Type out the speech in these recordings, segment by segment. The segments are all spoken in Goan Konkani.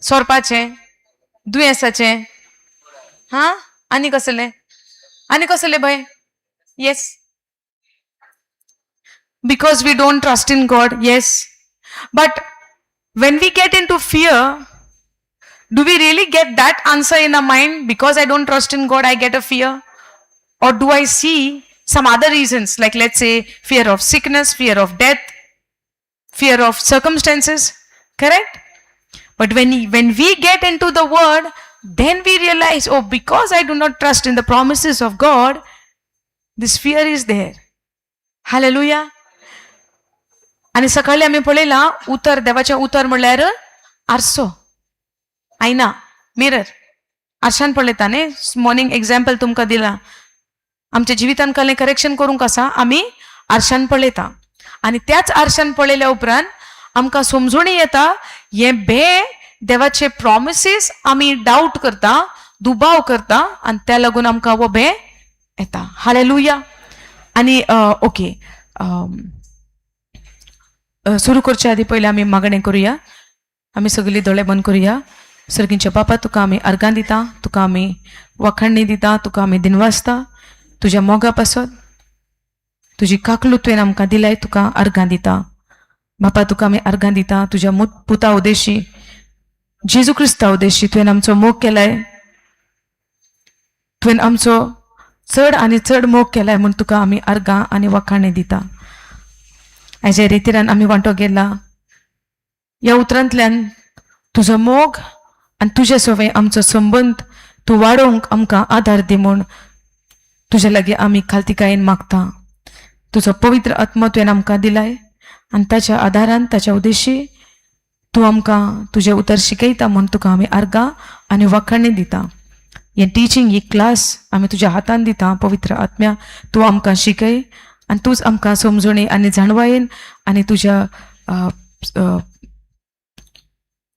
सोरपाचें, दुयेंसाचें. हा, आनी कसलें, आनी कसलें भंय? Yes, because we don't trust in God. Yes, but when we get into fear, do we really get that answer in our mind? Because I don't trust in God, I get a fear? Or do I see some other reasons, like let's say fear of sickness, fear of death, fear of circumstances? Correct? But when we get into the word, then we realize, oh, because I do not trust in the promises of God, this fear is there. Hallelujah. आनी सकाळी आमी पळयलां उतर, देवाचें उतर म्हणल्यार आरसो, आयना, मिरर. आरशान पळयता न्ही. मॉर्निंग एग्जाम्पल तुमकां दिलां. आमच्या जिवितान कसलें करेक्शन करूंक आसा, आमी आरशान पळयता आनी त्याच आरशान पळयल्या उपरांत आमकां समजून येता हें बे देवाचे प्रॉमिसीस आमी डावट करता, दुबाव करता आनी त्या लागून आमकां हो बे येता. हालेलुया. आनी ओके, सुरू करच्या आदी पयलीं आमी मागणें करुया. आमी सगळीं दोळे बंद करुया. सर्गींच्या बापा, तुका आमी अर्गां दिता, तुका आमी वखाणणी दिता, तुका आमी दिनवासता तुज्या मोगा पासत. तुजी काकलू तुवें आमकां दिलाय, तुका अर्गां दिता. बापा, तुका आमी अर्गां दिता तुज्या पुता उदेशी, जेजू क्रिस्ता उदेशी. तुवें आमचो मोग केलाय, तुवें आमचो चड आनी चड मोग केलाय म्हूण तुका आमी अर्गां आनी वखाणी दिता. आयच्या रितीरान आमी वांटो गेला ह्या उतरांतल्यान तुजो मोग आनी तुजे सवें आमचो संबंद तूं वाडोवंक आमकां आदार दी म्हूण तुज्या लागीं आमी खालतीकायेन मागता. तुजो पवित्र आत्मो तुवें आमकां दिलाय आनी ताच्या आदारान, ताच्या उद्देशी तूं आमकां तुजें उतर शिकयता म्हूण तुका आमी अर्गां आनी वखाणी दिता. हें टिचींग, ही क्लास आमी तुज्या हातान दिता. पवित्र आत्म्या, तूं आमकां शिकय आनी तूंच आमकां समजणी आनी जाणवायेन आनी तुज्या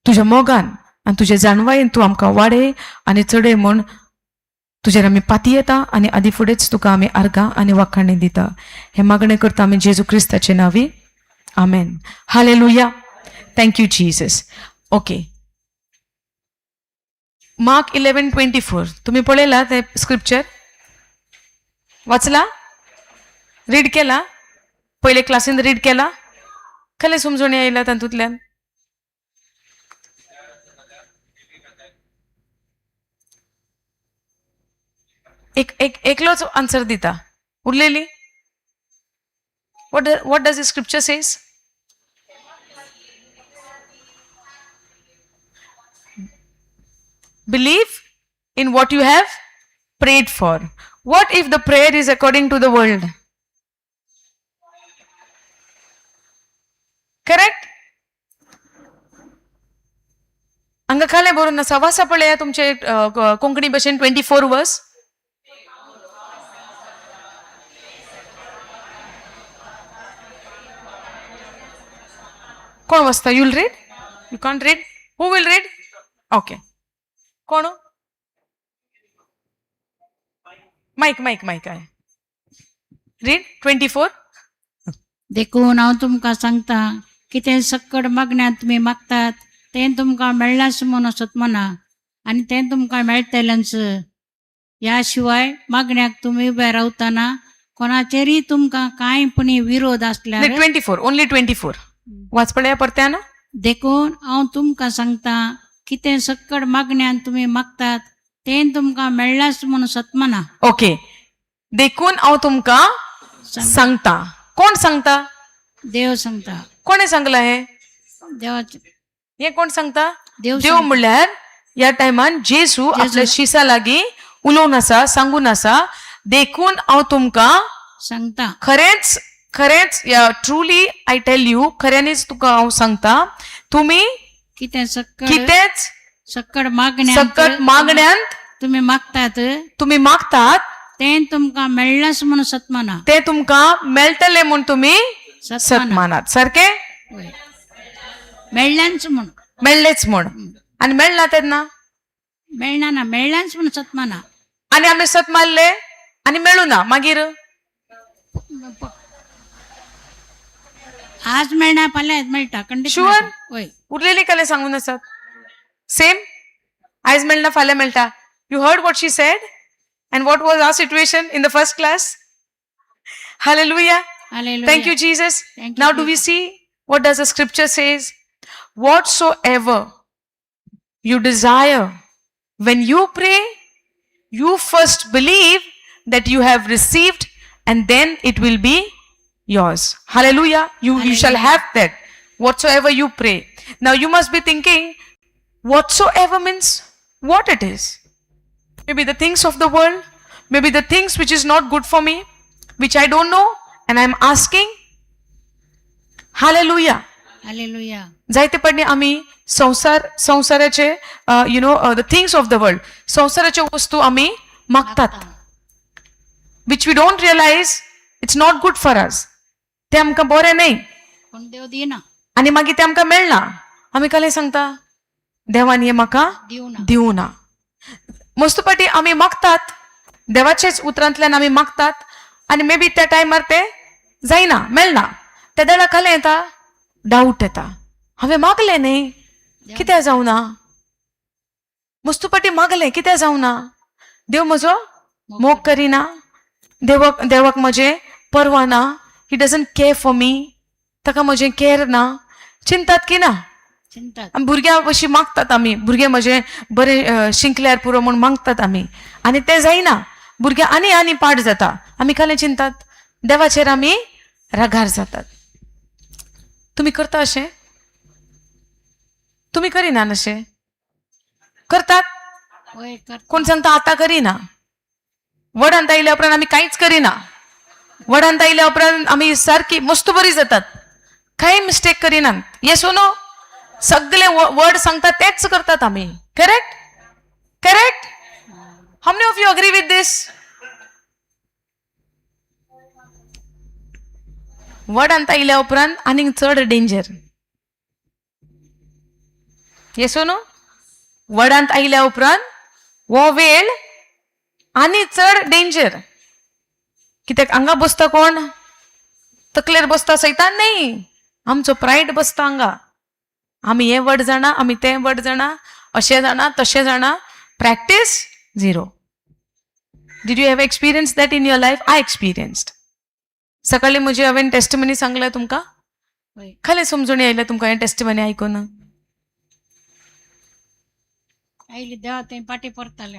तुज्या मोगान आनी तुज्या जाणवायेन तूं आमकां वाडय आनी चडय म्हूण तुजेर आमी पाती येता आनी आदी फुडेंच तुका आमी अर्गां आनी वाखाणी दिता. हें मागणें करता आमी जेजू क्रिस्ताचे नांवी, आमेन. Hallelujah. Thank you Jesus. Okay, Mark 11:24 तुमी पळयला तें स्क्रिप्चर? वाचला? रीड केला? पयले क्लासीन रीड केला? कसलें समजणी आयला तातूंतल्यान? एक एक एकलोच आन्सर दिता, उरलेली. What does scripture says? Believe in what you have prayed for. What if the prayer is according to the world? Correct? हांगा खालें बरोवन आसा, वाचा पळया तुमचे कोंकणी भाशेन 24 वर्स. कोण वाचता? You'll read? You can't read? Who will read? Okay, कोण? मायक मायक मायक आहे. रीड 24. देखून हांव तुमकां सांगता, कितें सक्कड मागण्यांत तुमी मागतात तें तुमकां मेळ्ळांच म्हूण सतमना आनी तें तुमकां मेळटलेंच. ह्या शिवाय मागण्याक तुमी उबे रावतना कोणाचेरय तुमकां कांय पुणी विरोध आसल्यार 24, ओनली 24 वाच पळया परत्यान. देखून हांव तुमकां सांगता, कितें सक्कड मागण्यांत तुमी मागतात तें तुमकां मेळ्ळांच म्हूण सतमना. ओके, देखून हांव तुमकां सांगता. कोण सांगता? देव सांगता. कोणें सांगलां हें? देवाचे. हें कोण सांगता? देव. देव म्हणल्यार ह्या टायमान जेजू आपल्या शिसा लागीं उलोवन आसा, सांगून आसा, देखून हांव तुमकां सांगता. खरेंच खरेंच, ट्रुली I tell you, खऱ्यांनीच तुका हांव सांगता, तुमी कितें सक्कड कितेंच सक्कड मागण्यांत सकट मागण्यांत तुमी मागतात तुमी मागतात तें तुमकां मेळ्ळांच म्हूण सतमना. ते तुमकां मेळटले म्हूण तुमी सतमाना. सतमानात. सारकें? वय. मेळ्ळ्यांच म्हूण. मेळ्ळेच म्हूण. आनी मेळना तेन्ना? मेळना ना, मेळ्ळ्यांच म्हूण सतमाना. आनी आमी सत मारले आनी मेळू ना मागीर? आज मेळना, फाल्यां मेळटा, खंडीत Sure? मेळटा. वय. उरलेली कले सांगून आसात. Same? आयज मेळना फाल्यां मेळटा. You heard what she said? And what was our situation in the first class? Hallelujah. Hallelujah. Thank you, Jesus. Thank you, Now do we Jesus. See what does the scripture says? Whatsoever you desire, when you pray, you first believe that you have received and then it will be yours. Hallelujah. You shall Hallelujah. Have that. Whatsoever you pray. Now you must be thinking, whatsoever means what it is. Maybe the things of the world, maybe the things which is not good for me, which I don't know, and I'm asking. Hallelujah. Hallelujah. जायते पडणे आमी संवसार संवसाराचे the things of the world, संवसाराच्यो वस्तू आमी मागतात, which we don't realize it's not good for us. ते आमकां बरें न्हय. पूण देव दिना. आनी मागीर ते आमकां मेळना, आमी कलें सांगता, देवान हें म्हाका दिवना. दिवना. मस्त पाटी आमी मागतात, देवाचेच उतरांतल्यान आमी मागतात आनी मे बी त्या टायमार ते जायना, मेळना. त्या वेळार कलें येता, डावट येता, हांवें मागलें न्ही, कित्याक जावना? मस्तुपाटी मागलें, कित्याक जावना? देव म्हजो मोग करिना, देवाक म्हजें पर्वा ना, he doesn't care for me, ताका म्हजें केर ना. चिंतात की ना? चिंतात. आमी भुरग्यां अशी मागतात, आमी भुरगे म्हजें बरें शिंकल्यार पुरो म्हूण मागतात आमी आनी तें जायना. भुरगे आनी आनी पाड जाता, आमी खालें चिंतात, देवाचेर आमी रागार जातात. तुमी करता अशें? तुमी करिना अशें? करतात? वय, करता. कोण सांगता आतां करिना? वडांत आयल्या उपरांत आमी कांयच करिना. वडांत आयल्या उपरांत आमी सारकी मस्त बरी जातात, कांय मिस्टेक करिनात. येस नो? सगळे वर्ड सांगता तेच करतात आमी. Correct, correct? How many of you agree with this? वडांत आयल्या उपरांत आनीक चड डेंजर. येस नो? वडांत आयल्या उपरांत हो वेळ आनी चड डेंजर, कित्याक हांगा बसता कोण? तकलेर बसता सैतान न्ही, आमचो प्रायड बसता हांगा. आमी हें व्हड जाणा, आमी तें व्हड जाणा, अशें जाणा, तशें जाणा. Practice zero. Did you have experience that in your life? I experienced. सकाळी म्हजी हांवें टेस्टमनी सांगलें तुमकां. वय. खरें समजून आयलें तुमकां हें टेस्टमनी आयकून? आयली. देवा थंय पाटी परताले,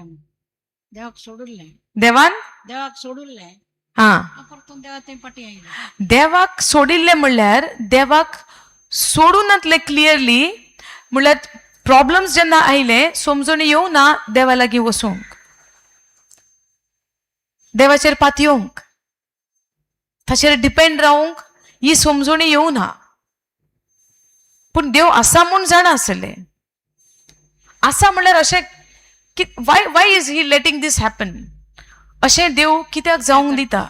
देवाक सोडुल्लें. देवान देवाक सोडुल्लें. हां. परतून देवा थंय पाटी आयले. देवाक सोडिल्लें म्हणल्यार देवाक सोडूं नातलें क्लियरली, म्हणल्यार प्रॉब्लम्स जेन्ना आयले, समजून येवं ना देवा लागीं वचूंक, देवाचेर पातयेवंक, ताचेर डिपेंड रावंक ही समजणी येवं ना. पूण देव आसा म्हूण जाणा आसलें. आसा म्हणल्यार अशें की why is he letting this happen? अशें देव कित्याक जावंक दिता?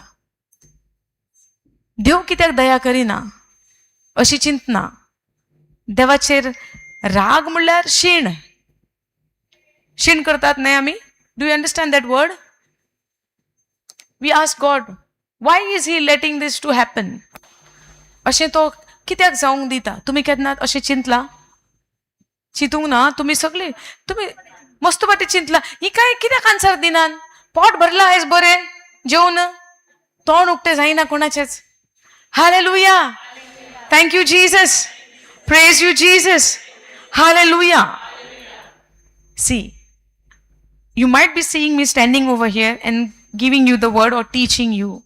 देव कित्याक दया करिना? अशी चिंतना. देवाचेर राग म्हणल्यार शीण. शीण करतात न्हय आमी? Do you understand that word? We ask God, why is he letting this to happen? अशें तो कित्याक जावंक दिता? तुमी केन्ना अशें चिंतलां? चिंतूंक ना तुमी सगळीं? तुमी मस्त पाटी चिंतलां, ही काय कित्याक आन्सर दिनात? पोट भरलां आयज बरें जेवन, तोंड उक्तें जायना कोणाचेंच. Hallelujah. Thank you, Jesus. Praise you, Jesus. Hallelujah. See, you might be seeing me standing over here and giving you the word or teaching you.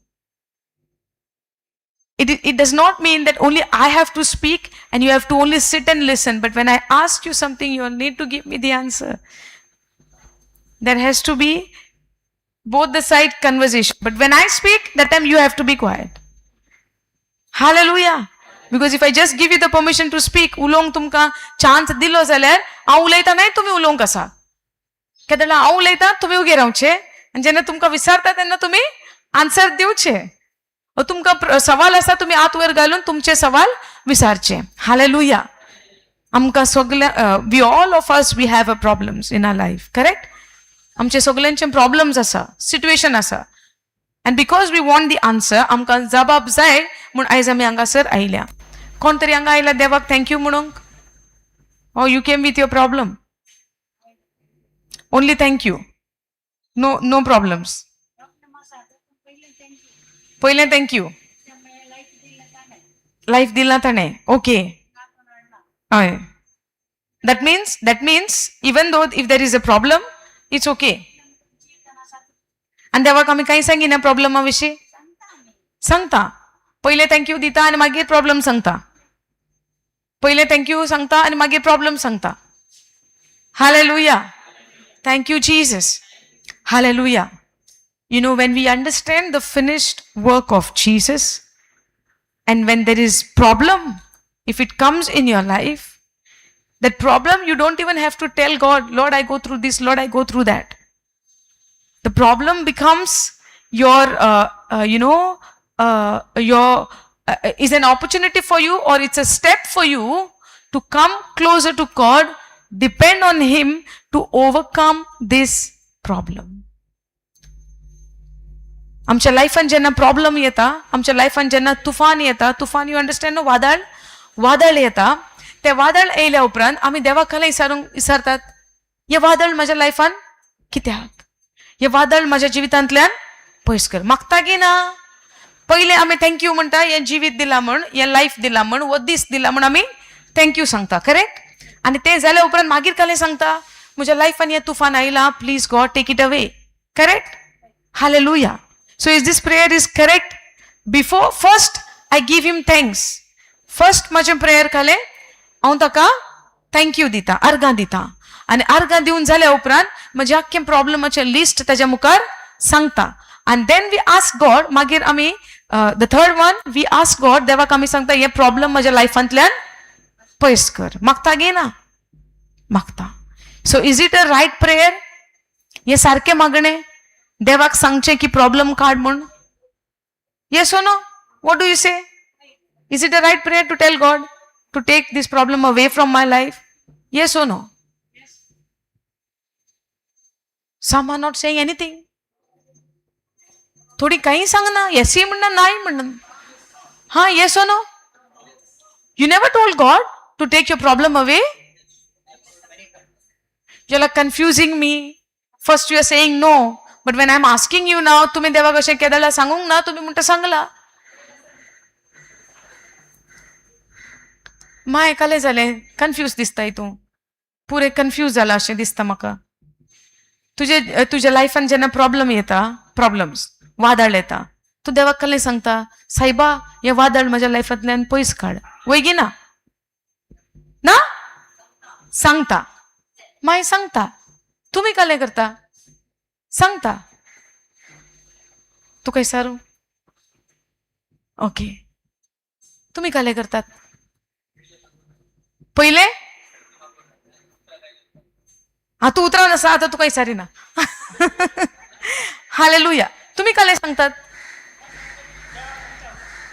It does not mean that only I have to speak and you have to only sit and listen. But when I ask you something, you all need to give me the answer. There has to be both the side conversation. But when I speak, that time you have to be quiet. Hallelujah. Because if I just give you the permission to speak, उलोवंक तुमकां चान्स दिलो जाल्यार हांव उलयता न्हय, तुमी उलोवंक आसा. केन्ना हांव उलयता, तुमी उगे रावचे आनी जेन्ना तुमकां विचारता तेन्ना तुमी आन्सर दिवचे. ओ तुमकां सवाल आसा, तुमी हात वयर घालून तुमचे सवाल विचारचे. हालेलुया. आमकां सगल्या, we all of us, we have a problems in our life, correct? आमचे सगल्यांचे प्रॉब्लम्स आसा, सिट्युएशन आसा, and because we want the answer, आमकां जबाब जाय म्हूण आयज आमी हांगासर आयल्या. कोण तरी हांगा आयला देवाक thank you म्हणूंक? Oh, you came with your problem? Only thank you, no no problems. पयलें thank you, life दिलां ताणें. ओके, हय. That means even though if there is a problem, it's okay. आनी देवाक आमी कांय सांगिना प्रॉब्लमा विशीं? सांगता. पयलें thank you दिता आनी मागीर प्रॉब्लम सांगता. पयलें thank you सांगता आनी मागीर प्रॉब्लम सांगता. Hallelujah. Thank you Jesus. Hallelujah. You know, when we understand the finished work of Jesus, and when there is problem, if it comes in your life, that problem you don't even have to tell God, "Lord, I go through this, Lord, I go through that." The problem becomes your, you know, your is an opportunity for you, or it's a step for you to come closer to God, depend on Him to overcome this problem. आमच्या लायफान जेन्ना प्रॉब्लम येता, आमच्या लायफान जेन्ना तुफान येता, तुफान you understand न्हू, वादळ, वादळ येता, ते वादळ येयल्या उपरांत आमी देवाक खाला विचारूंक विचारतात, हे वादळ म्हज्या लायफान कित्याक? हे वादळ म्हज्या जिवितांतल्यान पयस कर. मागता की ना? पयलें आमी thank you म्हणटा, हें जिवीत दिलां म्हण, हें लायफ दिलां म्हण, हो दीस दिला म्हण आमी thank you सांगता, करेक्ट? आनी तें जाल्या उपरांत मागीर कालें सांगता, म्हज्या लायफान हें तुफान आयलां, please God, take it away. Correct? Hallelujah. So is this prayer is correct? Before, first I give Him thanks. First म्हजें प्रेयर खालें हांव ताका thank you दिता, अर्गां दिता आनी अर्गां दिवन जाल्या उपरांत म्हजें आख्खें प्रॉब्लमाचें लिस्ट ताच्या मुखार सांगता. आनी then we ask God. मागीर आमी the third one, we ask God. देवाक आमी सांगता, हे प्रॉब्लम म्हज्या लायफांतल्यान पयस कर. मागता गे ना? मागता. So is it a right prayer? हें सारकें मागणें देवाक सांगचें की प्रॉब्लम काड म्हूण? Yes or no? What do you say? Is it a right prayer to tell God to take this problem away from my life? Yes or no? Some are not saying anything. थोडी काही सांगना, येसय म्हणना, नाय म्हणना. हा, yes or no? You never told God to take your problem away? You are confusing me. First you are saying no, but when I am asking you now, तुमी देवाक अशें केदळा सांगूंक ना, तुमी म्हणटा सांगला. माय कालें जालें, कन्फ्यूज दिसताय तूं, पुरें कन्फ्यूज जाला अशें दिसता म्हाका. तुजे तुज्या लायफान जेन्ना प्रॉब्लम येता, प्रॉब्लम्स, वादळ येता, तूं देवाक कसलें सांगता, सायबा, हें वादळ म्हज्या लायफांतल्यान पयस काड, वय ना? ना सांगता? मागीर सांगता. तुमी कसलें करता? सांगता. तुका विचारू? ओके, तुमी कसलें करतात? पयले हा, तूं उतरान आसा, आतां तुका विचारिना. हालेलुया. तुमी कसलें सांगतात?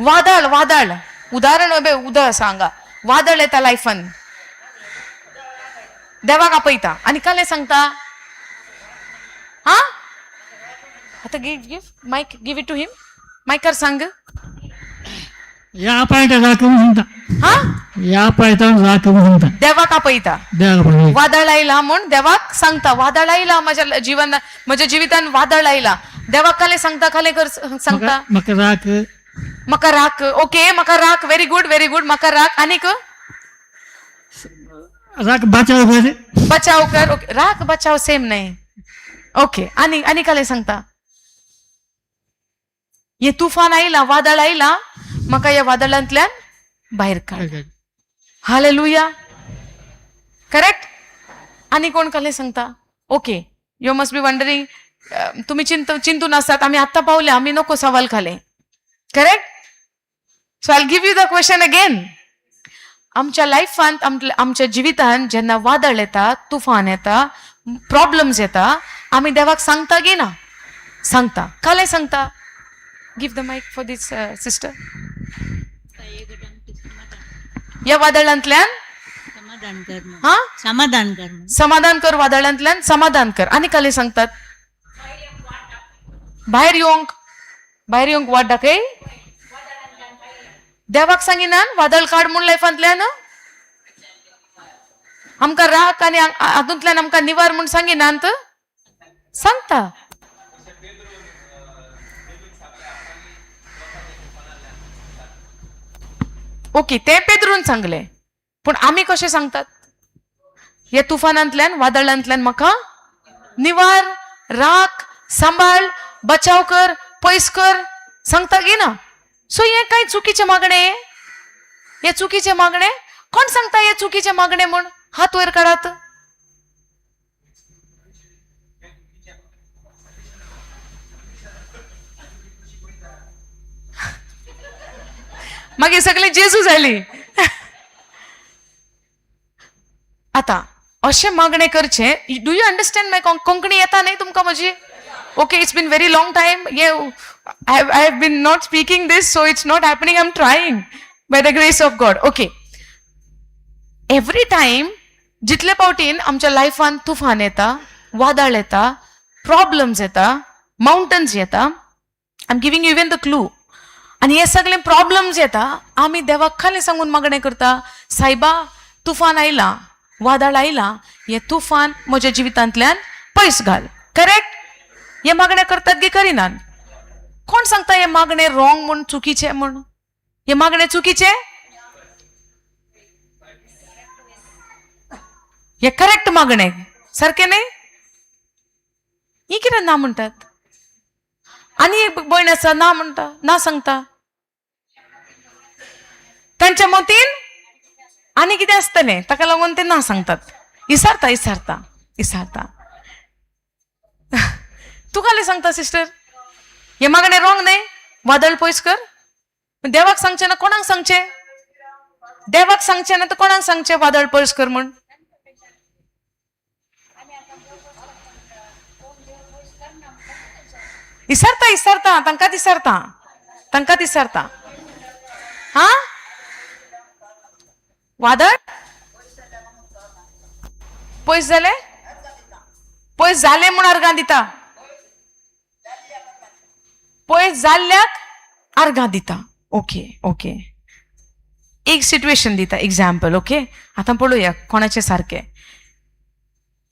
वादळ, वादळ उदाहरण बे, उदक आसा हांगा, वादळ येता लायफान, देवाक आपयता आनी कसलें सांगता? हा, आतां give give mic, give it to him. मायकार सांग. ह्या आपयता राख म्हणटा. हा. ह्या आपयता राख म्हणटा. देवाक आपयता. देवाक आपयता. वादळ आयला म्हूण देवाक सांगता, वादळ आयला म्हज्या जिवन, म्हज्या जिवितान वादळ आयला. देवाक कालें सांगता? कालें कर सांगता? म्हाका राख. म्हाका राख. ओके, म्हाका राख. Very good, very good. म्हाका राख. आनीक? राख बचाव कर. बचाव कर. ओके, राख बचाव सेम नाही. ओके, आनी आनी कालें सांगता? हे तुफान आयला, वादळ आयला, म्हाका ह्या वादळांतल्यान भायर काड. हालेलुया. करेक्ट? आनी कोण कसलें सांगता? Okay, you must be wondering, तुमी चिंतून आसात, आमी आत्तां पावले, आमी नको सवाल खाले. Correct? So I give you the question again. आमच्या लायफांत, आमच्या जिवितांत जेन्ना वादळ येता, तुफान येता, प्रॉब्लम्स येता, आमी देवाक सांगता की ना? सांगता. कालें सांगता? Give the mic for this sister. ह्या वादळांतल्यान समाधान कर म्हण. हा. समाधान कर म्हण. समाधान कर, वादळांतल्यान समाधान कर. आनी कालें सांगतात? भायर येवंक, भायर येवंक वाट दाखय. देवाक सांगिनान वादळ काड म्हूण लायफांतल्यान? आमकां राख आनी हातूंतल्यान आमकां निवार म्हूण सांगिनात? सांगता. ओके, तें पेद्रून सांगलें, पूण आमी कशें सांगतात? ह्या तुफानांतल्यान, वादळांतल्यान म्हाका निवार, राख, सांबाळ, बचाव कर, पयस कर, सांगता की ना? सो हें कांय चुकीचें मागणें? हें चुकीचें मागणें? कोण सांगता हें चुकीचें मागणें म्हूण? हात वयर काडात. मागीर सगळे जेजू जाली. आतां अशें मागणें करचें. Do you understand my Konkani? येता न्ही तुमकां म्हजी? Okay, it's been very long time ये I have been not speaking this, so it's not happening. I am trying by the grace of God. Okay, every time जितले फावटीन आमच्या लायफान तुफान येता, वादळ येता, प्रॉब्लम्स येता, माउंटन्स येता, I am giving you even the clue, आनी हे सगळे प्रॉब्लम्स येता, आमी देवाक खाली सांगून मागणें करता, सायबा तुफान आयलां, वादळ आयलां, हें तुफान म्हज्या जिवितांतल्यान पयस घाल. करेक्ट? हें मागणें करतात गे करिनात? कोण सांगता हें मागणें रॉंग म्हूण, चुकीचें म्हूण? हें मागणें चुकीचें? हें करेक्ट मागणें सारकें न्ही? ही कितें ना म्हणटात? आनी एक भयण आसा, ना म्हणटा, ना सांगता. तांच्या मतीन आनी कितें आसतलें, ताका लागून ते ना सांगतात. इसारता, इसारता, इसारता. तूं काले सांगता सिस्टर, हें मागणें रॉंग न्ही? वादळ पयस कर देवाक सांगचें ना, कोणाक सांगचें? देवाक सांगचें ना तर कोणाक सांगचें वादळ पयस कर म्हूण? इसारता, इसारता, तांकांच इसारता, तांकांच इसारता. हा, वादळ पयस जालें, पयस जालें म्हूण अर्गां दिता, पयस जाल्ल्याक अर्गां दिता. ओके ओके, एक सिट्युएशन दिता, एग्जाम्पल. ओके, आतां पळोवया कोणाचें सारकें.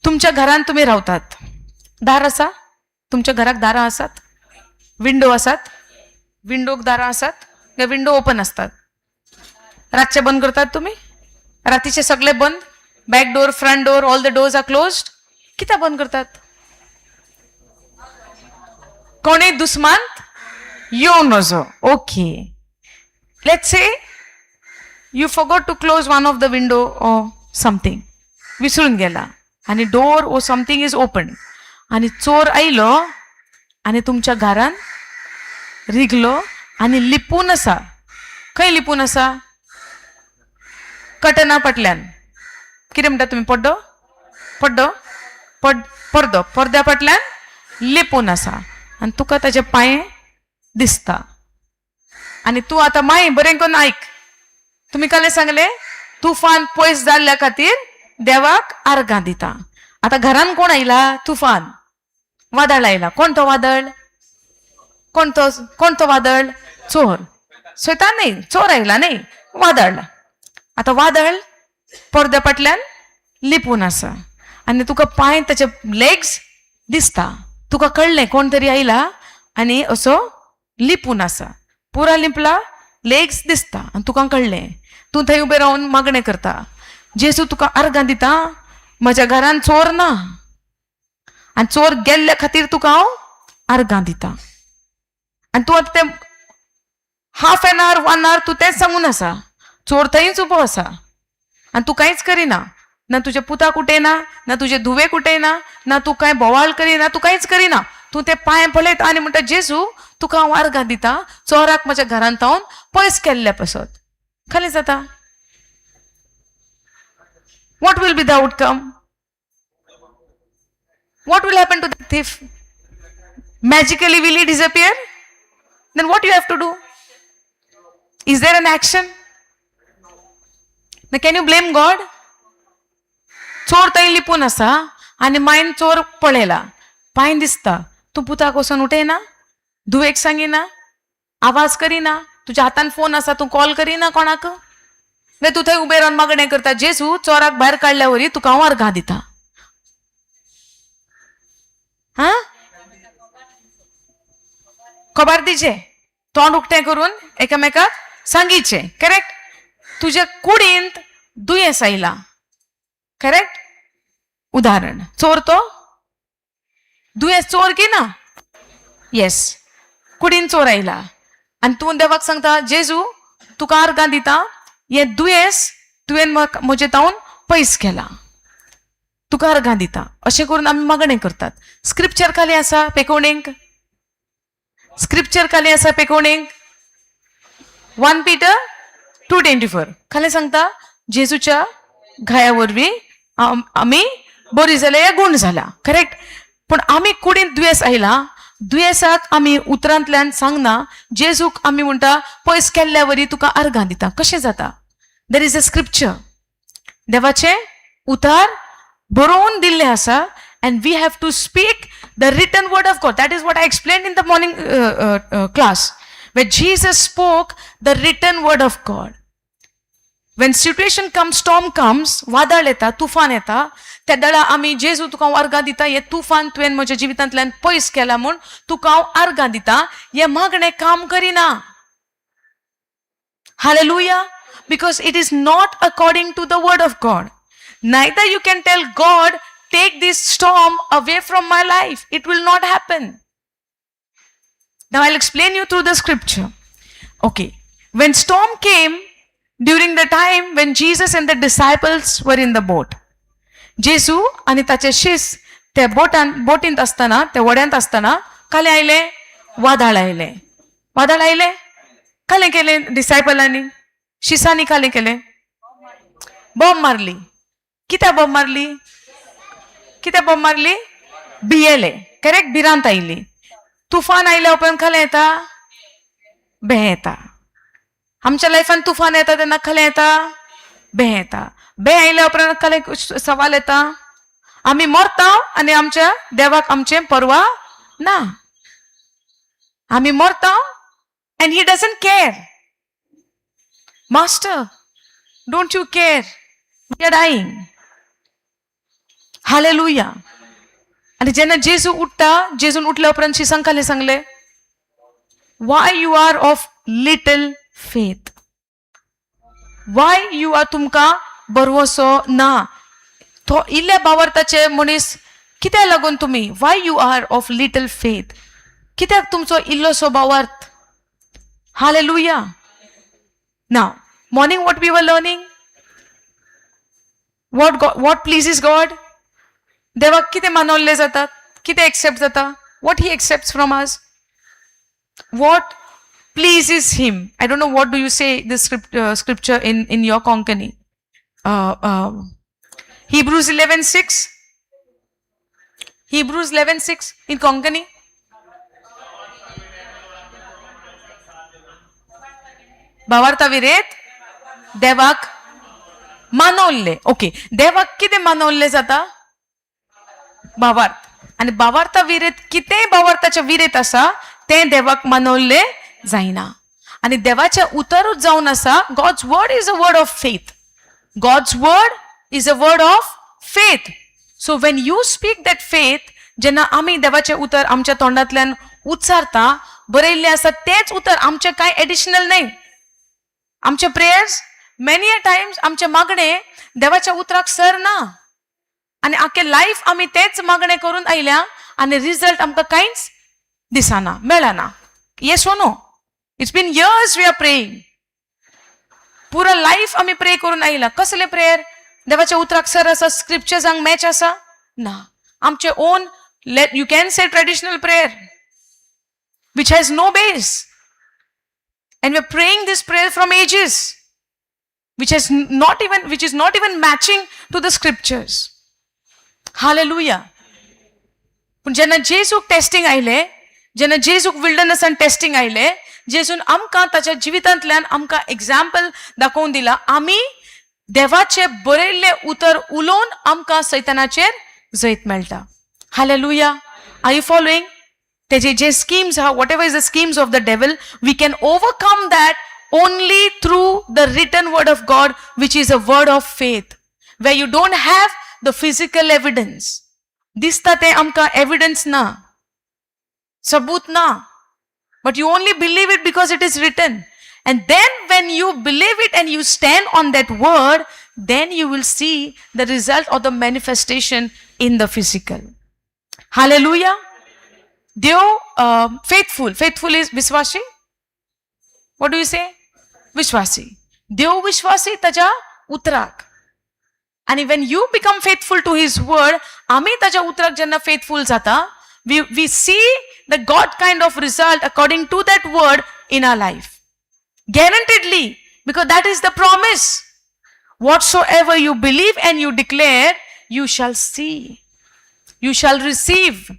तुमच्या घरांत तुमी रावतात, दार आसा तुमच्या घराक? दारां आसात? विंडो आसात? विंडोक दारां आसात काय विंडो ओपन आसतात? रातचे बंद करतात तुमी? रातीचे सगळे बंद? Back door, front door, all the doors are closed? कित्याक बंद करतात? कोणूय दुस्मांत येवं नजो. Okay, let's say you forgot to close one of the window or something, विसरून गेला आनी door or something is open आनी चोर आयलो आनी तुमच्या घरान रिगलो आनी लिपून आसा. खंय लिपून आसा? कटना फाटल्यान. कितें म्हणटा तुमी? पड्डो, पड्डो, पड पडदो, पडद्या फाटल्यान लिपून आसा आनी तुका ताजे पांय दिसता. आनी तूं आतां माय बरें करून आयक. तुमी काले सांगले, तुफान पयस जाल्ल्या खातीर देवाक आर्गां दिता. आतां घरान कोण आयला? तुफान, वादळ आयला. कोण तो वादळ? कोण तो? कोण तो वादळ? चोर, स्वता न्ही, चोर आयला न्ही, वादळ. आतां वादळ पडद्या फाटल्यान लिपून आसा आनी तुका पांय, ताचे लेग्स दिसता. तुका कळ्ळें कोण तरी आयला आनी असो लिपून आसा, पुरा लिपला, लेग्स दिसता आनी तुका कळ्ळें. तूं थंय उबें रावन मागणें करता, जेजू तुका आर्गां दिता, म्हज्या घरान चोर ना आनी चोर गेल्ल्या खातीर तुका हांव आर्गां दिता. आनी तूं आतां तें half an hour, one hour तूं तेंच सांगून आसा. चोर थंयच उबो आसा आनी तूं कांयच करिना. ना तुज्या पुताक उठयना, ना तुजे धुवेक उठयना, ना तूं कांय बोवाळ करिना, तूं कांयच करिना. तूं ते पांय पळयत आनी म्हणटा, जेजू तुका हांव आर्गां दिता चोराक म्हज्या घरांत हांव पयस केल्ल्या पासत. खाली जाता. What will be the outcome? What will happen to the thief? Magically will he disappear? Then what you have to do? Is there an action? Now can you blame God? चोर थंय लिपून आसा आनी मायन चोर पळयला, पांय दिसता. तूं पुताक वचोन उठयना, धुवेक सांगिना, आवाज करिना? तुज्या हातान फोन आसा, तूं कॉल करिना कोणाक? मागीर तूं थंय उबें रावन मागणें करता, जेजू चोराक भायर काडल्या वरी तुका हांव आर्गां दिता. हा, खबर दिचे, तोंड उक्तें करून एकामेकाक सांगीचें. करेक्ट? तुज्या कुडींत दुयेंस आयला, करेक्ट? उदाहरण, चोर तो दुयेंस चोर की ना? येस. कुडीन चोर आयला आनी तूं देवाक सांगता, जेजू, तुका आर्गां दिता, हें दुयेंस तुवें म्हाका म्हजें तावन पयस केलां, तुका आर्गां दिता. अशें करून आमी मागणें करतात. स्क्रिप्चर खाली आसा पेकोवणेक? स्क्रिप्चर खाली आसा पेकोवणेक? 1 Peter 2:24 खाली सांगता, जेजूच्या घाया वरवीं आमी बरी जाल्या या गूण जाला. करेक्ट? पूण आमी कुडींत दुयेंस आयला, दुयेंसाक आमी उतरांतल्यान सांगना. जेजूक आमी म्हणटा, पयस केल्ल्या वरी तुका आर्गां दिता. कशें जाता? There is a scripture. देवाचें उतार बरोवन दिल्लें आसा and we have to speak the written word of God. That is what I explain in the morning class, where Jesus spoke the written word of God. When situation comes, storm comes, वादळ येता, तुफान येता, त्या वेळा आमी, जेजू, तुका हांव आर्गां दिता, हें तुफान तुवें म्हज्या जिवितांतल्यान पयस केला म्हूण तुका हांव आर्गां दिता, हें मागणें काम करिना. Hallelujah. Because it is not according to the word of God. Neither you can tell God, "Take this storm away from my life." It will not happen. Now I'll explain you through the scripture. Okay. When storm came during the time when Jesus and the disciples were in the boat. जेजू आनी ताचे शिस ते बोटान बोटींत आसतना, ते व्हड्यांत आसतना कालें आयलें? वादळ आयलें. वादळ आयलें, कालें केलें डिसायपलांनी, शिसांनी कालें केलें? बॉम्ब मारली. कित्याक बॉम्ब मारली? कित्याक बॉम्ब मारली? भियेले. करेक्ट? भिरांत आयली. तुफान आयल्या उपरांत खालें येता? भें येता. आमच्या लायफान तुफान येता तेन्ना खलें येता? भें येता. भें आयल्या उपरांत खलें सवाल येता? आमी मरता आनी आमच्या देवाक आमचें परवा ना. आमी मरता and he doesn't care. Master, don't you care? We are dying. Hallelujah. आनी जेन्ना जेजू उठता, जेजून उठल्या उपरांत शिसांक खालें सांगलें? Why you are of little faith? Why you are, तुमकां बरवसो ना? तो इल्ल्या बावरताचे मनीस कित्याक लागून तुमी, why you are of little faith? कित्याक तुमचो इल्लोसो भावार्थ? Hallelujah. Now morning what we were learning? What pleases God? देवाक कितें मानवल्ले जातात? कितें एक्सेप्ट जाता? What he accept from us? What pleases him? I don't know what do you say this scripture in your Konkani. Hebrews 11:6. Hebrews 11:6 in Konkani. भावार्था विरेत देवाक मानवल्ले. ओके, देवाक कितें मानवल्ले जाता? भावार्थ. आनी भावार्था विरेत कितेंय भावार्थाच्या विरेत आसा तें देवाक मानवल्ले जायना. आनी देवाचें उतरूच जावन आसा, God's word is a word of faith. God's word is a word of faith. So when you speak that faith, जेन्ना आमी देवाचें उतर आमच्या तोंडांतल्यान उच्चारता, बरयल्लें आसा तेंच उतर, आमचें कांय एडिशनल न्हय. आमचे प्रेयर्स मेनी अ टायम्स, आमचे मागणे देवाच्या उतराक सर ना आनी आख्खे लायफ आमी तेच मागणे करून आयल्या आनी रिजल्ट आमकां कांयच दिसना, मेळना. Yes or no? It's been years we are praying. पुरा लायफ आमी प्रे करून आयला. कसले प्रेयर? देवाच्या उतराक सर आसा? स्क्रिप्चर्सांक मॅच आसा? ना. आमचे own, let you can say, traditional prayer which has no base. And we're praying this prayer from ages, which is not even matching to the scriptures. Hallelujah. पूण जेन्ना जेजूक टेस्टिंग आयले, जेन्ना जेजूक विल्डरनसान टेस्टिंग आयले, जेजून आमकां ताच्या जिवितांतल्यान आमकां एग्जाम्पल दाखोवन दिला, आमी देवाचे बरयल्ले उतर उलोवन आमकां सैतानाचेर जैत मेळटा. Hallelujah. Are you following? तेजे जे स्किम्स आहा, whatever is the schemes of the devil, we can overcome that only through the written word of God, which is a word of faith, where you don't have the physical evidence. दिसता तें आमकां एविडन्स ना, सबूत ना, but you only believe it because it is written. And then when you believe it and you stand on that word, then you will see the result or the manifestation in the physical. Hallelujah. Dev faithful. Faithful is विश्वासी. What do you say? विश्वासी. देव विश्वासी ताज्या उतराक. आनी when you become faithful to his word, आमी ताज्या उतराक जेन्ना फेथफूल जाता, we see the God kind of result according to that word in our life. Guaranteedly, because that is the promise. Whatsoever you believe and you declare, you shall see. You shall receive.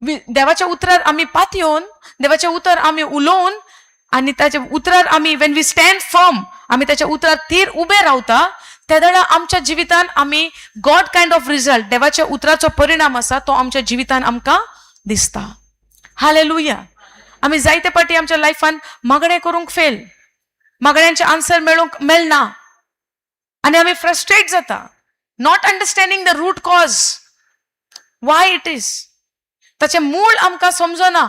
देवाच्या उतरार आमी पातयेवन, देवाच्या उतर आमी उलोवन आनी ताच्या उतरार आमी, when we stand firm, आमी ताच्या उतरार थीर उबे रावता, त्या वेळार आमच्या जिवितान आमी गॉड कायंड ऑफ रिजल्ट, देवाच्या उतराचो परिणाम आसा तो आमच्या जिवितान आमकां दिसता. हालेलुया. आमी जायते पाटी आमच्या लायफान मागणें करूंक फेल, मागण्यांचे आन्सर मेळूंक मेळना आनी आमी फ्रस्ट्रेट जाता, not understanding the root cause, why it is. ताचें मूळ आमकां समजना,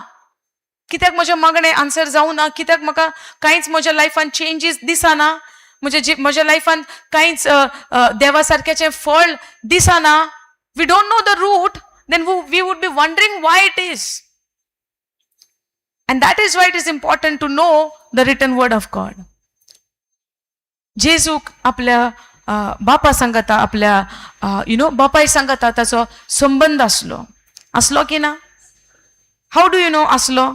कित्याक म्हजें मागणें आन्सर जावना, कित्याक म्हाका कांयच म्हज्या लायफान चेंजीस दिसना, म्हज्या लायफान कांयच देवा सारक्याचें फळ दिसना. We don't know the root, then we would be wondering why it is. And that is why it is important to know the written word of God. जेजूक आपल्या बापा सांगता, आपल्या you know बापाय सांगता ताचो संबंद आसलो. आसलो की ना? How do you know आसलो?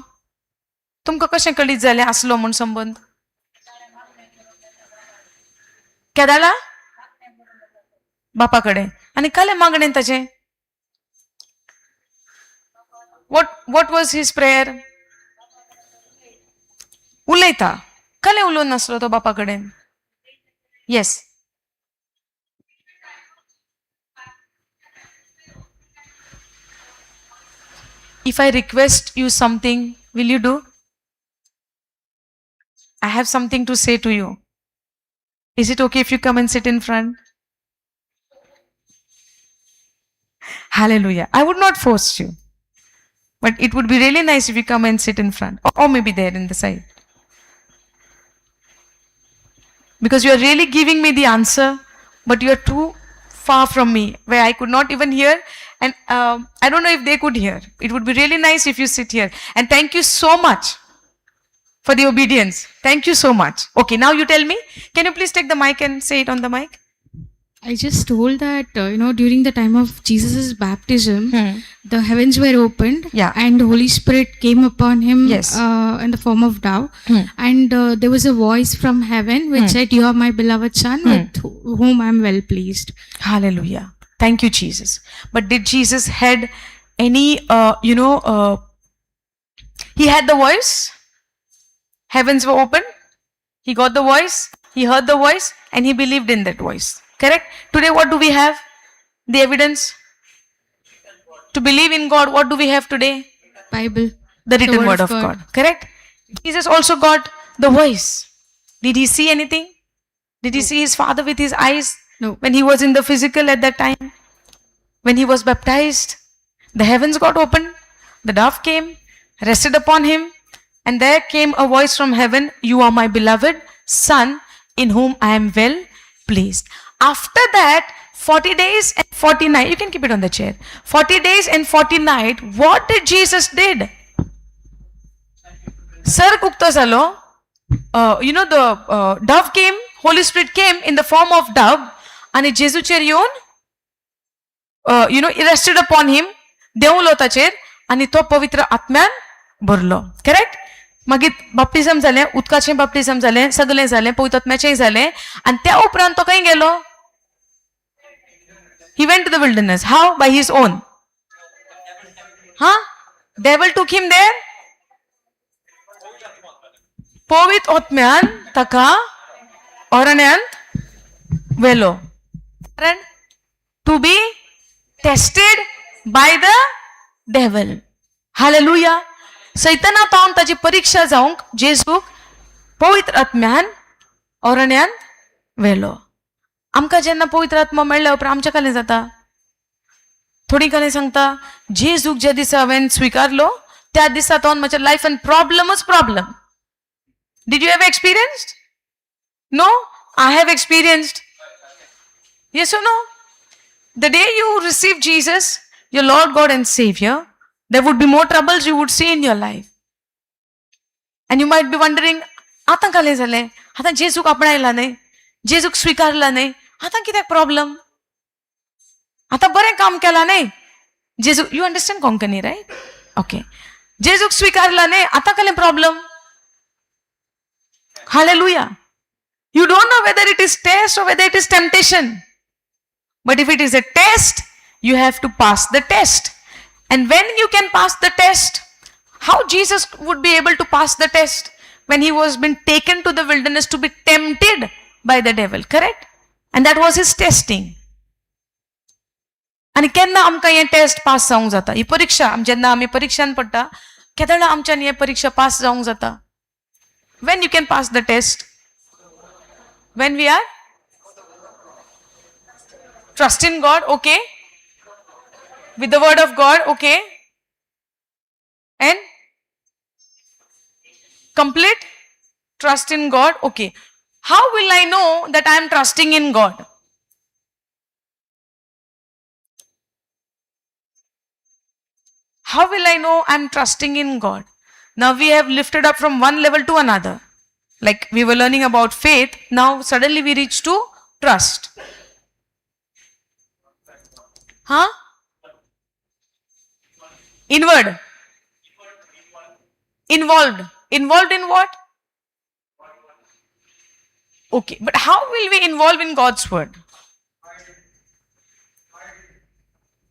तुमकां कशें कळीत जालें आसलो म्हूण संबंद? केदाळा बापा कडेन आनी कालें मागणें ताचें? What was his prayer? उलयता. कालें उलोवन नासलो तो बापा कडेन? Yes. If I request you something, will you do? I have something to say to you. Is it okay if you come and sit in front? Hallelujah. I would not force you. But it would be really nice if you come and sit in front. Or maybe there in the side. Because you are really giving me the answer, but you are too far from me, where I could not even hear. And I don't know if they could hear. It would be really nice if you sit here. And thank you so much for the obedience. Thank you so much. Okay, now you tell me. Can you please take the mic and say it on the mic? I just told that, during the time of Jesus' baptism, the heavens were opened and the Holy Spirit came upon him in the form of dove. And there was a voice from heaven which said, "You are my beloved son, with whom I am well pleased." Hallelujah. Thank you, Jesus. But did Jesus had any, he had the voice? Heavens were open. He got the voice. He heard the voice and he believed in that voice. Correct? Today, what do we have? The evidence? To believe in God, what do we have today? Bible. The written word of God. Correct? Jesus also got the voice. Did he see anything? Did he see his father with his eyes? No. When he was in the physical at that time? When he was baptized, the heavens got opened, the dove came, rested upon him, and there came a voice from heaven, "You are my beloved son, in whom I am well pleased." After that, 40 days and 40 nights, you can keep it on the chair, 40 days and 40 night, what did Jesus did? सर्ग उक्तो जालो, the dove came, Holy Spirit came in the form of dove आनी जेजूचेर येवन rested upon him, देंवलो ताचेर आनी तो पवित्र आत्म्यान भरलो. करेक्ट? मागीर बाप्तिजम जालें, उदकाचें बाप्तिजम जालें, सगळें जालें, पवित्र आत्म्याचेंय जालें आनी त्या उपरांत तो खंय गेलो? He went to the wilderness. How? By his own. Huh? Devil took him there. पवित्र आत्म्यान ताका अरण्यांत व्हेलो, कारण to be tested by the devil. Hallelujah. सैताना पावन ताची परीक्षा जावंक जेजूक पवित्र आत्म्यान अरण्यांत व्हेलो. आमकां जेन्ना पवित्र आत्मा मेळ्ळ्या उपरांत आमचें कलें जाता? थोडी कडेन सांगता जेजूक ज्या दिसा हांवें स्विकारलो त्या दिसा तो म्हज्या लायफान प्रॉब्लमच problem. Did you have experienced? No, I have experienced. Yes or no? The day you receive Jesus, your Lord God and Savior, there would be more troubles you would see in your life. And you might be wondering, आतां कालें जालें, आतां जेजूक आपणायला न्ही, जेजूक स्विकारला न्ही, आतां कित्याक प्रॉब्लम? आतां बरें काम केलां न्ही जेजू. You understand Konkani, right? Okay. जेजूक स्विकारला न्ही, आतां कसलें problem? Hallelujah. You don't know whether it is test or whether it is temptation. But if it is a test, you have to pass the test. And when you can pass the test, how Jesus would be able to pass the test? When he was been taken to the wilderness to be tempted by the devil, correct? And that was his testing. आनी केन्ना आमकां हें टेस्ट पास जावंक जाता, ही परीक्षा जेन्ना आमी परिक्षान पडटा, केदळा आमच्यान हें परीक्षा पास जावंक जाता? When you can pass the test? When we are trust in God, okay, with the word of God, okay, and complete trust in God, okay. How will I know that I am trusting in God? How will I know I am trusting in God? Now we have lifted up from one level to another. Like we were learning about faith, now suddenly we reach to trust. Huh? Inward. Involved. Involved in what? Okay, but how will we involve in God's word?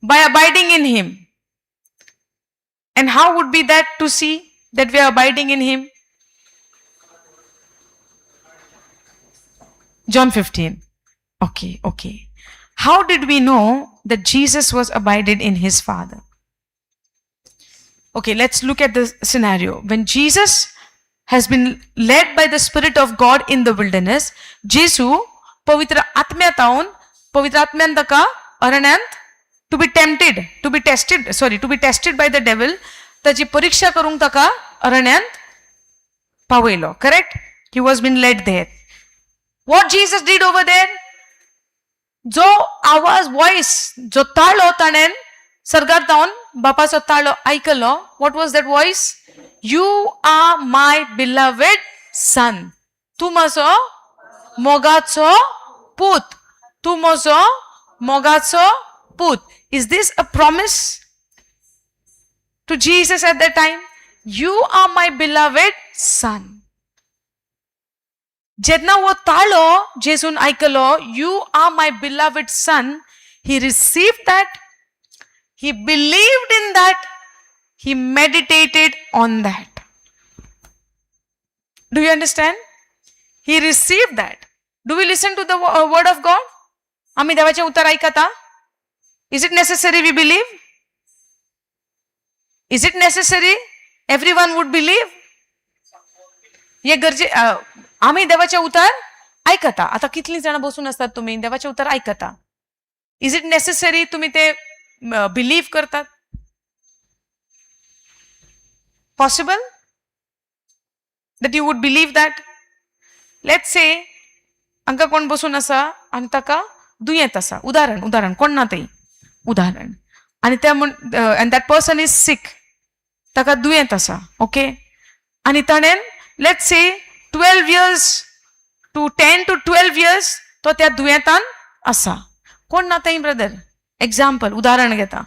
By abiding in Him. And how would be that to see that we are abiding in Him? John 15. Okay. How did we know that Jesus was abided in His Father? Okay, let's look at the scenario. When Jesus has been led by the Spirit of God in the wilderness, Jesu पवित्र आत्म्यातावन, पवित्र आत्म्यान ताका अरण्यांत to be tempted, to be tested, sorry, to be tested by the devil, ताची परीक्षा करूंक ताका अरण्यांत पावयलो, correct? He was been led there. What Jesus did over there? जो आवाज, वॉयस, जो ताळो ताणें सर्गार जावन बापाचो ताळो आयकलो, what was that voice? You are my beloved son. तूं म्हजो मोगाचो पूत, तूं म्हजो मोगाचो पूत. Is this a promise to Jesus at that time? You are my beloved son. जेन्ना हो ताळो जेजून आयकलो, you are my beloved son, he received that, he believed in that, he meditated on that. Do you understand? He received that. Do we listen to the word of God? आमी देवाचें उतर आयकता? Is it necessary we believe? Is it necessary everyone would believe? हे गरजे आमी देवाचें उतर आयकता. आतां कितलीं जाणां बसून आसतात तुमी देवाचें उतर आयकता. Is it necessary तुमी ते बिलीव करतात? Possible that you would believe that? Let's say हांकां कोण बसून आसा आनी ताका दुयेंत आसा, उदाहरण, उदाहरण कोण ना तें उदाहरण, आनी त्या म्हण and that person is sick, ताका दुयेंत आसा, ओके, आनी ताणें let's say 12 years to 10 to 12 years तो त्या दुयेंतान आसा. कोण ना तें ब्रदर, एग्जाम्पल उदाहरण घेता.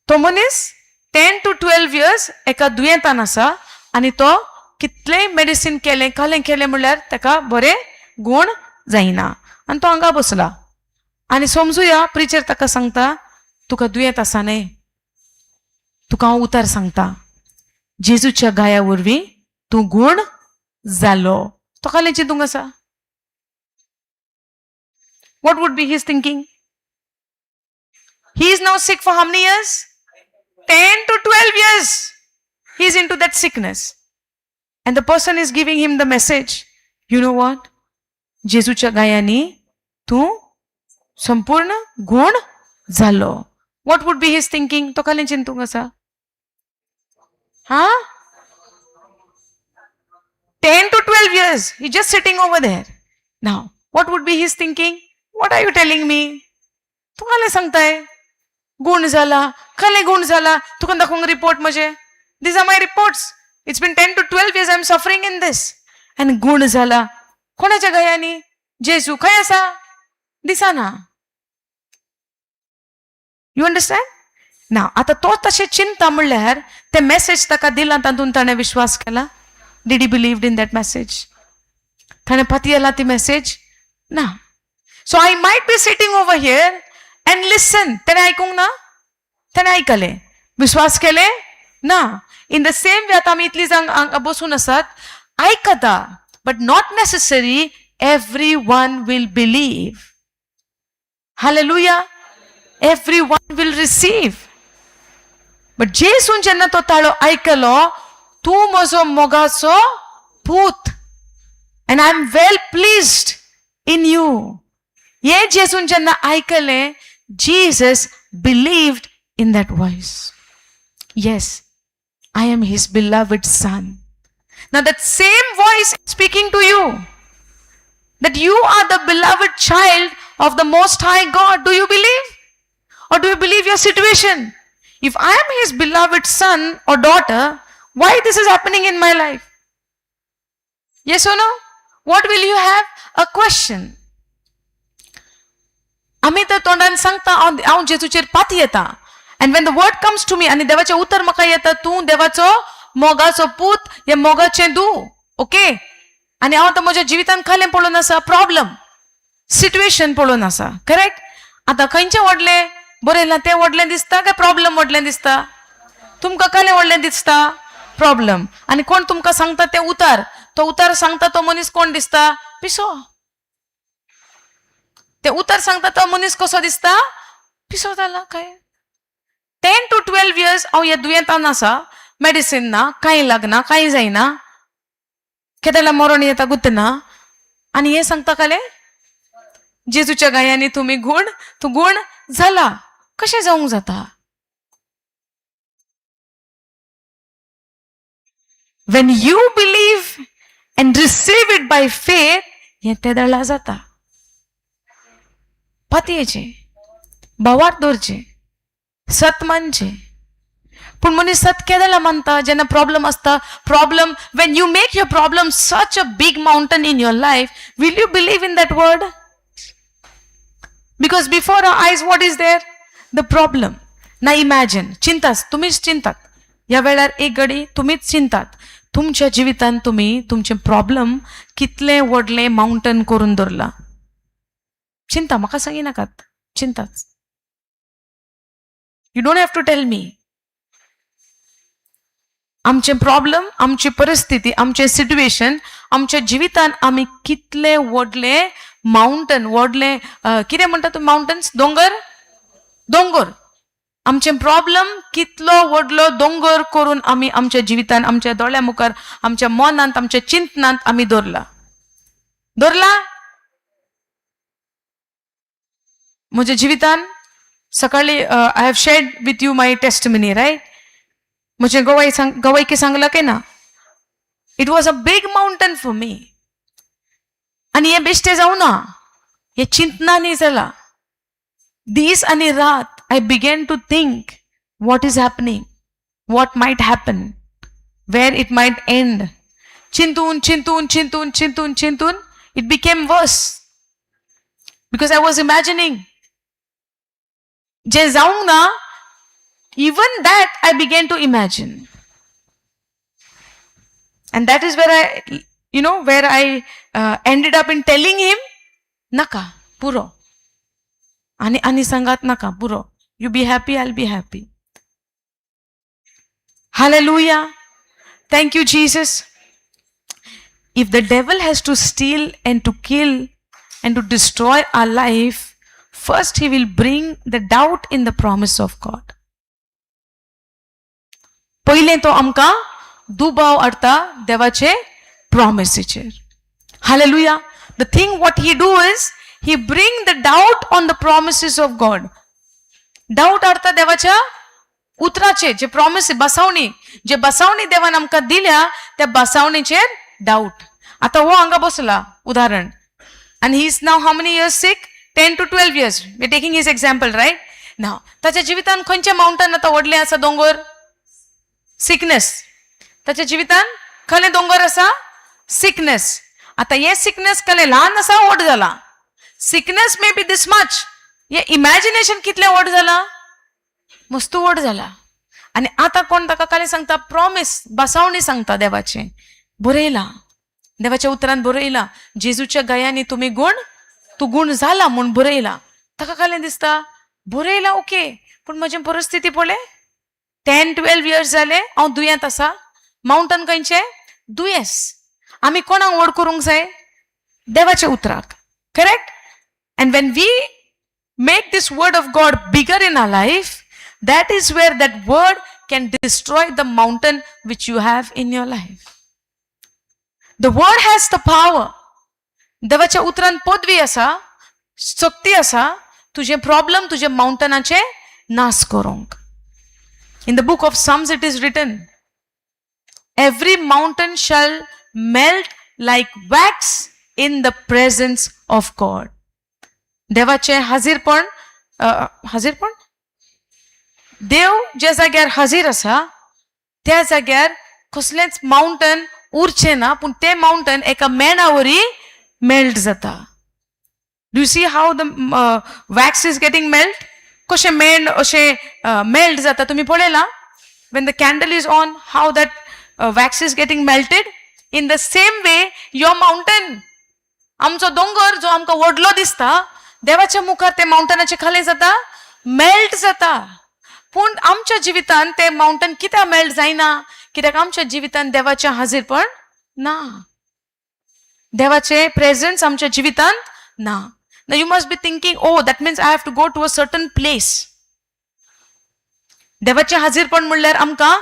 तो मनीस 10 to 12 years एका दुयेंतान आसा आनी तो कितलेंय मेडिसीन केलें कालें केलें म्हणल्यार ताका बरें गूण जायना आनी तो हांगा बसला आनी समजुया प्रिचर ताका सांगता, तुका दुयेंत आसा न्ही, तुका हांव उतर सांगता, जेजूच्या गाया वरवीं तूं गूण जालो. तो कालें चिंतूंक आसा. What would be his thinking? He is now sick for how many years? 10 to 12 years. He is into that sickness. And the person is giving him the message, you know what? जेजूच्या गायांनी तूं संपूर्ण गूण जालो. What would be his thinking? तो कसलें चिंतूंक आसा? हा, 10 to 12 years, he just sitting over there. Now what would be his thinking? What are you telling me? तूं कसलें सांगताय? गुण जाला, कसलें गुण जाला? तुका दाखोवंक रिपोर्ट म्हजे? These are my reports. It's been 10 to 12 years I am suffering in this. आनी गुण जाला कोणाच्या गयांनी? जेजू खंय आसा? दिसना. You understand? ना आतां तो तशें चिंता म्हणल्यार ते मॅसेज ताका दिला तातूंत ताणें विश्वास केला? Did he believed in that message? ताणें पातयेला ती मॅसेज ना. So I might be sitting over here and listen. ताणें आयकूंक ना? ताणें आयकलें, विश्वास केले ना. इन the same way आतां आमी इतली जाण हांगा बसून आसात, आयकता, but not necessary every one will believe. Hallelujah. Every one will receive. But जेसून जेन्ना तो ताळो आयकलो, तूं म्हजो मोगाचो पूत and I am well pleased in you, हे जेसून जेन्ना आयकलें, Jesus believed in that voice. Yes, I am his beloved son. Now that same voice is speaking to you, that you are the beloved child of the Most High God. Do you believe? Or do you believe your situation? If I am his beloved son or daughter, why this is happening in my life? Yes or no? What will you have? A question. आमी तर तोंडान सांगता, हांव हांव जेजूचेर पातयेता. And when the word comes to me, आनी देवाचें उतर म्हाका येता, तूं देवाचो मोगाचो पूत, हे मोगाचें धूव, ओके? आनी हांव आतां म्हज्या जिवितान खालें पळोवन आसा, प्रॉब्लम सिट्युएशन पळोवन आसा, करेक्ट? आतां खंयचें व्हडलें बरयलां, तें व्हडलें दिसता काय प्रॉब्लम व्हडलें दिसता तुमकां? कसलें व्हडलें दिसता? प्रॉब्लम. आनी कोण तुमकां सांगता तें उतार, तो उतार सांगता तो मनीस कोण दिसता? पिसो. ते उतर सांगता तो मनीस कसो दिसता? पिसो जाला काय? 10 टू 12 इयर्स हांव ह्या दुयेंतान आसा, मेडिसीन ना, कांय लागना, कांय जायना, केदेला मरण येता गुतना. आनी हें सांगता काले जेजूच्या गायांनी तुमी गुण, तूं गुण जाला. कशें जावंक जाता? When you believe and receive it by faith, हें तेदळा जाता. पातयेचें, भावार्थ दवरचें, सत मानचें. पूण मनीस सत केदेला मानता? जेन्ना प्रॉब्लम आसता. Problem, when you make your problem such a big mountain in your life, will you believe in that word? Because before our eyes, what is there? The problem. ना इमॅजिन, चिंताच, तुमीच चिंतात ह्या वेळार, एक घडी तुमीच चिंतात, तुमच्या जिवितांत तुमी तुमचें प्रॉब्लम कितलें व्हडलें माउंटन करून दवरलां. चिंता, म्हाका सांगी नाकात, चिंताच. You don't have to tell me. आमचें प्रॉब्लम, आमची परिस्थिती, आमचें सिट्युएशन, आमच्या जिवितान आमी कितले व्हडले माउंटन, व्हडले कितें म्हणटा तूं, माउंटन्स, दोंगर, दोंगर, आमचें प्रॉब्लम कितलो व्हडलो दोंगर करून आमी आमच्या जिवितान, आमच्या दोळ्या मुखार, आमच्या मनांत, आमच्या चिंतनांत आमी दवरला, दवरला. म्हज्या जिवितान सकाळी I have shared with you my testimony, right? म्हजें गवाय सांग, गवायकी सांगला काय ना? It was a big mountain for me. आनी हें बेश्टें जावं ना, हें चिंतनांनी जाला. दीस आनी रात I began to think what is happening, what might happen, where it might end. चिंतून चिंतून चिंतून चिंतून चिंतून it became worse, because I was imagining जें जावंक ना, even that I began to imagine. And that is where I, you know, where I ended up in telling him, naka, पुरो. आनी आनी सांगात नाका, पुरो. You be happy, I'll be happy. Hallelujah. Thank you, Jesus. If the devil has to steal and to kill and to destroy our life, first he will bring the doubt in the promise of God. पयलें तो आमकां दुबाव हाडटा देवाचे प्रॉमिसीचेर. Hallelujah. The thing what he do is he bring the doubt on the promises of God. डावट हाडटा देवाच्या उतराचेर, जे प्रॉमिस, बसावणी, जे बसावणी देवान आमकां दिल्या त्या बसावणीचेर डावट. आतां हो हांगा बसला उदाहरण, आनी he is now how many years sick? 10 to 12 years. We taking his example right now. ताच्या जिवितान खंयचें माउंटन आतां व्हडलें आसा? दोंगर, सिकनेस. ताच्या जिवितान खंयलें दोंगर आसा? सिकनेस. आतां हें सिकनेस खंयलें ल्हान आसा, व्हड जाला? Sickness may be this much. हें इमॅजिनेशन कितलें व्हड जाला? मस्तू व्हड जाला. आनी आतां कोण ताका कालें सांगता? प्रॉमीस, बसावणी सांगता देवाचें. बरयलां देवाच्या उतरान, बरयलां जेजूच्या गयांनी तुमी गूण, तूं गूण जाला म्हूण बरयलां. ताका कालें दिसता, बरयलां ओके, पूण म्हजी परिस्थिती पळय, 10-12 इयर्स जाले हांव दुयेंत आसा. माउंटन खंयचें? दुयेंस. आमी कोणाक व्हड करूंक जाय? देवाच्या उतराक, correct? And when we make this word of God bigger in our life, that is where that word can destroy the mountain which you have in your life. The word has the power. देवाच्या उतरान पदवी आसा, शक्ती आसा तुजें प्रॉब्लम, तुजे माउंटनाचे नाश करूंक. In the book of Psalms it is written, "Every mountain shall melt like wax in the presence of God." देवाचें हाजीरपण, हाजीरपण, देव ज्या जाग्यार हाजीर आसा त्या जाग्यार कसलेंच माउंटन उरचें ना, पूण तें माउंटन एका मेणा वरी मेल्ट जाता. Do see how the wax is getting melt? कशें मेण अशें मेल्ट जाता तुमी पळयलां? When the candle is on, how that wax is getting melted. In the same way, your mountain, आमचो दोंगर जो आमकां व्हडलो दिसता, देवाच्या मुखार ते माउंटनाचे खाली जाता, मेल्ट जाता. पूण आमच्या जिवितान ते माउंटन कित्याक मेल्ट जायना? कित्याक आमच्या जिवितान देवाचें हाजीरपण ना, देवाचें प्रेझन्स आमच्या जिवितांत ना. You must be thinking, "Oh, that means I have to go to a certain place." देवाचें हाजीरपण म्हणल्यार आमकां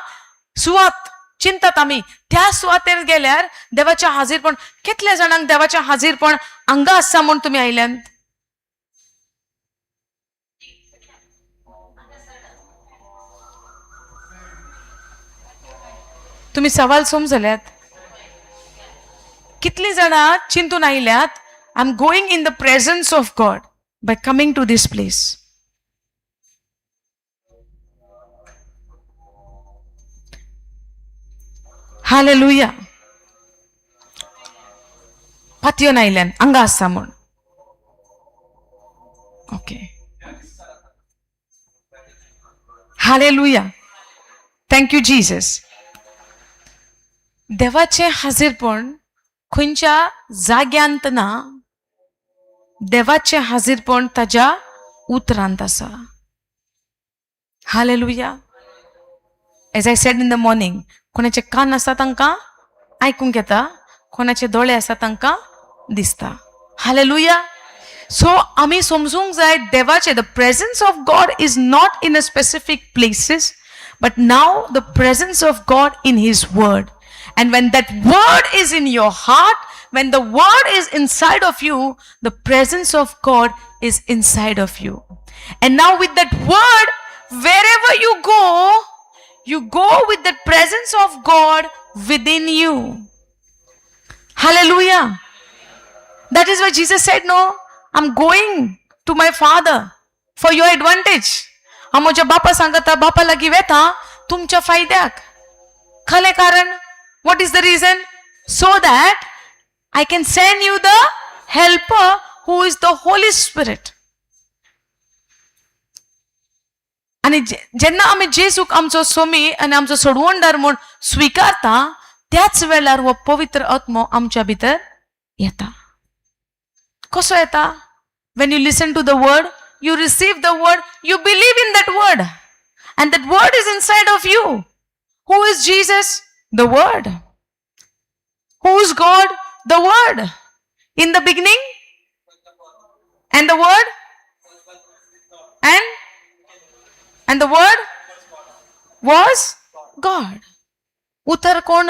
सुवात चिंतात आमी. त्या सुवातेर गेल्यार देवाचें हाजीरपण. कितल्या जाणांक देवाचें हाजीरपण हांगा आसा म्हूण तुमी आयल्यात? तुमी सवाल समजल्यात? कितली जाणां चिंतून आयल्यात, I am going in the presence of God by coming to this place? Hallelujah. पातयेवन आयल्यान हांगा आसा म्हूण. Okay, hallelujah. Thank you Jesus. देवाचें हाजीरपण खंयच्या जाग्यांत ना. देवाचें हाजीरपण ताज्या उतरांत आसा. Hallelujah. As I said in the morning, कोणाचे कान आसा तांकां आयकूंक येता, कोणाचे दोळे आसा तांकां दिसता. हालेलुया. सो आमी समजूंक जाय, देवाचे, the presence of God is not in a specific places, but now the presence of God in his word. And when that word is in your heart, when the word is inside of you, the presence of God is inside of you. And now with that word, wherever you go, you go with the presence of God within you. Hallelujah. That is why Jesus said, "No, I'm going to my Father for your advantage." हांव म्हज्या बापा सांगता, बापा लागीं वेता तुमच्या फायद्याक. खलें कारण? What is the reason? So that I can send you the helper, who is the Holy Spirit. आनी जेन्ना आमी जेजूक आमचो सोमी आनी आमचो सोडवणदार म्हूण स्विकारता, त्याच वेळार हो पवित्र आत्मो आमच्या भितर येता. कसो येता? When you listen to the word, you receive the word, you believe in that word, and that word is inside of you. Who is Jesus? The word. Who is God? The word. In the beginning and the word and the word was God. उतर कोण?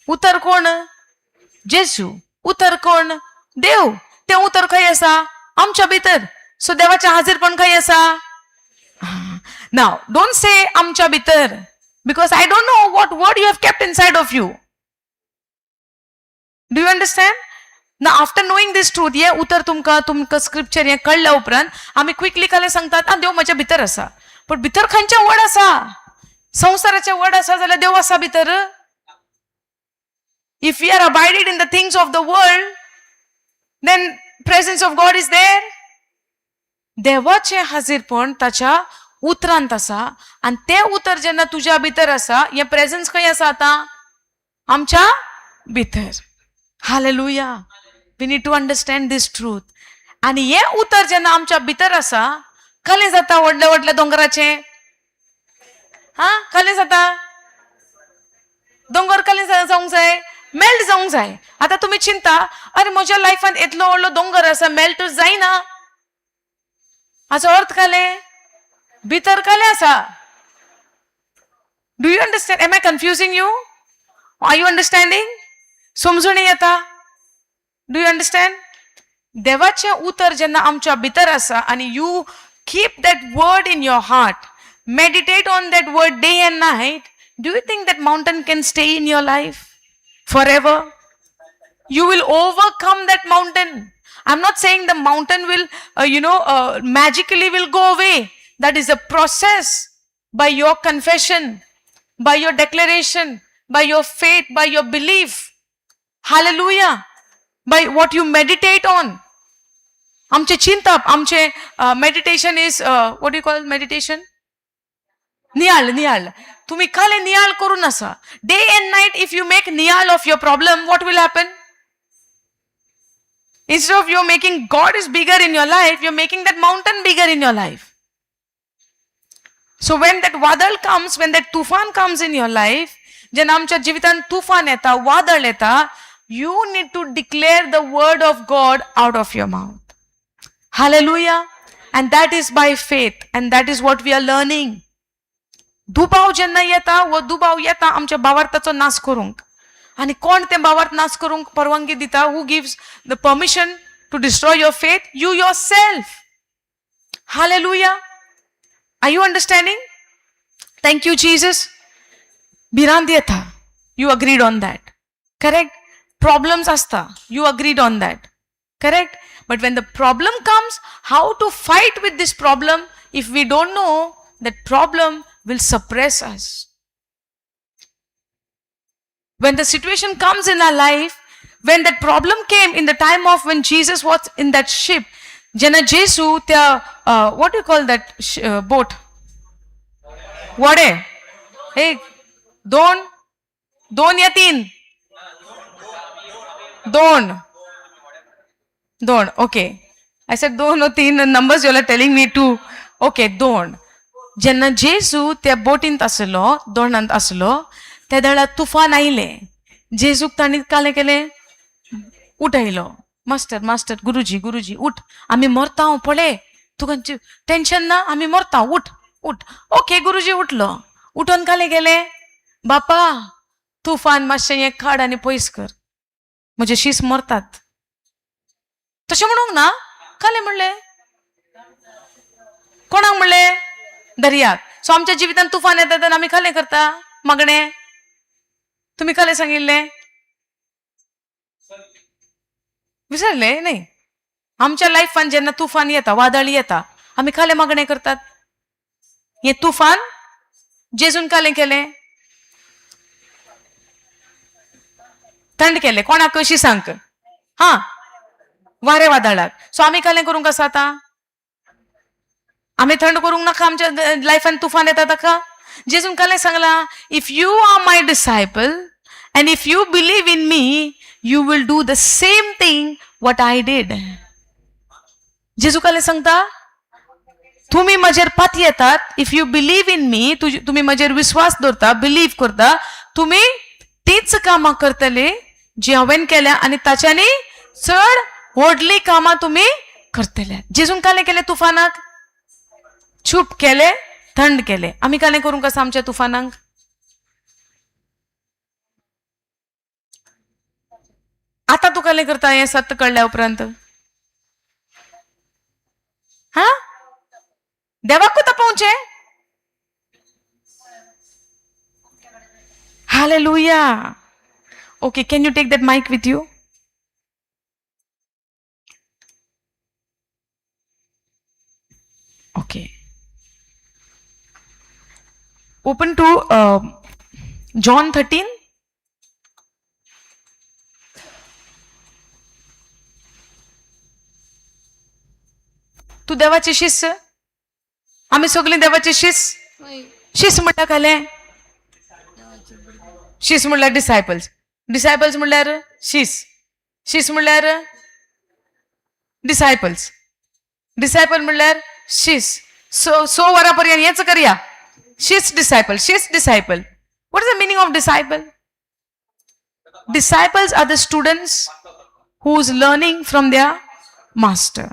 उतर कोण? जेजू. उतर कोण? देव. तें उतर खंय आसा? आमच्या भितर. सो देवाचें हाजीरपण खंय आसा? Now don't say आमच्या भितर, because I don't know what word you have kept inside of you. Do you understand? ना, आफ्टर नोईंग this truth, हें उतर तुमकां तुमकां स्क्रिप्चर हें कळ्ळ्या उपरांत आमी क्विकली कालें सांगतात, आं, देव म्हज्या भितर आसा. पण भितर खंयचें वर्ड आसा? संवसाराचें वर्ड आसा जाल्यार देव आसा भितर? If we are abided in the things of the world, then presence of God is there? देवाचें हाजीरपण ताच्या उतरांत आसा आनी तें उतर जेन्ना तुज्या भितर आसा, हें प्रेजन्स खंय आसा आतां? आमच्या भितर. Hallelujah. We need to understand this truth. आनी हें उतर जेन्ना आमच्या भितर आसा, कलें जाता व्हडल्या व्हडल्या दोंगराचें? हा, कलें जाता? दोंगर कलें जावंक जाय? मेल्ट जावंक जाय. आतां तुमी चिंता, अरे, म्हज्या लायफान इतलो व्हडलो दोंगर आसा, मेल्ट जायना. हाचो अर्थ कालें? भितर कालें आसा? Do you understand? Am I confusing you? Are you understanding? समजून येता? Do you understand? देवाचें उतर जेन्ना आमच्या भितर आसा आनी you keep that word in your heart, meditate on that word day and night, do you think that mountain can stay in your life forever? You will overcome that mountain. I'm not saying the mountain will magically will go away. That is a process by your confession, by your declaration, by your faith, by your belief. Hallelujah. By what you meditate on. आमचे चिंतप, आमचे meditation is, what you call meditation? नियाळ. नियाळ. तुम्ही खाली नियाळ करून आसा day and night. If you make नियाळ of your problem, what will happen? Instead of you making God is bigger in your life, you're making that mountain bigger in your life. So when that वादळ comes, when that तुफान comes in your life, जेन्ना आमच्या जिवितांत तुफान येता, वादळ येता, you need to declare the word of God out of your mouth. Hallelujah. And that is by faith, and that is what we are learning. दुबाव जेन्ना येता, हो दुबाव येता आमच्या भावार्थाचो नाश करूंक. आनी कोण तें भावार्थ नाश करूंक परवानगी दिता? Who gives the permission to destroy your faith? You yourself. Hallelujah. Are you understanding? Thank you, Jesus. भिरांत येता, you agreed on that, correct? Problems आसता, you agreed on that, correct? But when the problem comes, how to fight with this problem? If we don't know, that problem will suppress us. When the situation comes in our life, when that problem came in the time of when Jesus was in that ship, जेन्ना जेसू त्या, what you call that boat? व्हडें. एक, दोन, दोन या तीन? दोन, दोन. Okay, I said दोन or तीन numbers, you are telling me two. Okay, दोन. जेन्ना जेजू त्या बोटींत आसलो, दोणांत आसलो, त्या वेळार तुफान आयलें. जेजूक तांणी कालें केलें? उठयलो. मास्टर, मास्टर, गुरुजी, गुरुजी, उठ, आमी मरता, पळय, तुका टेन्शन ना, आमी मरता, उठ, उठ. ओके, गुरुजी उठलो. उठोन कालें गेले? बापा, तुफान मातशें हें काड आनी पयस कर, म्हजे शीस मरतात. तशें म्हणूंक ना. कालें म्हणलें? कोणाक म्हणलें? दर्याक. सो आमच्या जिवितांत तुफान येता तेन्ना आमी कालें करता मागणें? तुमी कालें सांगिल्लें? विसरले न्ही? आमच्या लायफान जेन्ना तुफान येता, वादळ येता, आमी कालें मागणें करतात? हें तुफान जेजून कालें केलें? थंड केलें. कोणाक? कशी सांग. हा, वारे वादळाक. सो आमी कालें करूंक आसा आतां? आमी थंड करूंक नाका? आमच्या लायफान तुफान येता ताका जेजून कालें सांगलां? If you are my disciple and if you believe in me, you will do the same thing what I did. जेजू कालें सांगता? तुमी म्हजेर पातयेतात, if you believe in me, तुमी म्हजेर विस्वास दवरता, बिलीव करता, तुमी तीच कामां करतले जी हांवें केल्या आनी ताच्यानी चड व्हडली कामां तुमी करतले. जेजून कालें केलें तुफानाक? चूप केले, थंड केले. आमी कालें करूंक आसा आमच्या तुफानाक? आतां तूं कालें करता हें सत्य कळ्ळ्या उपरांत? हा, देवाकूच तापोवचें? Hallelujah. Okay, can you take that mic with you? Okay. Open to John 13. तूं देवाचे शिष्य. आमी सगळीं देवाचे शिष्य. शिष्य म्हणल्यार खालें, शिष्य म्हणल्यार डिसायपल्स. डिसायपल्स म्हणल्यार शिष्य. शिष्य म्हणल्यार डिसायपल्स. डिसायपल म्हणल्यार शिष्य. सो सो वरां पर्यंत हेच करया. शिष्य, डिसायपल, शिष्य, disciple. What is the meaning of disciple? Disciples are the students who is learning from their master.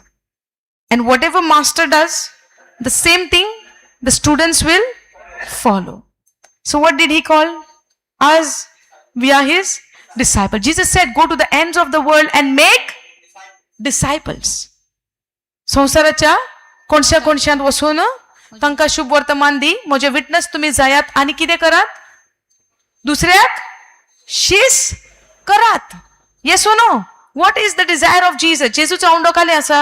And whatever master does, the same thing the students will follow. So what did he call us? We are his disciple. Jesus said, "Go to the ends of the world and make disciples." संवसाराच्या कोणश्या कोणश्यांत वचून तांकां शुभ वर्तमान दी, म्हजे विटनस तुमी जायात आनी कितें करात, दुसऱ्याक शीस करात. Yes, no? What is the desire of Jesus? जेजूचो आवंडो खाली आसा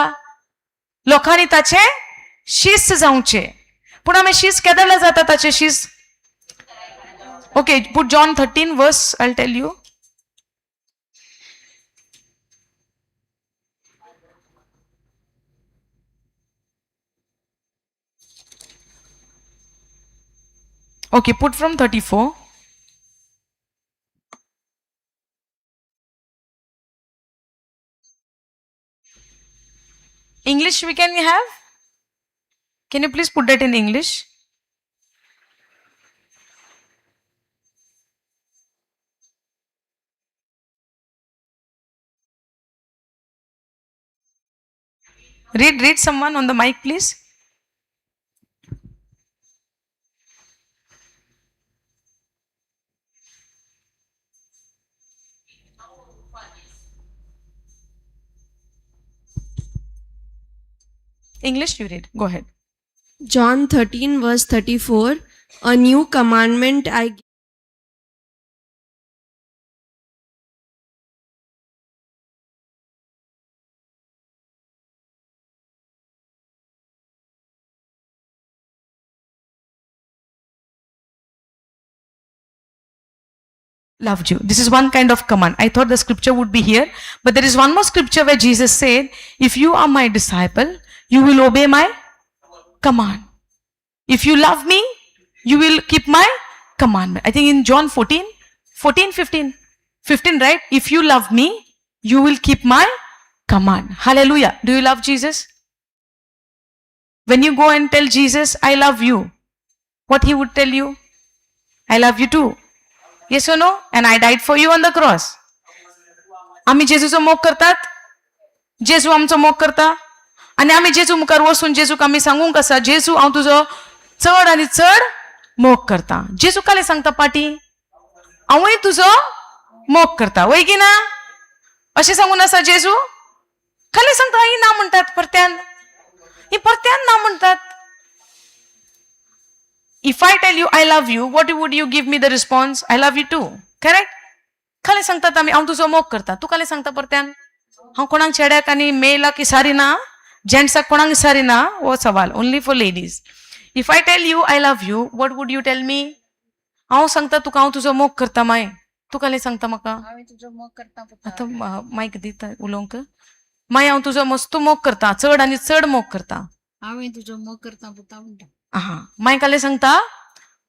लोकांनी ताचे शिस्त जावचे. पूण आमी शीस केदळा जाता ताचे शीस? Okay, put John 13 verse, I tell you. Okay, put from 34. English we can have? Can you please put that in English? Read, read someone on the mic, please. English you read. Go ahead. John 13, verse 34. A new commandment I Loved you. This is one kind of command. I thought the scripture would be here, but there is one more scripture where Jesus said, "If you are my disciple, you will obey my command. If you love me, you will keep my commandment." I think in John 14, 14, 15, 15, right? If you love me, you will keep my command. Hallelujah. Do you love Jesus? When you go and tell Jesus, "I love you," what he would tell you? "I love you too." Yes or no? And I died for you on the cross. आम्ही जेजूचो मोग करतात, जेजू आमचो मोग करता आनी आमी जेजू मुखार वचून जेजूक आमी सांगूंक आसा, जेजू, हांव तुजो चड आनी चड मोग करता. जेजू काले सांगता पाटी, हांवूय तुजो मोग करता, वय की ना? अशें सांगून आसा जेजू. खाली सांगता ही ना म्हणटात परत्यान, ही परत्यान ना म्हणटात. If I tell you I love you, what would you give me the response? "I love you too." Correct? खाली सांगतात आमी, हांव तुजो मोग करता. तूं खाली सांगता परत्यान, हांव कोणाक चेड्याक आनी मेलाक विचारिना, जेंट्साक कोणाक विचारिना हो सवाल. Only for ladies. If I tell you I love you, what would you tell me? हांव सांगता तुका हांव तुजो मोग करता माय, तूं खाली सांगता म्हाका? हांवें तुजो मोग करता पुता. आतां मायक दिता उलोवंक. माय, हांव तुजो मस्त मोग करता, चड आनी चड मोग करता. हांवें तुजो मोग करता पुता म्हणटा. आहा, माय काले सांगता,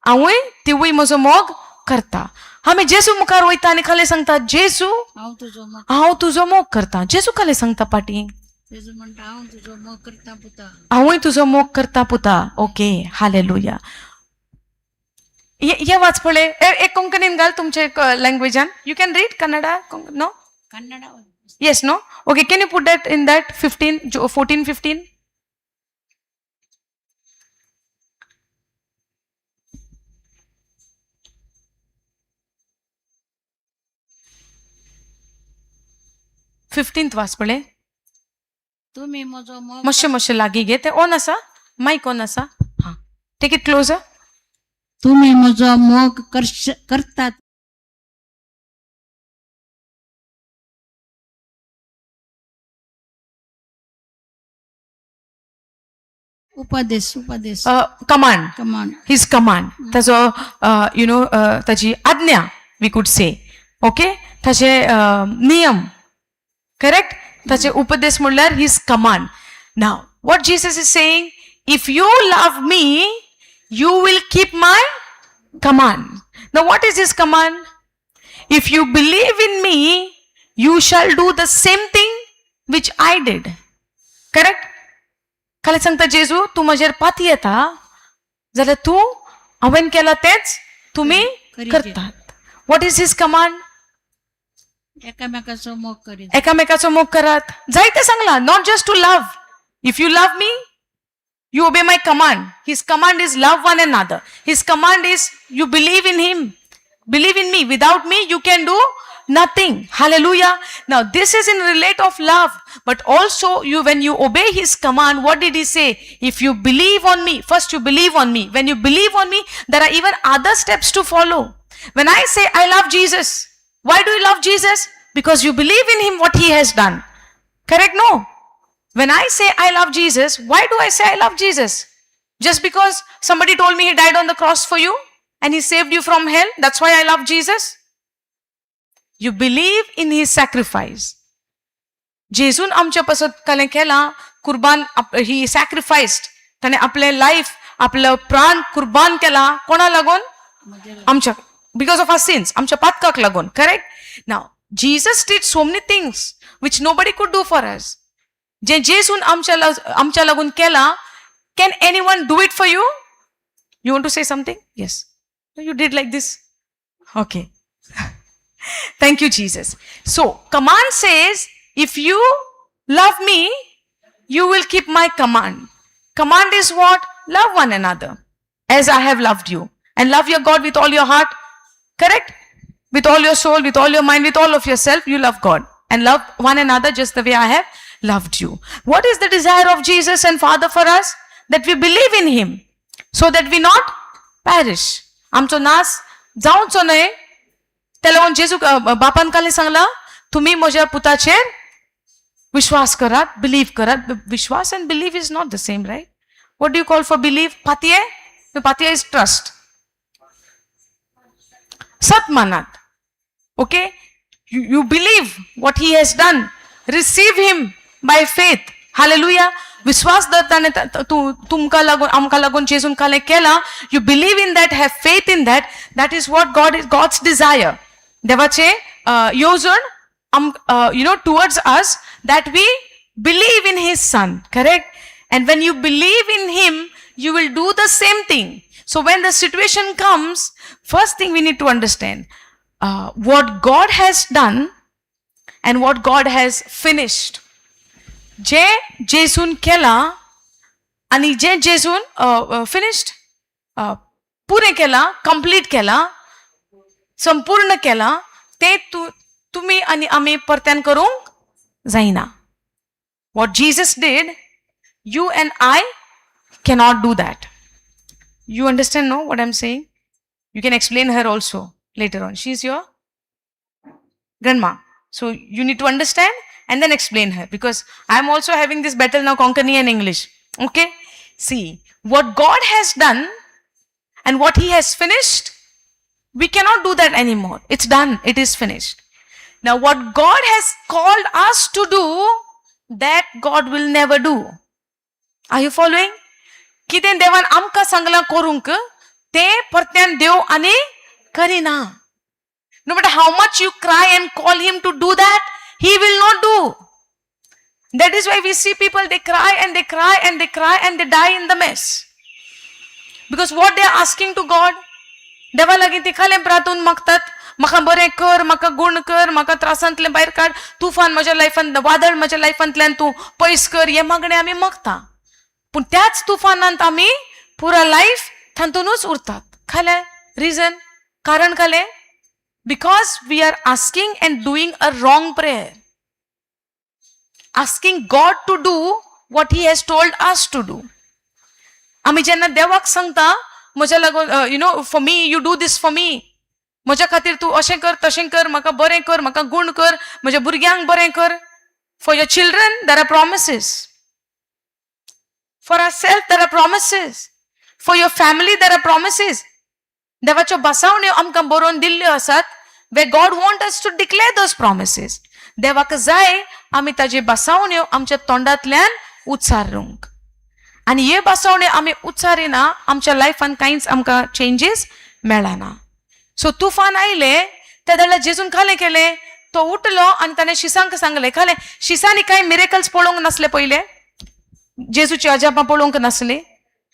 हांवूय तिवूय म्हजो मोग करता. आमी जेजू मुखार वयता आनी खाली सांगता, जेजू, हांव तुजो मोग. हांव तुजो मोग करता. जेजू खाली सांगता पाटी? जेजू म्हणटा, हांव तुजो मोग करता पुता. हांवूय तुजो मोग करता पुता. Okay, hallelujah. हे वाच पळय, एक कोंकणीन घाल तुमचे लँग्वेजान. You can read Kannada, no? Kannada. Yes, no? Okay, can you put that in that 15, 14, 15? 15th वाच पळय. तुमी म्हजो मोग मातशें मातशें लागीं घे. तें ऑन आसा, मायक ऑन आसा. हां, take it closer. तुमी म्हजो मोग करतात. उपदेश उपदेश. कमांड. कमांड. His command, ताजो you know ताजी आज्ञा we could say, okay, ताजे नियम, करेक्ट. ताचे उपदेश म्हणल्यार his command. Now what Jesus is saying, if you love me, you will keep my command. Now what is his command? If you believe in me, you shall do the same thing which I did. Correct? खाली सांगता जेजू, तूं म्हजेर पाती येता जाल्यार तूं हांवें केलां तेंच तुमी करीत. करतात. What is his command? एकामेकाचो मोग करीत. एकामेकाचो मोग करात. जायते सांगला, not just to love. If you love me, you obey my command. His command is love one another. His command is you believe in him, believe in me. Without me you can do nothing. Hallelujah. Now this is in relate of love, but also you, when you obey his command, what did he say? If you believe on me, first you believe on me. When you believe on me, there are even other steps to follow. When I say I love Jesus, why do you love Jesus? Because you believe in him, what he has done. Correct? No? When I say I love Jesus, why do I say I love Jesus? Just because somebody told me he died on the cross for you and he saved you from hell, that's why I love Jesus? You believe in his sacrifice. जेजून आमच्या पासत कालें केलां कुर्बान. ही सॅक्रिफायस्ड. ताणें आपलें लायफ, आपलो प्राण कुर्बान केला. कोणा लागून? आमच्या, because of our since, आमच्या पातकाक लागून. Correct? Now Jesus did so many things which nobody could do for us. जे जेजून आमच्या लागून केलां, can anyone do it for you? You want to say something? Yes, you did like this. Okay. Thank you, Jesus. So, command says, if you love me, you will keep my command. Command is what? Love one another as I have loved you. And love your God with all your heart. Correct? With all your soul, with all your mind, with all of yourself, you love God. And love one another just the way I have loved you. What is the desire of Jesus and Father for us? That we believe in Him so that we not perish. आमचो नाश जावचो न्हय, त्या लागून जेजू बापान काल सांगला, तुम्ही म्हज्या पुताचेर विश्वास करात, बिलीव करात. विश्वास and believe is not the same, right? What do you call for believe? पातये? पातये is trust. सत मानात. Okay, you believe what he has done. Receive him by faith. Hallelujah. विश्वास दर ताणें तूं तुमकां लागून, आमकां लागून जेजून कालें केलां. You believe in that, have faith in that. That is what God is, God's desire, देवाचे येवजण आम towards us, that we believe in his son. Correct? And when you believe in him, you will do the same thing. So when the situation comes, first thing we need to understand, what God has done and what God has finished. जे जेजून केलां आनी जे जेजून फिनिश्ड, पुरें केलां, कंप्लीट केलां, संपूर्ण केलां, ते तूं तुमी आनी आमी परत्यान करूंक जायना. What Jesus did, you and I cannot do that. You understand, no, what I'm saying? You can explain her also later on. She's your grandma. So you need to understand and then explain her, because I'm also having this battle now, Konkani and English. Okay? See, what God has done and what He has finished, we cannot do that anymore. It's done, it is finished. Now, what God has called us to do, that God will never do. Are you following? कितें देवान आमकां सांगलां करूंक, तें परत्यान देव आनी करिना. No matter how much you cry and call him to do that, he will not do. That is why we see people, they cry and they cry and they cry and they die in the mess. Because what they are asking to God, देवा लागीं ती खालें प्रार्थून मागतात, म्हाका बरें कर, म्हाका गुण कर, म्हाका त्रासांतलें भायर काड, तुफान म्हज्या लायफान, वादळ म्हज्या लायफांतल्यान तूं पयस कर. हें मागणें आमी मागता, पूण त्याच तुफानांत आमी पुरा लायफ तातूंतच उरतात. खालें रिजन, कारण खालें, because we are asking and doing a wrong prayer, asking God to do what he has told us to do. आमी जेन्ना देवाक सांगता, म्हज्या लागून, for me you do this, for me, म्हज्या खातीर तूं अशें कर, तशें कर, म्हाका बरें कर, म्हाका गूण कर, म्हज्या भुरग्यांक बरें कर. For your children there are promises. For ourself there are promises. For your family there are promises. देवाच्यो बसावण्यो आमकां बरोवन दिल्ल्यो आसात, where God want us to declare those promises. देवाक जाय आमी ताजे बसावण्यो आमच्या तोंडांतल्यान उच्चारूंक. आनी हे बसावण्यो आमी उच्चारिना, आमच्या लायफान कांयच आमकां चेंजीस मेळना. सो तुफान आयले त्या वेळार जेजून खालें केलें? तो उठलो आनी ताणें शिसांक सांगलें. खालें शिसांनी कांय मिरेकल्स पळोवंक नासले पयले? जेजूची अजापां पळोवंक नासली?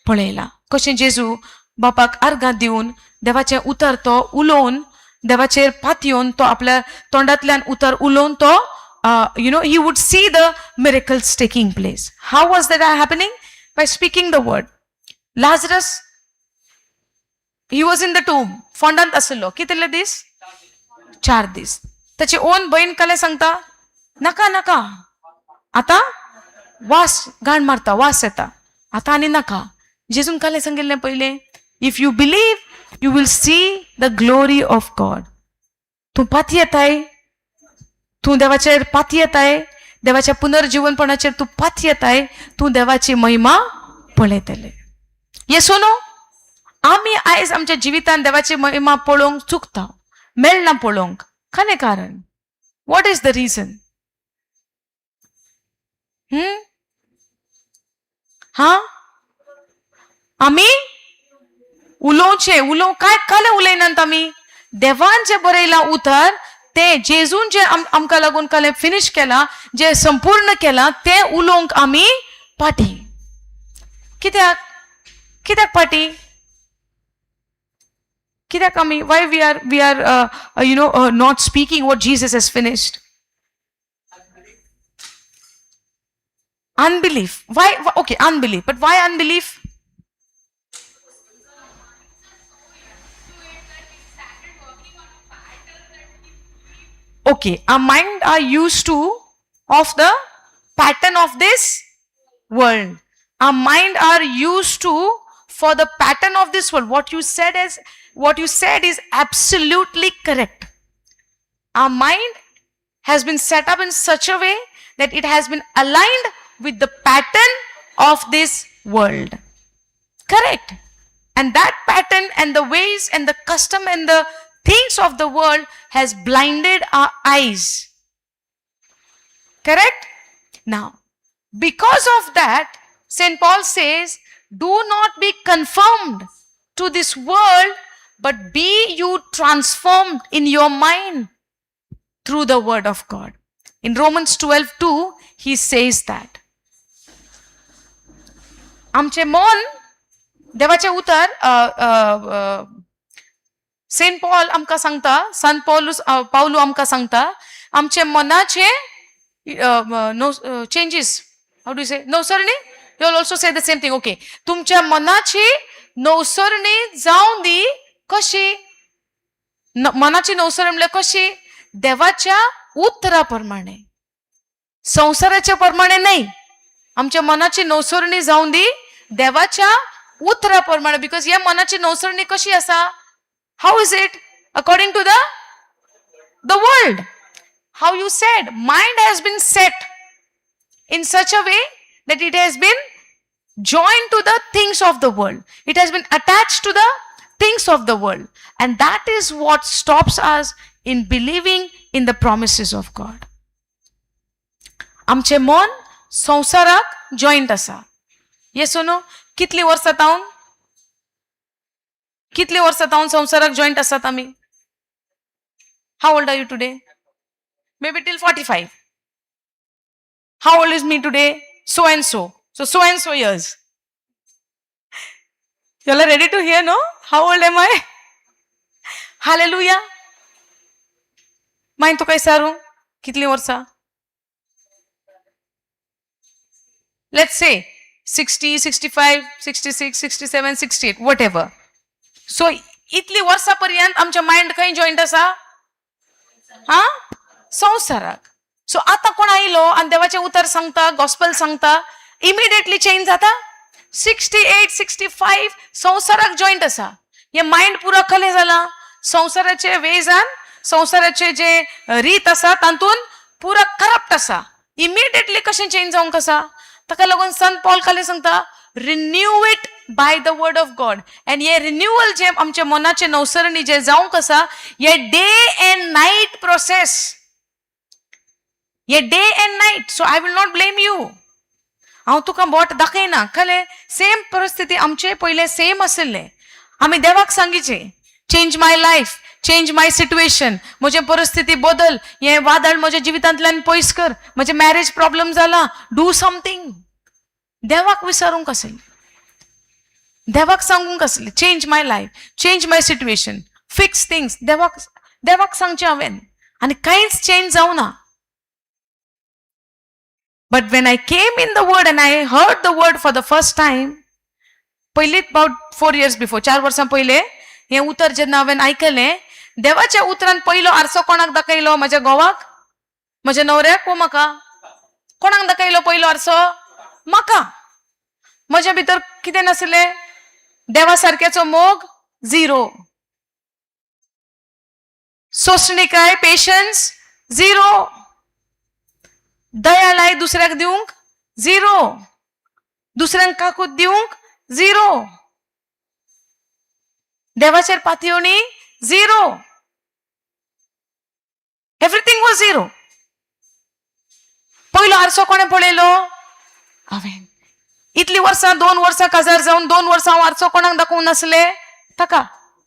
पळयला कशें जेजू बापाक आर्गां दिवन, देवाचें उतर तो उलोवन, देवाचेर पातयेवन, तो आपल्या तोंडांतल्यान उतर उलोवन तो he would see the miracles taking place. How was that happening? By speaking the word. Lazarus, he was in the tomb. फोंडांत आसलो कितले दीस? 4 दीस. ताची ओन बहीण कले सांगता, नाका नाका, आतां वास घाण मारता, वास येता आतां आनी नाका. जेजून काले सांगिल्लें पयलें? If you believe, you will see the glory of God. तूं पातयेताय, तूं देवाचेर पातयेताय, देवाच्या पुनर्जिवनपणाचेर तूं पातयेताय, तूं देवाची महिमा पळयतले. येस नो? आमी आयज आमच्या जिवितान देवाची महिमा पळोवंक चुकता, मेळना पळोवंक. खरें कारण? What is the reason? हा, आमी उलोवचे उलोवं काय काले उलयनात आमी? देवान जे बरयलां उतर, ते जेजून जे आमकां लागून काले फिनिश केलां, जे संपूर्ण केलां, ते उलोवंक आमी पाटी कित्याक? कित्याक पाटी? कित्याक आमी, why we are not speaking what Jesus has finished? Unbelief. Why? Okay, unbelief. But why unbelief? Okay, our mind are used to of the pattern of this world. Our mind are used to for the pattern of this world. What you said is absolutely correct. Our mind has been set up in such a way that it has been aligned with the pattern of this world. Correct. And that pattern and the ways and the custom and the things of the world has blinded our eyes. Correct? Now, because of that, St. Paul says, do not be conformed to this world, but be you transformed in your mind through the word of God. In Romans 12:2, he says that. आमचे मन देवाचें उतर, सेंट पॉल आमकां सांगता, संत पॉलूस पावलू आमकां सांगता, आमचे मनाचे no changes, how do say नवसरणी? You also say the same thing, okay? तुमच्या मनाची नवसरणी जावं दी. कशी मनाची नवसरणी म्हणल्यार कशी? देवाच्या उतरा प्रमाणे, संवसाराच्या प्रमाणे न्हय. आमच्या मनाची नवसरणी जावं दी देवाच्या उतरा प्रमाणे. Because ह्या मनाची नवसरणी कशी आसा? How is it? According to the world. How you said, mind has been set in such a way that it has been joined to the things of the world. It has been attached to the things of the world. And that is what stops us in believing in the promises of God. आमचें मन संवसाराक जॉयंट आसा. येस नो? कितलीं वर्सां तावन, कितलीं वर्सां तावन संवसाराक जॉयंट आसात आमी? How old are you today? Maybe till 45. How old is me today? So and so. So, so and so years. You all are ready to hear, no? How old am I? Hallelujah. मागीर तुका विचारूं कितलीं वर्सां? Let's say 60, 65, 66, 67, 68, whatever. So इतली वर्सां पर्यंत आमच्या मायंड खंय जॉयंट आसा? हा, संवसाराक. सो आतां कोण आयलो आनी देवाचें उतर सांगता, गॉस्पल सांगता, इमिडिएटली चेंज जाता? 68, 65, संवसाराक जॉयंट आसा. हे मायंड पुरो कलें जालां संवसाराचे वेजान, संवसाराचे जे रीत आसा तातूंत पुरा करप्ट आसा. इमिडिएटली कशें चेंज जावंक आसा? ताका लागून संत पॉल खाली सांगता. Renew it by the word of God. And hey renewal जे आमच्या मनाचे नवसरणी जे जावंक आसा, हे डे अँड नायट प्रोसेस. हे day and night. So I will not blame you. हांव तुका बोट दाखयना. कळ्ळें? सेम परिस्थिती आमचे पयले सेम आशिल्ले. आमी देवाक सांगिचे, "Change my life, change my situation. म्हजें परिस्थिती बदल. हें वादळ म्हज्या जिवितांतल्यान पयस कर. म्हजें मॅरेज प्रॉब्लम जाला. Do something." देवाक विचारूंक आसलें, देवाक सांगूंक आसलें, "Change my life, change my situation, fix things." देवाक सांगचें हांवें आनी कांयच चेंज जावना. But when I came in the word and I heard the word for the first time, पयलींच अबाउट 4 इयर्स बिफोर, 4 वर्सां पयले हें उतर जेन्ना हांवें आयकलें, देवाच्या उतरान पयलो आरसो कोणाक दाखयलो? म्हज्या घोवाक, म्हज्या न्हवऱ्याक वो म्हाका? कोणाक दाखयलो पयलो आरसो? म्हाका. म्हज्या भितर कितें नासलें? देवा सारक्याचो मोग झिरो, सोसणिकाय, पेशन्स झिरो, दयाळाय दुसऱ्याक दिवंक झिरो, दुसऱ्यांक काकूत दिवंक zero, देवाचेर पातयेवणी zero. Everything was zero. पयलो आरसो कोणें पळयलो? हांवें. इतली वर्सां, 2 वर्सां काजार जावन 2 वर्सां हांव आरसो कोणाक दाखोवंक नासले? ताका.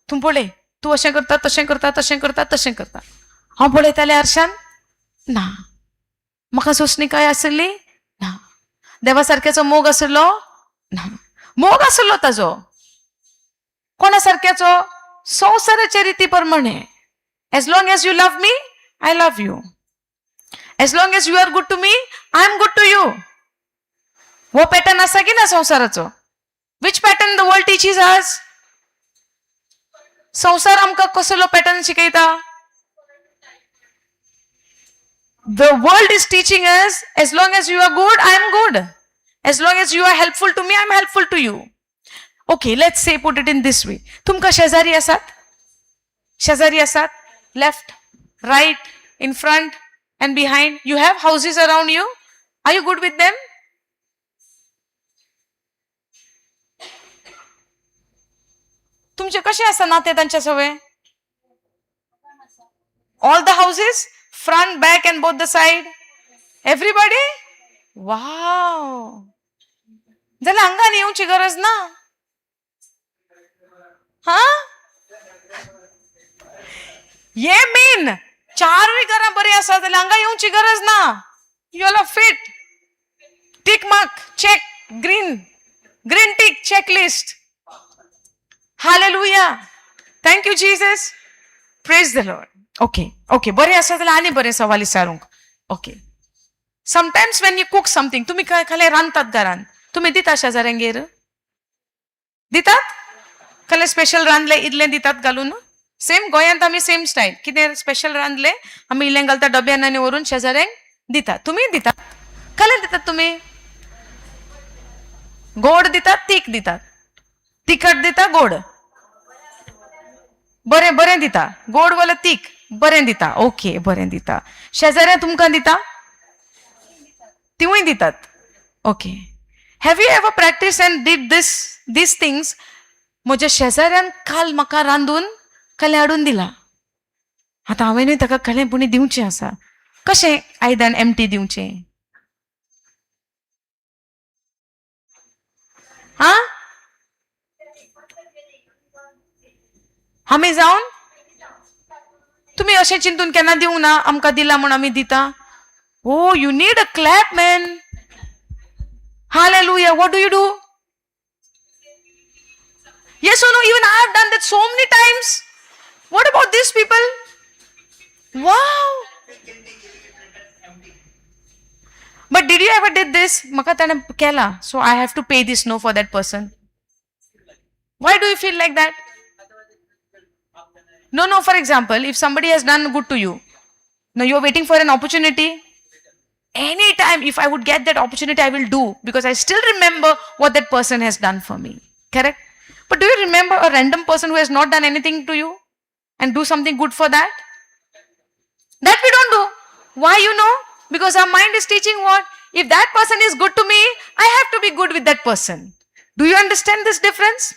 तूं पळय, तूं अशें करता, तशें करता, तशें करता, तशें करता. हांव पळयतालें आरशान, ना. म्हाका सोंसणीकाय आसली ना. देवा सारक्याचो मोग आसलो ना. मोग आसलो ताजो कोणा सारक्याचो? संवसाराच्या रिती प्रमाणे. As long as you love me, I love you. As long as you are good to me, I am good to you. हो पॅटर्न आसा की ना संवसाराचो? Which pattern the world teaches us? संवसार आमकां कसलो पॅटर्न शिकयता? The world is teaching us, as long as you are good, I am good. As long as you are helpful to me, I am helpful to you. Okay, let's say, put it in this way. तुमकां शेजारी आसात? शेजारी आसात? Left, right, in front and behind, you have houses around you. Are you good with them? तुमचे कसे आसा नाते तांच्या सवे? All the houses, front, back and both the side, everybody? Wow! जाल्यार हांगा येवची गरज ना. हा, हे मेन. चारूय घरां बरी आसा जाल्यार हांगा येवची गरज ना. You are fit. Tick mark, check, green, green tick, check list. Hallelujah. Thank you, Jesus. Praise the Lord. Okay, बरें आसा जाल्यार आनी बरें सवाल विचारूंक. Okay, sometimes when you cook something, तुमी काय खालें रांदतात घरान, तुमी दिता शेजाऱ्यांगेर? दितात? कसलें स्पेशल रांदलें, इल्लें दितात घालून? सेम गोंयांत आमी सेम स्टायल. कितें स्पेशल रांदलें, आमी इल्लें घालता डब्यान आनी व्हरून शेजाऱ्यांक दितात. तुमी दितात? कसलें दितात तुमी? गोड दितात, तीख दितात? तिखट दिता, गोड? बरें बरें दिता. गोड वाला तीख? बरें दिता. ओके, बरें दिता. शेजाऱ्या तुमकां दिता? तिवूय दितात. Okay, have you ever practice and did this things? म्हज्या शेजाऱ्यान काल म्हाका रांदून कलें हाडून दिला, आतां हांवेनूय ताका कलें पुणी दिवचें आसा. कशें आयदन एमटी दिवचें? हा, आमी जावन तुमी अशें चिंतून केन्ना दिवंक ना, आमकां दिला म्हूण आमी दिता? Oh, you need a clap, man. Hallelujah. What do you do? Yes or no? Even I have done that so many times. What about these people? Wow. But did you ever did this? म्हाका ताणें केला, so I have to pay this, no, for that person. Why do you feel like that? No, for example, if somebody has done good to you, now you're waiting for an opportunity. Anytime, if I would get that opportunity, I will do, because I still remember what that person has done for me. Correct? But do you remember a random person who has not done anything to you and do something good for that? That we don't do. Why, you know? Because our mind is teaching what? If that person is good to me, I have to be good with that person. Do you understand this difference?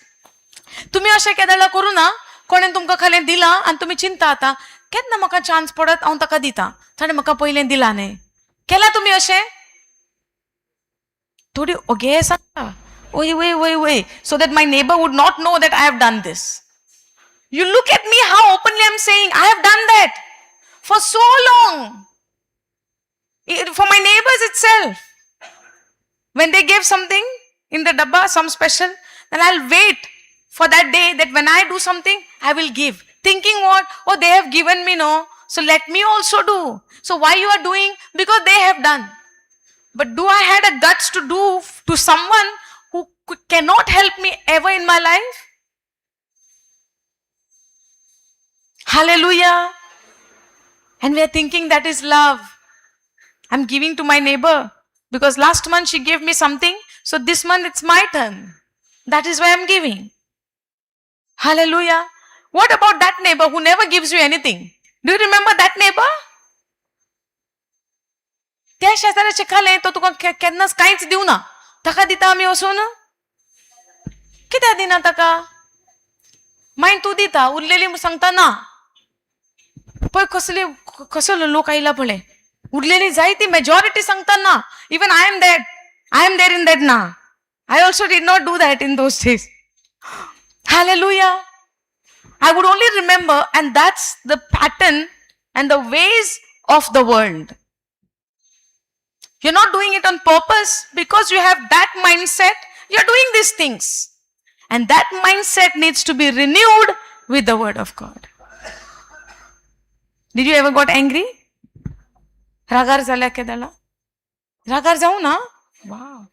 तुमी अशें केदळा करूं ना, कोणें तुमकां खालें दिलां आनी तुमी चिंता आतां केन्ना म्हाका चान्स पडत हांव ताका दिता, ताणें म्हाका पयलें दिलां न्ही. केलां तुमी अशें? थोडी ओगे सांगता, वय वय वय वय, so that my neighbour would not know that I have done this. You look at me, how openly I am saying. I have done that for so long, for my neighbours itself. When they gave something in the dabba, some special, then I'll wait for that day that when I do something, I will give. Thinking what? Oh, they have given me, no. So let me also do. So why you are doing? Because they have done. But do I had a guts to do to someone who cannot help me ever in my life? Hallelujah. And we are thinking that is love. I'm giving to my neighbor because last month she gave me something, so this month it's my turn. That is why I'm giving. Hallelujah. What about that neighbor who never gives you anything? Do you remember that neighbor? त्या शेजाऱ्याचे खालें तो तुका केन्नाच कांयच दिवना, ताका दिता आमी वचून? कित्याक दिना ताका? मागीर तूं दिता, उरलेली सांगता ना. पळय कसली कसलो लोक आयला पळय, उरलेली जायती मेजॉरिटी सांगता ना. Even I am that, I am there in that ना. I also did not do that in those days. Hallelujah. I would only remember, and that's the pattern and the ways of the world. You're not doing it on purpose because you have that mindset. You're doing these things. And that mindset needs to be renewed with the word of God. Did you ever got angry? रागार जाल्या केदाळा? रागार जाऊ ना? वाव.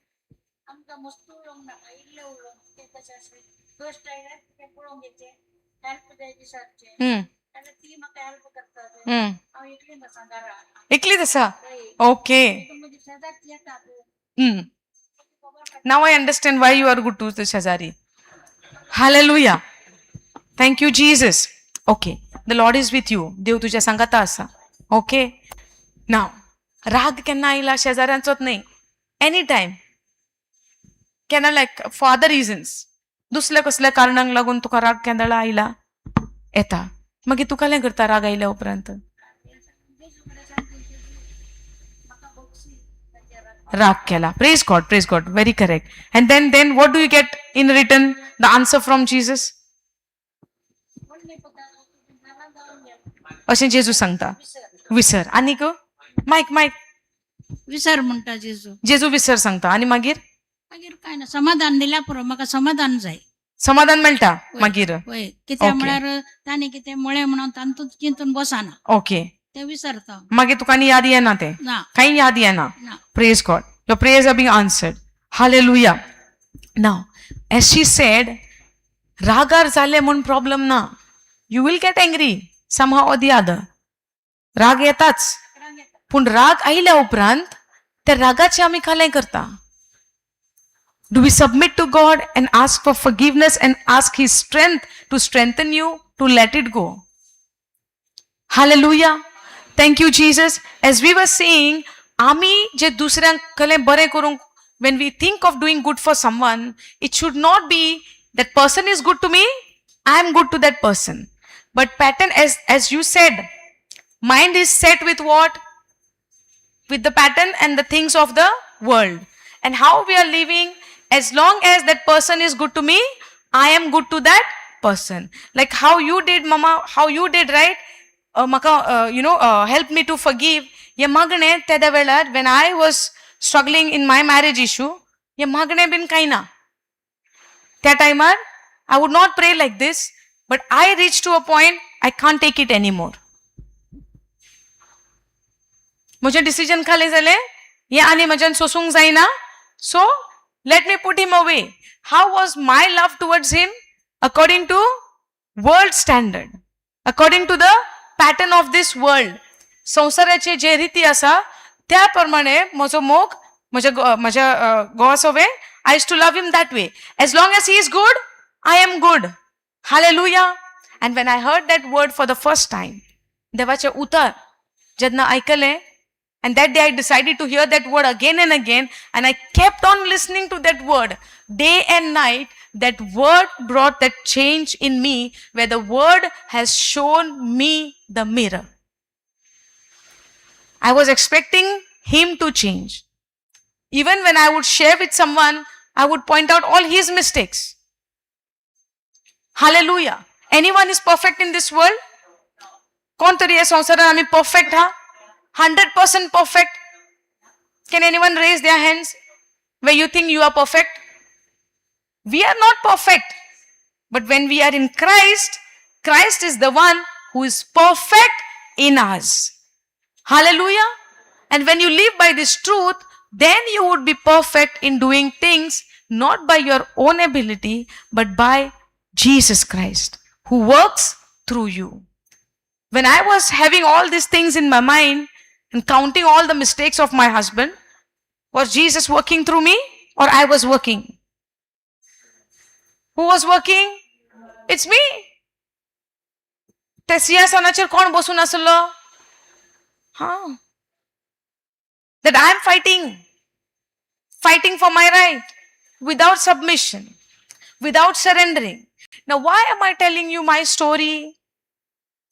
आमकां मस्त उलोवंक नाका, इल्लें उलोवंक तें कशें आसा, कश्ट आयल्यार तें पळोवंक येचे, हेल्प जाय दिसाचे जाल्यार ती म्हाका हेल्प करता. हांव एकलीच आसा घरा. एकलीच आसा? हय. ओके. म्हजी शेजारची येतात. Now I understand why you are good to the शेजारी. Hallelujah. Thank you, Jesus. Okay. The Lord is with you. देव तुझ्या सांगाता आसा. ओके. नाव राग केन्ना आयला? शेजाऱ्यांचोच न्ही, एनी टायम केन्ना, लायक फॉर अदर रिजन्स, दुसऱ्या कसल्या कारणांक लागून तुका राग केन्ना आयला? येता. मागीर तूं कसलें करता राग आयल्या उपरांत? म्हाका बक्षी ताचेर राग. राग केला. Praise God, praise God. Very correct. And then what do you get in return, the answer from Jesus? व्हडलें पुता, घरा जावन गेलें. अशें जेजू सांगता? विसर. विसर. आनीक मायक मायक. विसर म्हणटा जेजू. जेजू विसर सांगता. आनी मागीर? मागीर कांय ना, समाधान दिल्या पुरो, म्हाका समाधान जाय. समाधान मेळटा मागीर? वय, कित्याक म्हळ्यार ताणें कितें म्हळें म्हणून तातूंत चिंतून बसना. तें विसरता. मागीर तुका आनी याद येना तें? ना. कांय याद येना? ना. Praise God. Your prayers are being answered. Hallelujah. Now, as she said, रागार जाले म्हूण प्रॉब्लम ना. You will get angry somehow or the other. राग येताच, पूण राग आयल्या उपरांत त्या रागाचे आमी खालें करता? Do we submit to God and ask for forgiveness and ask His strength to strengthen you to let it go? Hallelujah. Thank you, Jesus. As we were saying, आमी जे दुसऱ्यांक कसलें बरें करूंक, when we think of doing good for someone, it should not be that person is good to me, I am good to that person. But pattern, as you said, mind is set with what? With the pattern and the things of the world. And how we are living, as long as that person is good to me, I am good to that person. Like how you did, Mama, how you did, right? म्हाका help me to forgive. हे मागणें तेद्या वेळार, when I was struggling in my marriage issue, हे मागणें बीन कांय ना. त्या टायमार I would not pray like this, but I reach to a point I can't take it any more. म्हजें डिसिजन खालें जालें, हें आनी म्हज्यान सोसूंक जायना, so let me put him away. How was my love towards him? According to world standard, according to the pattern of this world. संवसाराचे जे रिती आसा त्या प्रमाणे म्हजो मोग म्हज्या घोवा सोवे. I used to love him that way. As long as he is good, I am good. Hallelujah. And when I heard that word for the first time, देवाचें उतर जेन्ना आयकलें, And that day I decided to hear that word again and again, and I kept on listening to that word day and night. That word brought that change in me, where the word has shown me the mirror. I was expecting him to change. Even when I would share with someone, I would point out all his mistakes. Hallelujah. Anyone is perfect in this world? कोण तरी या संवसारात आम्ही परफेक्ट हा? 100% perfect? Can anyone raise their hands where you think you are perfect? We are not perfect. But when we are in Christ, Christ is the one who is perfect in us. Hallelujah. And when you live by this truth, then you would be perfect in doing things not by your own ability, but by Jesus Christ, who works through you. When I was having all these things in my mind and counting all the mistakes of my husband, was Jesus working through me or I was working? Who was working? It's me. ते सिंहासनाचेर कोण बसून आसलो? हा, that I am fighting for my right without submission, without surrendering. Now, why am I telling you my story?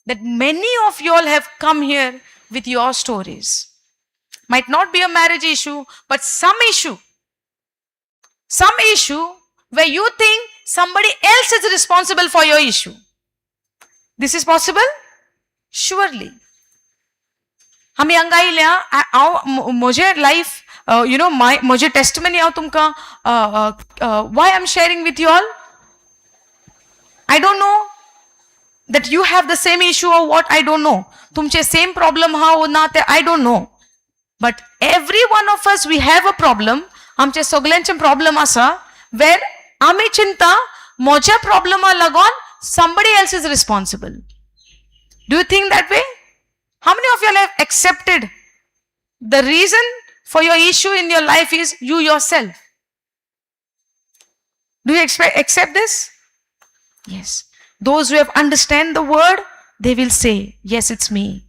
That many of you all have come here with your stories. Might not be a marriage issue, but some issue. Some issue where you think somebody else is responsible for your issue. This is possible? Surely. आमी हांगा आयल्या. हांव म्हजें लायफ, you know my म्हजें टेस्टमनी हांव तुमकां, why I am sharing with you all, I don't know that you have the same issue or what, I don't know. तुमचे सेम प्रॉब्लम हा वो ना ते I don't know, but every one of us, we have a problem. आमचे सगळ्यांचे प्रॉब्लम आसा वेर आमी चिंता म्हज्या प्रॉब्लमा लागून somebody else is responsible. Do you think that way? How many of you have accepted the reason for your issue in your life is you yourself? Do you accept this? Yes. Those who have understand the word, they will say, yes, it's me.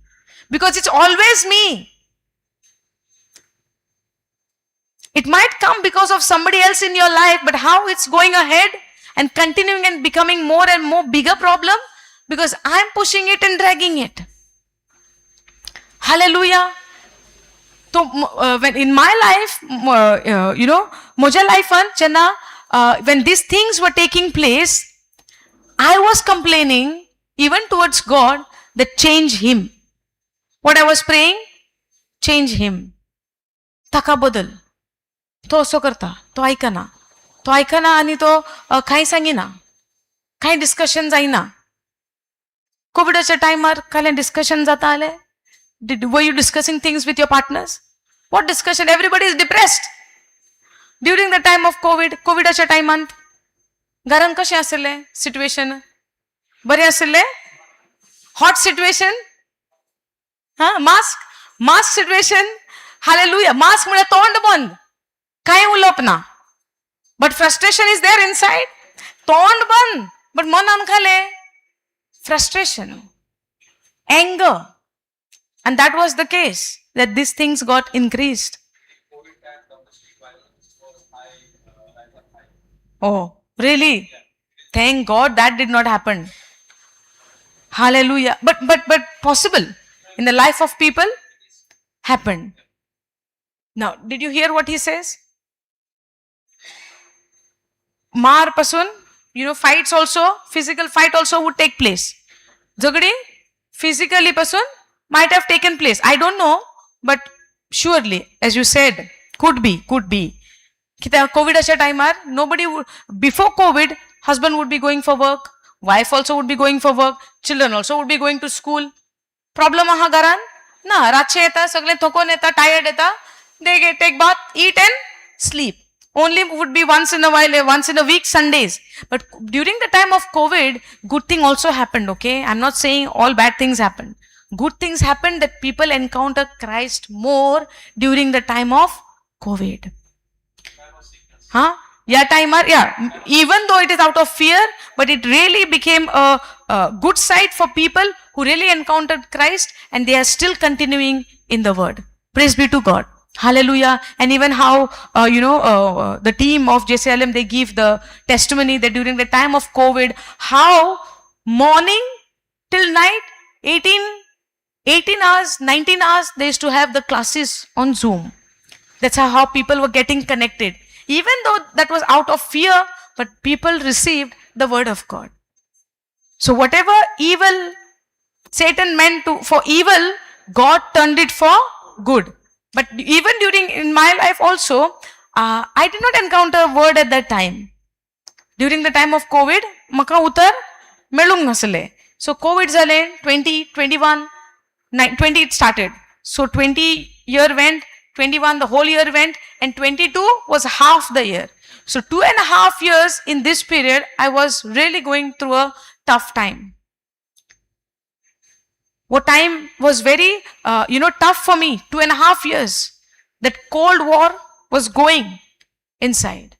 Because it's always me. It might come because of somebody else in your life, but how it's going ahead and continuing and becoming more and more bigger problem? Because I'm pushing it and dragging it. Hallelujah. So when in my life, म्हज्या लायफान जेन्ना when these things were taking place, I was complaining even towards God that change him. What I was praying? Change him. ताका बदल. तो असो करता, तो आयकना, तो आयकना आनी तो कांय सांगिना, कांय डिस्कशन जायना. कोविडाच्या टायमार कांय डिस्कशन जाता जालें? Were you discussing things with your partners? What discussion? Everybody is depressed. During the time of COVID, कोविडाच्या टायमांत घरान कशें आसलें सिट्युएशन? बरें आसलें? हॉट सिट्युएशन हा. Mask, mask situation. Hallelujah. Mask म्हळ्यार तोंड बंद, कांय उलोवप ना, but frustration is there inside. तोंड बंद बट मनान खालें frustration, anger. And that was the case, that these things got increased. Oh, really? Thank God that did not happen. Hallelujah. But possible in the life of people happened. Now, did you hear what he says? मार पासून, fights also, physical fight also would take place. झगडी physically पासून might have taken place. I don't know, but surely, as you said, could be, could be. कित्याक कोविडाच्या टायमार nobody, before COVID, husband would be going for work, wife also would be going for work, children also would be going to school. Problem आहा घरान ना. रातचे येता, सगळे थकोन येता, टायर्ड येता, they get take bath, eat and sleep. Only would be once in a while, once in a week, Sundays. But during the time of COVID, good thing also happened, okay? I'm not saying all bad things happened. Good things happened that people encounter Christ more during the time of COVID. Huh? Yeah, timer, yeah. Even though it is out of fear, but it really became a good side for people who really encountered Christ and they are still continuing in the word. Praise be to God. Hallelujah. And even how, the team of JCLM, they give the testimony that during the time of COVID, how morning till night, 18 hours, 19 hours, they used to have the classes on Zoom. That's how people were getting connected. Even though that was out of fear, but people received the word of God. So whatever evil Satan meant to for evil, God turned it for good. But even during in my life also, I did not encounter a word at that time. During the time of COVID, म्हाका उतर मेळूंक नासलें. So COVID जालें 20, 21, 20 it started. So 20 year went, 21 the whole year went, and 22 was half the year. So 2.5 years in this period, I was really going through a tough time. What time was very tough for me, 2.5 years. That cold war was going inside.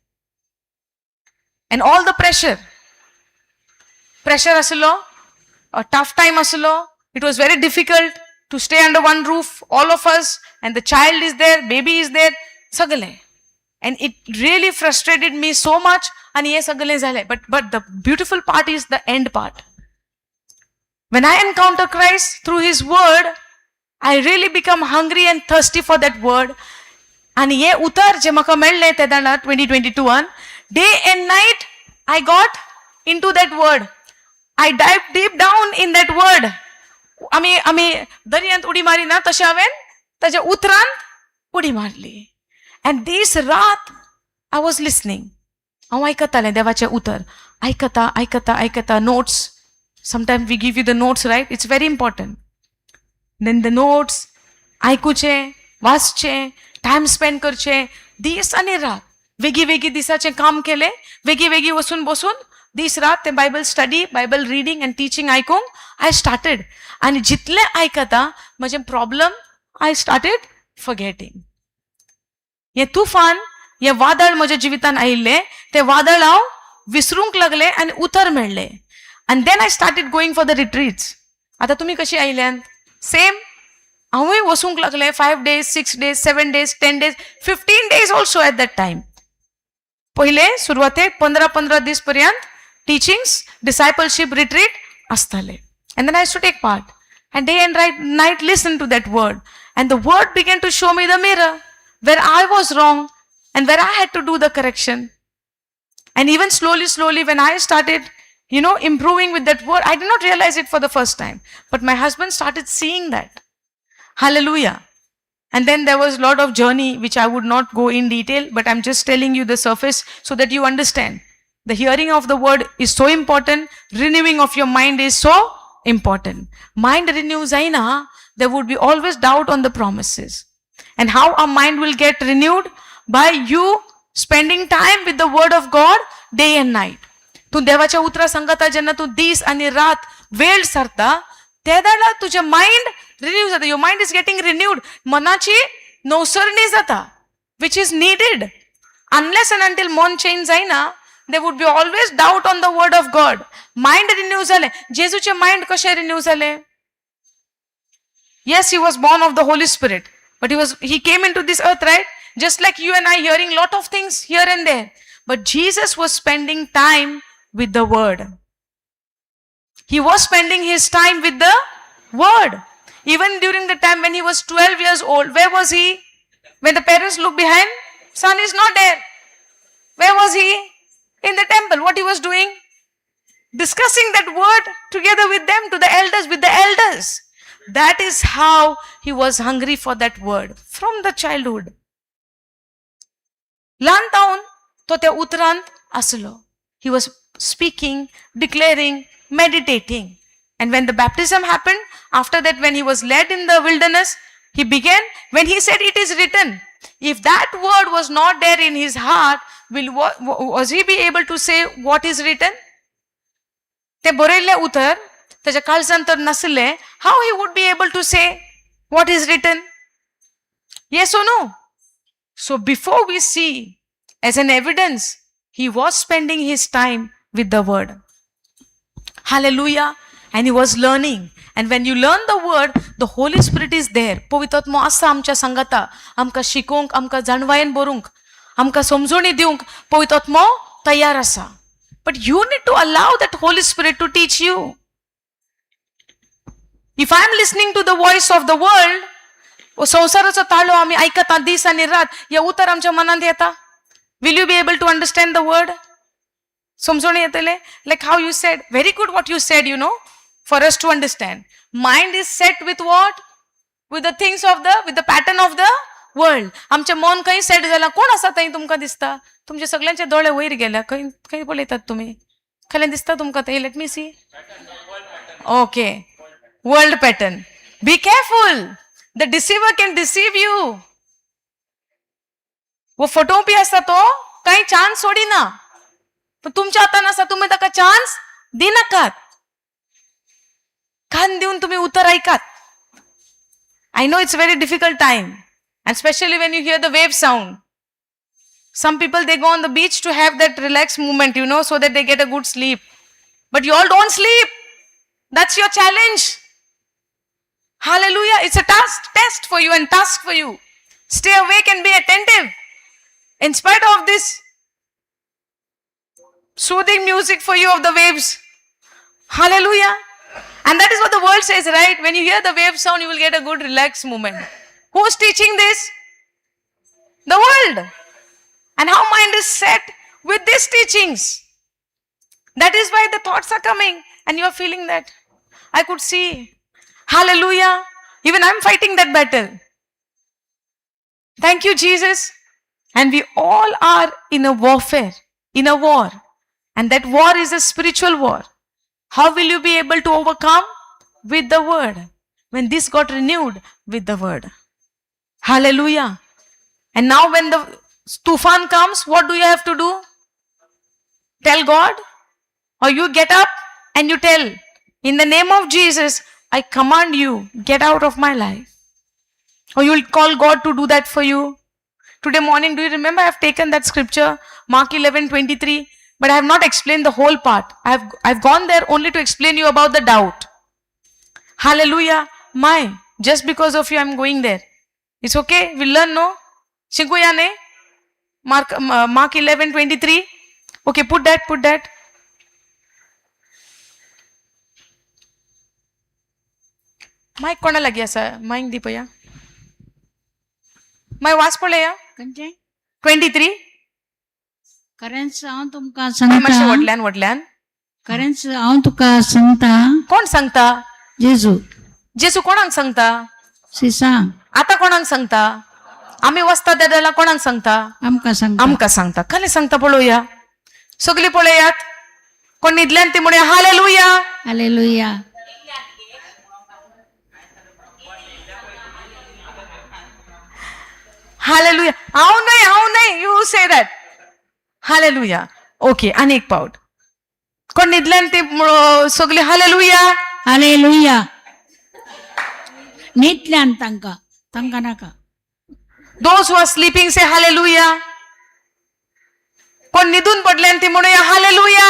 And all the pressure, pressure आसलो, a tough time आसलो. It was very difficult to stay under one roof, all of us, and the child is there, baby is there, सगळे. And it really frustrated me so much आणि हे सगळें जालें. But the beautiful part is the end part. When I encounter Christ through His Word, I really become hungry and thirsty for that Word. आनी हे उतर जे म्हाका मेळ्ळें ते जाणा 2022न, day and night I got into that Word. I dive deep down in that Word. आमी दर्यांत उडी मारिना तशें हांवें ताज्या उतरांत उडी मारली आनी दीस रात I was listening. हांव आयकतालें देवाचें उतर, आयकता आयकता आयकता. Notes, sometime we give you the notes, right? It's very important. Then the notes आयकुचें, वाचचें, टायम स्पेंड करचें, दीस आनी रात. वेगीं वेगीं दिसाचें काम केलें, वेगीं वेगीं वचून बसून दीस रात तें Bible study, Bible reading and teaching आयकूंक I started. आनी जितलें आयकता म्हजें प्रॉब्लम I started forgetting. हें तुफान, हें वादळ म्हज्या जिवितान आयिल्लें, तें वादळ हांव विसरूंक लागलें आनी उतर मेळ्ळें. आनी then I started going for the retreats. आतां तुमी कशीं आयल्यांत सेम हांवूय वचूंक लागलें, 5 days, 6 days, 7 days, 10 days, 15 days also at that time. पयले सुरवातेक 15 15 दीस पर्यंत टिचिंग्स, डिसायपलशीप रिट्रीट आसताले and then I used to take part and day and night listen to that Word, and the Word began to show me the mirror where I was wrong and where I had to do the correction. And even slowly, slowly, when I started improving with that Word, I did not realize it for the first time. But my husband started seeing that. Hallelujah. And then there was a lot of journey, which I would not go in detail, but I'm just telling you the surface so that you understand. The hearing of the Word is so important. Renewing of your mind is so important. Mind renew जायना, there would be always doubt on the promises. And how our mind will get renewed? By you spending time with the Word of God day and night. तूं देवाच्या उतरा सांगता जेन्ना तूं दीस आनी रात वेळ सारता ते वेळार तुजें मायंड रिन्यू जाता. Your mind is getting renewed. मनाची नवसरणी जाता, which is needed. Unless and until मन चेंज जायना, there would be always doubt on the Word of God. Mind renew जालें. जेजूचें मायंड कशें रिन्यू जालें? Yes, he was born of the Holy Spirit, but he came into this earth, right? Just like you and I, hearing lot of things here and there. But Jesus was spending time with the Word. He was spending his time with the Word. Even during the time when he was 12 years old, where was he? When the parents looked behind, son is not there. Where was he? In the temple. What he was doing? Discussing that Word together with them, to the elders, with the elders. That is how he was hungry for that Word from the childhood. ल्हान जावन तो त्या उतरांत आसलो. He was speaking, declaring, meditating. And when the baptism happened, after that, when he was led in the wilderness, he began, when he said, "It is written," if that word was not there in his heart, was he be able to say what is written? ते बरयल्लें उतर ताच्या काळजान तर नासलें, how he would be able to say what is written? Yes or no? So before we see as an evidence, he was spending his time with the Word. Hallelujah. And he was learning. And And when you learn the word, the Holy Spirit is there. पवित्र आत्मो आसा आमच्या सांगाता, आमकां शिकोवंक, आमकां जाणवायेन बरोवंक, आमकां समजोणी दिवंक पवित्र आत्मो तयार आसा. But you need to allow that Holy Spirit to teach you. If I am listening to the voice of the world, संवसाराचो ताळो आमी आयकता दीस आनी रात, हे उतर आमच्या मनांत येता. Will you be able to understand the word? समजून येतले? Like how you said, very good what you said, for us to understand. Mind is set with what? With the things of the, with the pattern of the world. आमचें मन खंय सेट जाला? कोण आसा थंय तुमकां दिसता? तुमचे सगळ्यांचे दोळे वयर गेल्या. खंय खंय पळयतात तुमी? खंय दिसता तुमकां थंय? Let me see. Okay, world pattern. Be careful, the deceiver can deceive you. वो फटोवपी आसता, तो काही चान्स सोडिना. पण तुमच्या हातान आसा, तुमी ताका चान्स दिनाकात. कान दिवन तुमी उतर आयकात. I know it's very difficult time, and specially when you hear the wave sound. Some people, they go on the beach to have that relaxed moment, so that they get a good sleep. But you all don't sleep. That's your challenge. Hallelujah. It's a task, test for you and task for you. Stay awake and be attentive. In spite of this soothing music for you of the waves. Hallelujah. And that is what the world says, right? When you hear the wave sound, you will get a good relaxed moment. Who's teaching this? The world. And how mind is set with these teachings. That is why the thoughts are coming and you are feeling that. I could see. Hallelujah. Even I'm fighting that battle. Thank you, Jesus. And we all are in a warfare, in a war. And that war is a spiritual war. How will you be able to overcome? With the word. When this got renewed with the word. Hallelujah. And now when the tufan comes, what do you have to do? Tell God? Or you get up and you tell, "In the name of Jesus, I command you, get out of my life." Or you will call God to do that for you. Today morning, do you remember I have taken that scripture, Mark 11:23, but I have not explained the whole part. I've gone there only to explain you about the doubt. Hallelujah. My, just because of you, I'm going there. It's okay. We'll learn, no? शिकूया न्ही? Mark 11:23. Okay, put that, put that. Mic कोणा लागीं आसा? मायक दी पळया. माय वाच पळया. खंयचें? 23. खरेंच हांव तुमकां मातशें सांगता. व्हडल्यान, व्हडल्यान. खरेंच हांव तुका सांगता. कोण सांगता? जेजू. जेजू कोणाक सांगता? शिसांक. आता कोणाक सांगता? आमी वचता त्या वेळार कोणाक सांगता? आमकां सांगता. आमकां सांगता. कसलें सांगता पळोवया. सगळीं पळयात. कोण न्हिदल्यान ती म्हणया हालेलुया. हालेलुया. हालेलुया. हांव न्हय, हांव न्हय. You say that. Hallelujah. Okay, आनी एक पावट. कोण न्हिदल्यान ती सगळीं हालेलुया. हालेलुया. न्हिदल्यान तांकां, तांकां नाका. Those who are sleeping, say hallelujah. कोण न्हिदून पडल्यान ती म्हणूया हालेलुया.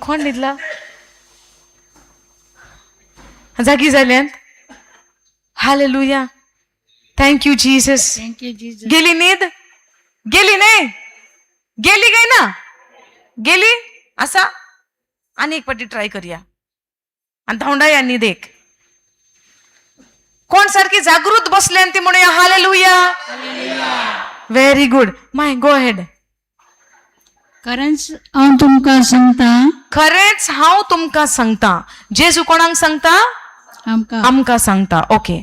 कोण न्हिदला? जागी जाल्यान. Hallelujah. Thank you, Jesus. Thank you, Jesus. गेली न्हीद? गेली न्हय? गेली काय ना? गेली आसा. आनी एक पाटी ट्राय करया आनी धांवडाया न्हीद एक. कोण सारकी जागृत बसल्यान ती म्हणूया hallelujah. Very good. My, go ahead. खरेंच हांव तुमकां सांगता. खरेंच हांव तुमकां सांगता. जेजू कोणाक सांगता? आमकां. आमकां सांगता. ओके.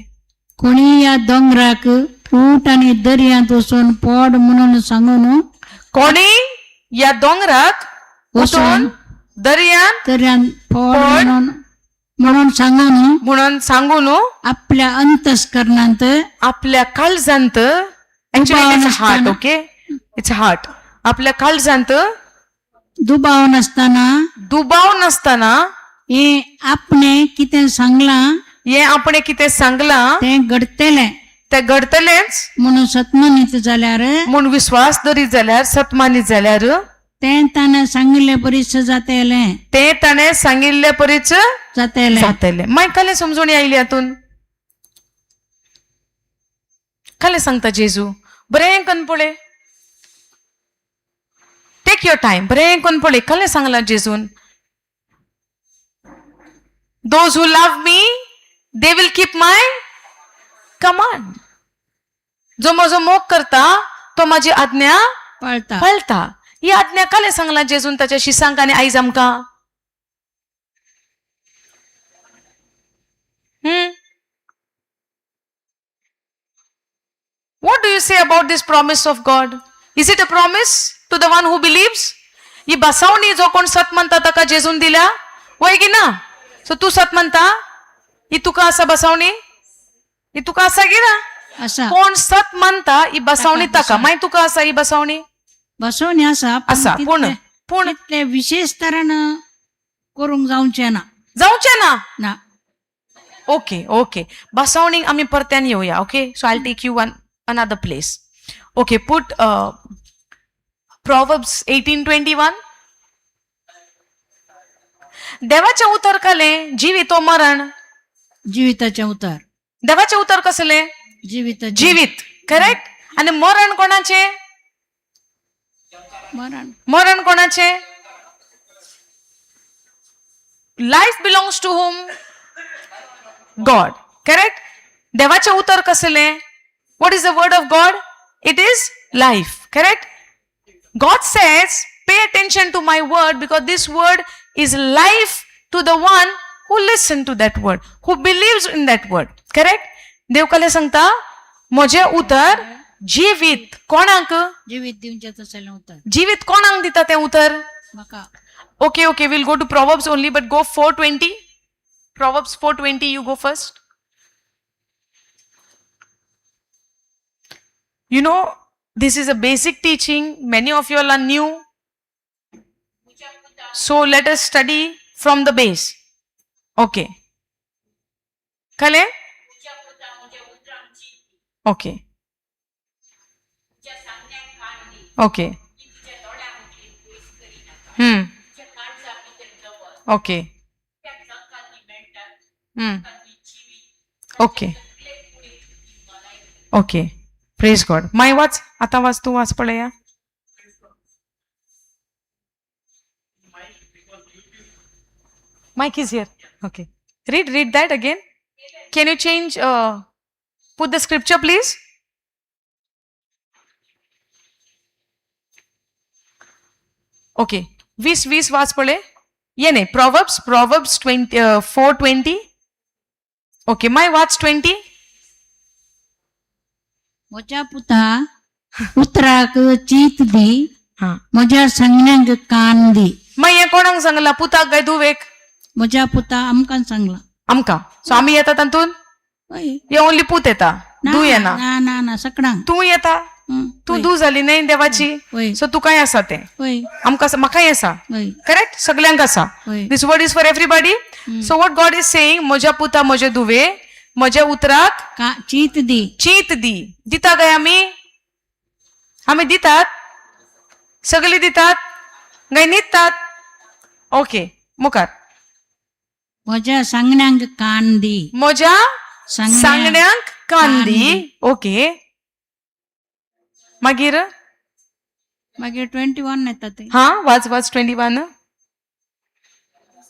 कोणी ह्या दोंगराक उठ आनी दर्यांत वचून पड म्हणून सांगून कोणी ह्या दोंगराक उठून दर्यान दर्यांत पड पड. म्हणून म्हणून सांगून म्हणून सांगू न्हू आपल्या अंतस्करणांत आपल्या काळजांत. Actually, it's heart. Okay, it's heart. आपल्या काळजांत दुबाव नासतना दुबाव नासतना हे आपणे कितें सांगलां हे आपणे कितें सांगलां तें घडटलें तें घडटलेंच म्हणून सतमानीत जाल्यार म्हूण विश्वास दरीत जाल्यार, सतमानीत जाल्यार तें ताणें सांगिल्ले परीच जातेलें. ते ताणें सांगिल्ले परीच जातेलें. जातलें. मागीर कसलें समजून आयली हातून? कसलें सांगता जेजू? बरें कन्न पळय, टेक your time, बरें कन्न पळय कसलें सांगलां जेजून. Those who love me, they will keep my command. जो म्हजो मोग करता तो माझी आज्ञा पाळता. पाळता. ही आज्ञा कसलें सांगलां जेजून ताच्या शिसांक आनी आयज आमकां? What do you say about this promise of God? Is it a promise to the one who believes? ही बसावणी जो कोण सत म्हणता ताका जेजून दिल्या, वय की ना? सो तूं सत म्हणता, ही तुका आसा बसावणी? ही तुका आसा की ना? आसा. कोण सत मानता ही बसावणी ताका. मागीर तुका आसा ही बसावणी? बसवणी आसा, पूण आसा, पूण पूण तितले विशेष तरान करूंक जावचें ना. जावचें ना. ना. ओके ओके, बसावणी आमी परत्यान येवया. Okay, so I take you one another place. Okay, put Proverbs 18:21. देवाचें उतर कालें जिवीत ओ मरण? जिविताचें उतर. देवाचें उतर कसलें? जिविताचें. जिवीत, करेक्ट. आनी मरण कोणाचें? मरण. मरण कोणाचें? Life belongs to whom? God, correct. देवाचें उतर कसलें? What is the word of God? It is life, correct. God says, pay attention to my word because this word is life to the one who listen to that word, who believes in that word. Correct? देव कले सांगता म्हजें उतर जिवीत कोणाक? जिवीत दिवचें तसलें उतर. जिवीत कोणाक दिता तें उतर? म्हाका. Okay, we'll go to Proverbs only, but go 4:20. Proverbs 4:20, you go first. You know, this is a basic teaching. Many of you all are new. So let us study from the base. Okay. Kale? Okay. Okay. Okay. Okay. Okay. Praise God. माय वाच, आता वाच, तूं वाच पळया. Mic is here. Okay. Read that again. Can you change, put the scripture, please? Okay. 20:20 वाच पळय. ये न्ही, Proverbs 4:20. Okay, my वाच 20. म्हज्या पुता, उतराक चीत दी. हा. म्हज्या सांगण्यांक कान दी. मागीर हें कोणाक सांगलां, पुताक काय धुवेक? म्हज्या पुता, आमकां सांगलां. आमकां. सो आमी येता तातूंत? हय. हे ओनली पूत येता, ना. धूव येना? ना ना ना, सकडांक. तूं येता? तूं धूव जाली न्ही देवाची? वय. सो तुकाय आसा तें. वय. आमकां आसा, म्हाकाय आसा. वय. करेक्ट, सगल्यांक आसा. वय. This word is for everybody. So what God is saying, म्हज्या पुता, म्हजे धुवे, म्हज्या उतराक का चीत दी. चीत दी. दिता काय आमी? आमी दितात? सगळी दितात काय न्हिदतात? ओके, मुखार. म्हज्या सांगण्यांक कान दी. म्हज्या सांगण्यांक सांगण्यांक कान दी. ओके, मागीर? मागीर 21 येता ते. हा, वाच वाच 21.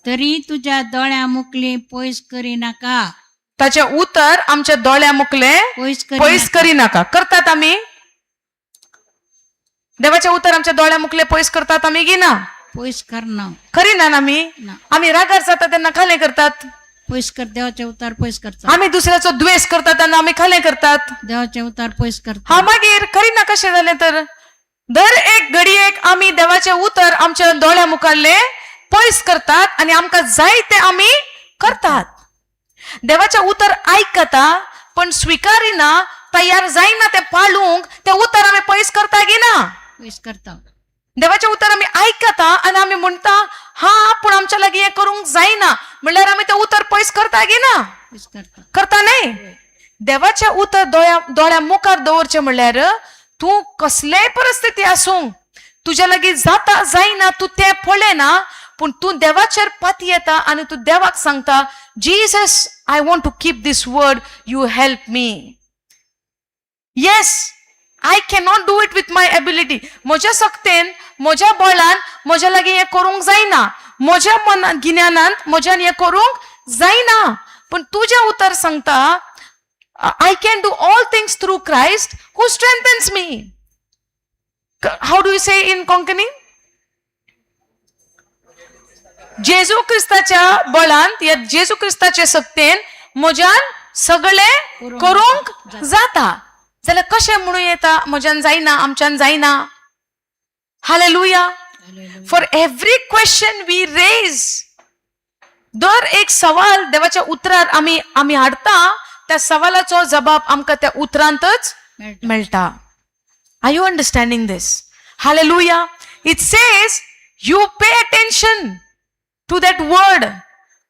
तरी तुज्या दोळ्या मुकली पयस करी नाका. ताचे उतर आमच्या दोळ्या मुकले पयस करी. पयस करी नाका. करतात आमी? देवाचे उतर आमच्या दोळ्या मुकले पयस करतात आमी की ना? पयस करना. करीना ना आमी? ना. आमी रागार जाता तेन्ना खालें करतात. पयस कर, देवाचे उतार पयस करता. आमी दुसऱ्याचो द्वेष करतात तेन्ना आमी खालें करतात. देवाचे उतार पयस करता. हा, मागीर करीना कशें जालें तर? दर एक घडयेक आमी देवाचें उतर आमच्या दोळ्या मुखारले पयस करतात आनी आमकां जाय तें आमी करतात. देवाचें उतर आयकता पण स्विकारिना, तयार जायना तें पाळूंक, तें उतर आमी पयस करता की ना? पयस करता. देवाचें उतर आमी आयकता आनी आमी म्हणटा हा, पूण आमच्या लागीं हें करूंक जायना, म्हणल्यार आमी तें उतर पयस करता की ना? पयस करता. करता न्ही? देवाचें उतर दोळ्या दोळ्या मुखार दवरचें म्हणल्यार तूं कसलेय परिस्थिती आसूं, तुज्या लागीं जाता जायना तूं तें पळयना, पूण तूं देवाचेर पातयेता आनी तूं देवाक सांगता, Jesus, I want to keep this word, you help me. Yes, I cannot do it with my ability. म्हज्या सक्तेन, म्हज्या बळान म्हज्या लागीं हें करूंक जायना, म्हज्या मनान गिन्यानांत म्हज्यान हें करूंक जायना, पूण तुजें उतर सांगता, I can do all things through Christ who strengthens me. How do you say in Konkani? जेजू क्रिस्ताच्या बळान या जेजू क्रिस्ताच्या सक्तेन म्हज्यान सगळें करूंक जाता. जाल्यार कशें म्हणूं येता म्हज्यान जायना, आमच्यान जायना? Hallelujah. For every question we raise, दर एक सवाल देवाच्या उतरार आमी हाडटा, त्या सवालाचो जबाब आमकां त्या उतरांतच मेळटा. मेळटा. Are you understanding this? Hallelujah. It says you pay attention to that word.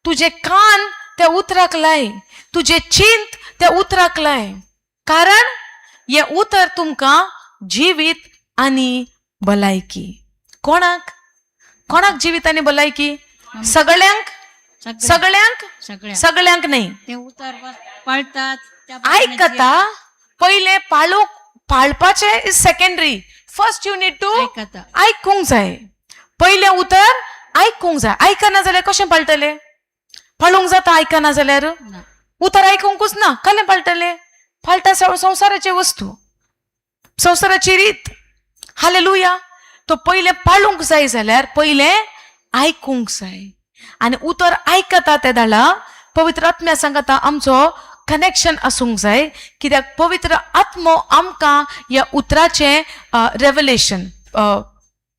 तुझे कान त्या उतराक लाय, तुझे चिंत त्या उतराक लाय, कारण हें उतर तुमकां जिवीत आनी भलायकी. कोणाक कोणाक जिवीत आनी भलायकी? सगळ्यांक? सगळ्या सगळ्यांक? सगळ्या. सगळ्यांक न्ही. ते उतर पाळतात त्या प्रमाणे. आयकता पयलें, पाळूंक पाळपाचें is secondary. First you need to आयकता. आयकूंक जाय. पयलें उतर आयकूंक जाय. आयकना जाल्यार कशें पाळटलें? पाळूंक जाता आयकना जाल्यार? ना. उतर आयकूंकूच ना, कलें पाळटलें? पाळटा संवसाराचे वस्तू, संवसाराची रीत. हालेलुया. तो पयलें पाळूंक जाय जाल्यार पयलें आयकूंक जाय. आनी उतर आयकता ते दाळा पवित्र आत्म्या सांगता आमचो कनेक्शन आसूंक जाय, कित्याक पवित्र आत्मो आमकां ह्या उतराचें रेवलेशन,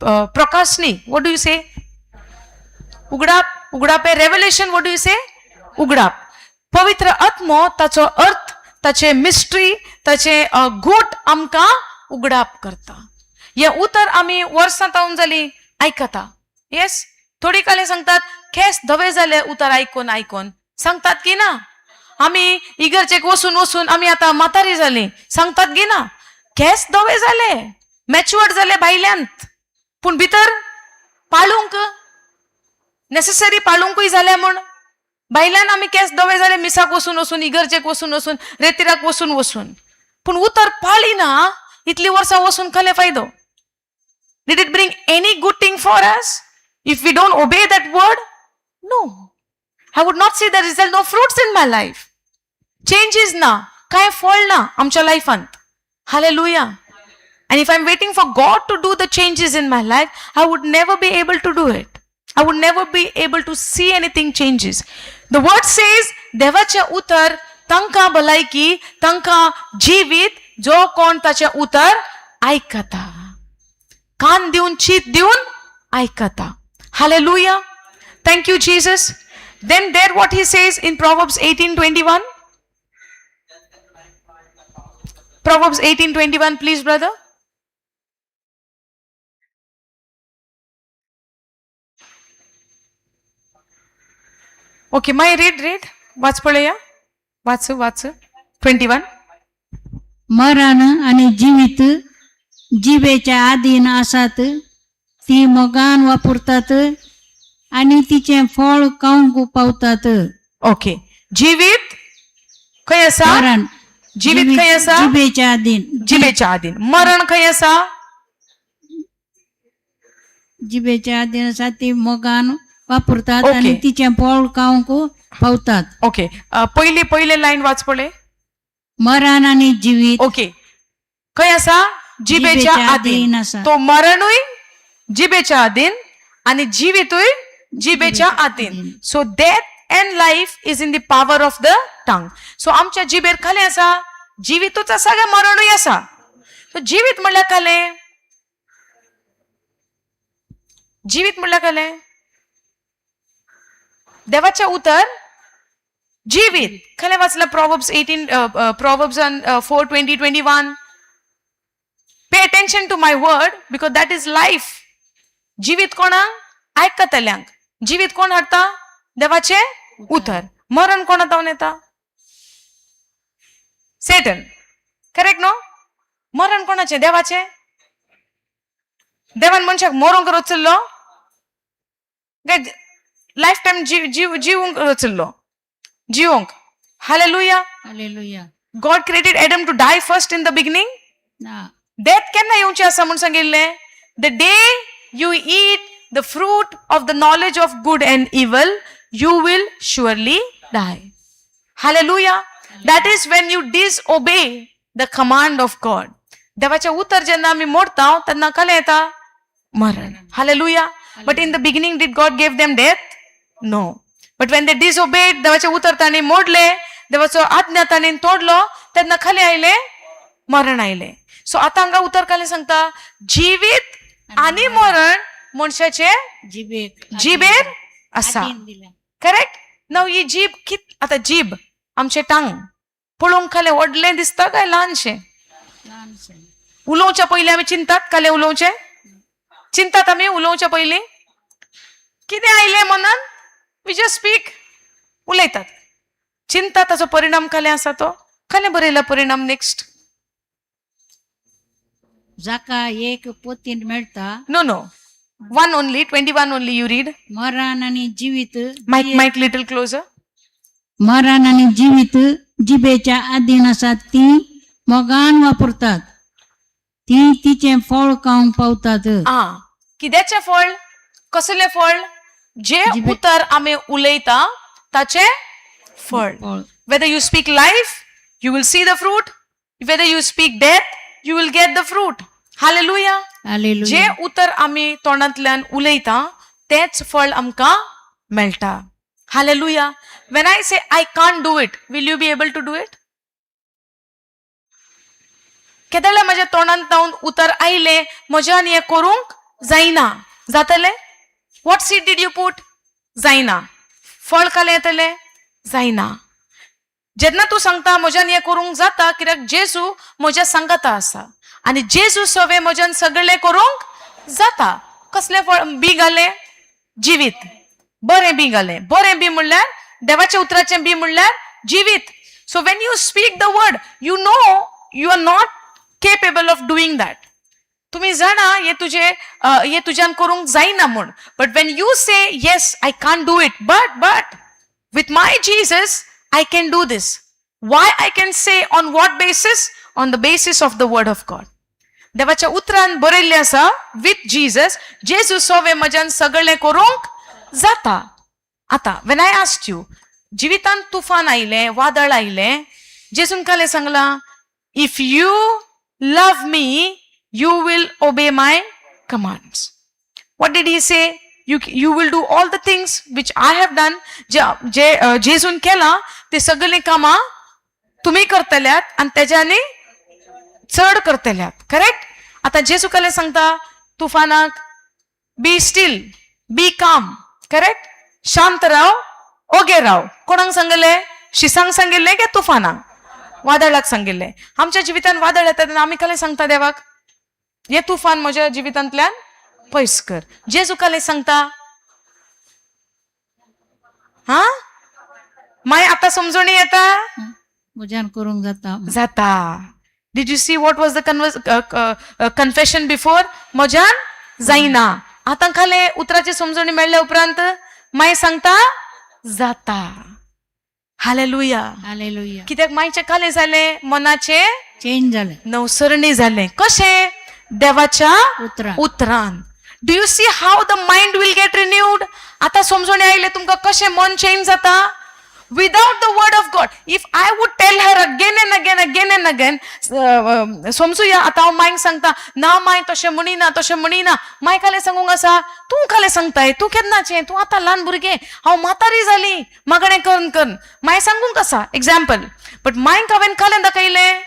प्रकाश न्ही, what do you say, उगडाप, उगडाप हें revelation, what do you say, उगडाप. पवित्र आत्मो ताचो अर्थ, ताचे मिस्ट्री, ताचे गूट आमकां उगडाप करता. हें उतर आमी वर्सां तावन जाली आयकता. येस, थोडी काले सांगतात केस धवे जाले उतर आयकून आयकून. सांगतात की ना? आमी इगर्जेक वचून वचून आमी आतां म्हातारी जाली. सांगतात की ना? केस धवे जाले, मॅच्युअर्ड जाले भायल्यांत, पूण भितर पाळूंक नेसेसरी पाळुंकूय जालें म्हूण. भायल्यान आमी केस धवे जाले मिसाक वचून वचून, इगर्जेक वचून वचून, रेतिराक वचून वचून, पूण उतर पाळिना. इतली वर्सां वचून कसले फायदो? Did it bring any good thing for us if we don't obey that word? No. I would not see the result, no fruits in my life. Changes ना, कांय फळ ना आमच्या लायफांत. Hallelujah. And if I'm waiting for God to do the changes in my life, I would never be able to do it. I would never be able to see anything changes. The word says, देवाचें उतर तांकां भलायकी, तांकां जिवीत, जो कोण ताचें उतर आयकता, कान दिवन, चीत दिवन आयकता. Hallelujah. Thank you, Jesus. Then there what he says in Proverbs 18:21. Proverbs 18:21, please, brother. Okay, my read, read. वाच पळोवया. वाच, वाच. 21. मरण आनी जिवीत जिबेच्या आदीन आसात, ती मोगान वापरतात आनी तिचें फळ खावंक पावतात. ओके. जिवीत खंय आसा? मरण. जिवीत खंय आसा? जिबेच्या आदीन. जिबेच्या आदीन. मरण खंय आसा? जिबेच्या आदीन आसा, ती मोगान वापरतात आनी तिचें फळ खावंक पावतात. ओके, पयली पयले लायन वाच पळय. मरण आनी जिवीत ओके, खंय आसा? जिबेच्या जिबेच्या आदीन. आदीन आसा. तो मरणूय जिबेच्या आदीन आनी जिवीतूय जिबेच्या आदीन. So death and life is in the power of the tongue. So आमच्या जिबेर खालें आसा? जिवीतूच आसा काय मरणूय आसा? सो जिवीत म्हणल्यार खालें? जिवीत म्हणल्यार खालें? देवाचें उतर जिवीत. खंय वाचलां? Proverbs 18, Proverbs 4, 20, 21. Pay attention to my word because that is life. जिवीत कोणाक? आयकतल्यांक. जिवीत कोण हाडटा? देवाचें उतर. मरण कोणा तावन येता? सेटन, करेक्ट न्हू? मरण कोणाचें? देवाचें? देवान मनशाक मरोंक रचल्लो काय लायफ टायम जीव जीव जिवूंक रचल्लो जिवोंक? Hallelujah. Hallelujah. God created Adam to die first in the beginning? ना. डेथ केन्ना येवची आसा म्हूण सांगिल्लें? The day you eat the fruit of the knowledge of good and evil, you will surely die. Hallelujah. That is when you disobey the command of God. देवाचें उतर जेन्ना आमी मोडता तेन्ना कलें येता? मरण. Hallelujah. But in the beginning, did God gave them death? No. But when they disobeyed, देवाचें उतर तांणी मोडलें, देवाचो आज्ञा तांणी तोडलो, तेन्ना खाली आयलें? मरण आयलें. सो आतां हांगा उतर खाली सांगता, जिवीत आनी मरण मनशाचे जिबेक जिबेर आसा. आदीन दिलें. करेक्ट. नाव ही जीब कित आतां जीब आमचें टांग पळोवंक खालें व्हडलें दिसता काय ल्हानशें? ल्हानशें. उलोवच्या पयलीं आमी चिंतात कालें उलोवचें? चिंतात आमी उलोवच्या पयलीं? कितें आयलें मनान, we just speak, उलयतात. चिंता ताचो परिणाम कालें आसा तो कालें बरयला परिणाम नेक्स्ट. जाका एक पोतीन मेळटा. No, one only, 21 only you read. मरण आनी जिवीत. मायक, मायक लिटल क्लोजर. मरण आनी जिवीत जिबेच्या आदीन आसात, ती मोगान वापरतात ती तिचें फळ खावंक पावतात. आ, कित्याचें फळ? कसलें फळ? जे उतर आमी उलयता ताचें फळ. फळ. Whether you speak life, you will see the fruit. Whether you speak death, you will get the fruit. Hallelujah. J hallelujah. उतर आमी तोंडांतल्यान उलयता तेच फळ आमकां मेळटा. Hallelujah. When I say I can't do it, will you be able to do it? केदळ्या म्हज्या तोंडांत जावन उतर आयलें म्हज्यान हें करूंक जायना, जातलें? What seed did you put? जायना. फळ कालें येतलें? जायना. जेन्ना तूं सांगता म्हज्यान हें करूंक जाता, कित्याक जेजू म्हज्या सांगाता आसा आनी जेजू सवे म्हज्यान सगळें करूंक जाता. कसलें फळ बी घालें? जिवीत. बरें बी घालें. बरें बी म्हणल्यार देवाच्या उतराचें बी म्हणल्यार जिवीत. So when you speak the word, you know you are not capable of doing that. तुम्ही जाणा हे तुजे हे तुज्यान करूंक जायना म्हूण. But when you say yes, I can't do it, but with my Jesus I can do this. Why I can say? On what basis? On the basis of the word of God. देवाच्या उतरान बरयल्लें आसा, विथ जीजस, जेजू सोवे म्हज्यान सगळें करूंक जाता. आतां when I asked you, जिवितांत तुफान आयलें, वादळ आयलें, जेजून कालें सांगलां? If you love me, you will obey my commands. What did he say? You will do all the things which I have done. जे जे जेजून केलां ते सगळीं कामां तुमी करतल्यात आनी तेज्यानी चड करतल्यात. करेक्ट. आतां जेजू कलें सांगता तुफानाक? Be still, be calm. Correct. शांत राव, ओगे राव. कोणाक सांगलें? शिसांक सांगिल्लें काय तुफानाक, वादळाक सांगिल्लें? आमच्या जिवितान वादळ येता तेन्ना आमी कलें सांगता देवाक? हें तुफान म्हज्या जिवितांतल्यान पयस कर. जेजू कलें सांगता? हा, मागीर आतां समजणी येता. म्हज्यान करूंक जाता. जाता. Did you see what was the confession before? म्हज्यान जायना. आतां खाले उतराची समजणी मेळ्ळ्या उपरांत मागीर सांगता जाता. हालेलुया. हालेलुया. कित्याक मायचें कालें जालें? मनाचें चेंज जालें. नवसरणी जालें. कशें? देवाच्या उतरां. उतरान. Do you see how the mind will get renewed? आतां समजणी आयलें तुमकां कशें मन चेंज जाता? Without the word of God, if I would tell her again and again, again and again, समजुया आतां हांव मांयक सांगता, ना माय, तशें म्हणिना, तशें म्हणिना. माय कालें सांगूंक आसा, तूं कालें सांगताय, तूं केन्नाचें, तूं आतां ल्हान भुरगें, हांव म्हातारी जाली मागणें करून करून. माय सांगूंक आसा एग्जाम्पल. बट मांयक हांवें कालें दाखयलें?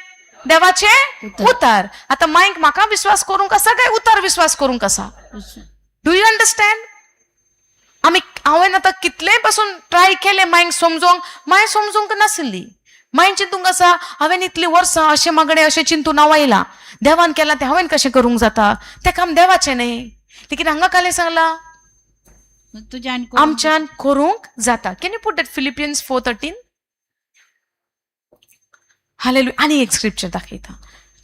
देवाचें उतर. आतां मांयक म्हाका विस्वास करूंक आसा काय उतर विस्वास करूंक आसा? Do you understand? आमी हांवें आतां कितलें पासून ट्राय केलें मांयक समजोंक, मांय समजूंक नासली. मांय चिंतूंक आसा, हांवें इतलीं वर्सां अशें मागणें अशें चिंतून हांव आयलां, देवान केलां तें हांवें कशें करूंक जाता? तें काम देवाचें न्ही. लेकीन हांगा कालें सांगलां? तुज्यान करूंक आमच्यान करूंक जाता. Can you put that Philippians 4:13? Hallelujah. आनी एक स्क्रिप्चर दाखयता.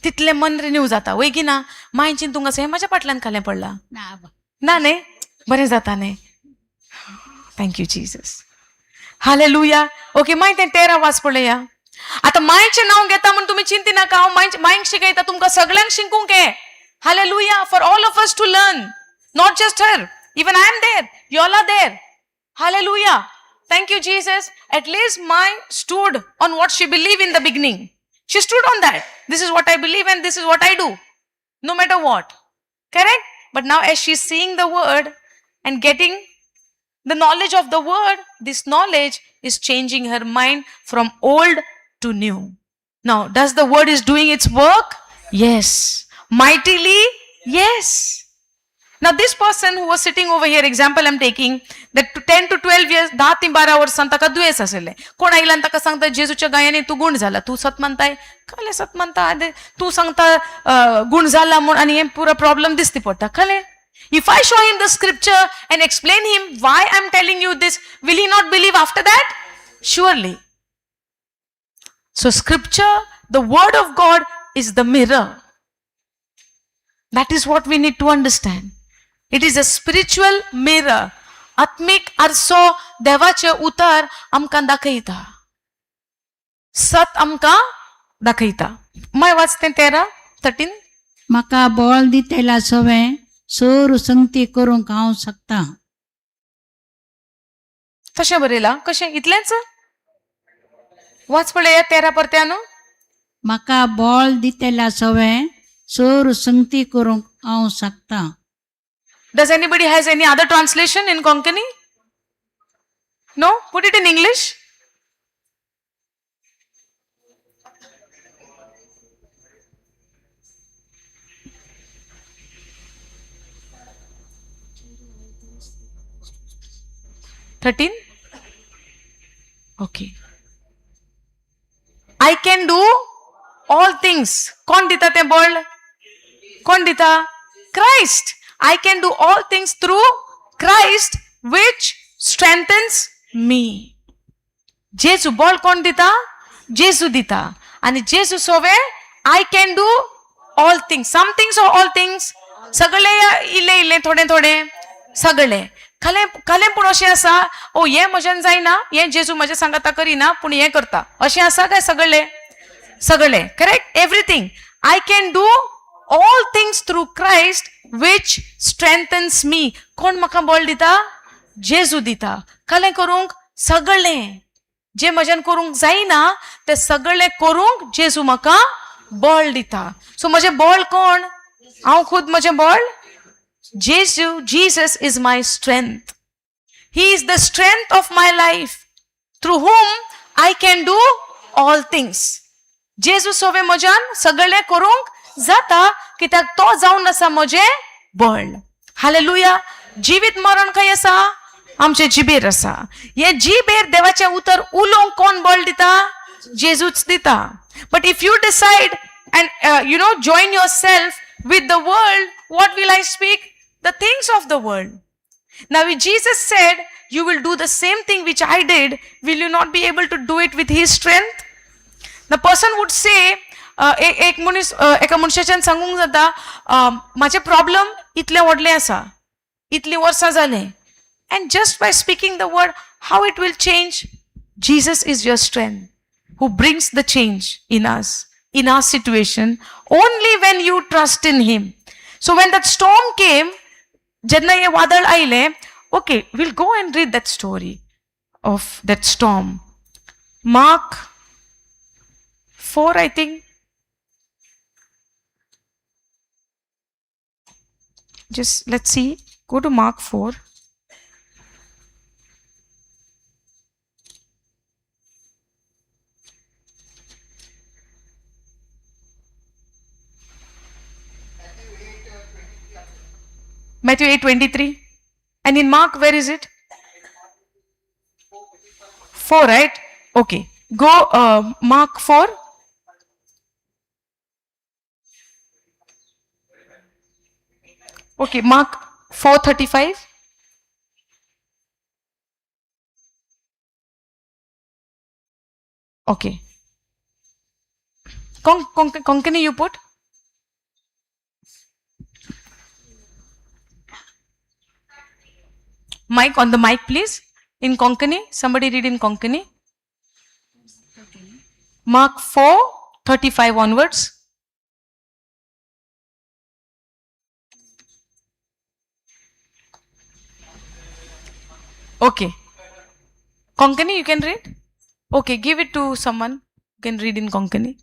तितलें मन रिन्यू जाता वय की ना? मांय चिंतूंक आसा हें म्हाज्या फाटल्यान खालें पडलां. ना बा. ना न्ही, बरें जाता न्ही. Thank you Jesus, hallelujah. Okay, मागीर तें 13 वाच पळया. आतां मांयचें नांव घेता म्हूण तुमी चिंती नाका. हांव मांयक शिकयता, तुमकां सगळ्यांक शिकूंक हें. Hallelujah, for all of us to learn, not just her, even I am there, you all are there. Hallelujah, thank you Jesus. At least my stood on what she believe in the beginning. She stood on that. This is what I believe and this is what I do, no matter what. Correct? But now as she's seeing the word and getting the knowledge of the word, this knowledge is changing her mind from old to new. Now, does the word is doing its work? Yes. Mightily? Yes. Now, this person who was sitting over here, example I'm taking, that 10 to 12 years, 10 ते 12 वर्सां ताका दुयेंस आसलें. कोण आयला आनी ताका सांगता जेजूच्या गायांनी तूं गूण जाला, तूं सत मानताय, कळ्ळें सत मानता, तूं सांगता गूण जाला म्हूण आनी हें पुरो प्रॉब्लम दिसती पडटा, कळ्ळें? If I show him the scripture and explain him why I'm telling you this, will he not believe after that? Surely. So scripture, the word of God is the mirror. That is what we need to understand. It is a spiritual mirror. आत्मीक आरसो देवाचें उतर आमकां दाखयता, सत आमकां दाखयता. मागीर वाच तें 13, 13. म्हाका बळ दितेल्या सवें सोर संगती करूंक हांव शकता. तशें बरयलां कशें? इतलेंच वाच पळया 13 परत्यान. म्हाका बळ दितेल्या सवें सोर संगती करूंक हांव शकता. Does anybody has any other translation in Konkani? No? Put it in English. 13? Okay. I can do all things. कोण दिता तें बळ? कोण दिता? Christ. I can do all things through Christ which strengthens me. जेजू बळ कोण दिता? जेजू दिता. आनी जेजू सोवे I can do all things. Some things or all things? सगळे इल्ले इल्ले थोडे थोडे सगळे. खलें खलें पूण अशें आसा, ओ हें म्हज्यान जायना, हें जेजू म्हज्या सांगाता करिना, पूण हें करता, अशें आसा काय सगळे? सगळे. Correct? Everything. I can do all things through Christ which strengthens me. कोण म्हाका बळ दिता? जेजू दिता. कलें करूंक? सगळें जे म्हज्यान करूंक जायना तें सगळें करूंक जेजू म्हाका बळ दिता. सो म्हजें बळ कोण? हांव खूद म्हजें बळ? जेजू. Jesus is my strength. He is the strength of my life, through whom I can do all things. जेजू सोवे म्हज्यान सगळें करूंक जाता, कित्याक तो जावन आसा म्हजें बळ. हालेलुया. जिवीत मरण खंय आसा? आमचे जिबेर आसा. हे जिबेर देवाचें उतर उलोवंक कोण बळ दिता? जेजूच दिता. But if you decide and join yourself with the world, what will I speak? The things of the world. Now, if Jesus said, you will do the same thing which I did, will you not be able to do it with his strength? The person would say, एक मनीस एका मनशाच्यान सांगूंक जाता, म्हाजे प्रॉब्लम इतले व्हडले आसा, इतलीं वर्सां जालें, and just by speaking the word, how it will change? Jesus is your strength who brings the change in us, in our situation, only when you trust in him. So when that storm came, जेन्ना हें वादळ आयलें, okay, we'll go and read that story of that storm. Mark 4, I think. Just let's see. Go to Mark 4. Matthew 8:23. And in Mark, where is it? 4, right? Okay. Go Mark 4. Okay, Mark 4:35. Okay. Konkani you put? Mic, on the mic, please. In Konkani, somebody read in Konkani. Mark 4:35 onwards. Okay. Konkani, you can read? Okay, give it to someone who can read in Konkani.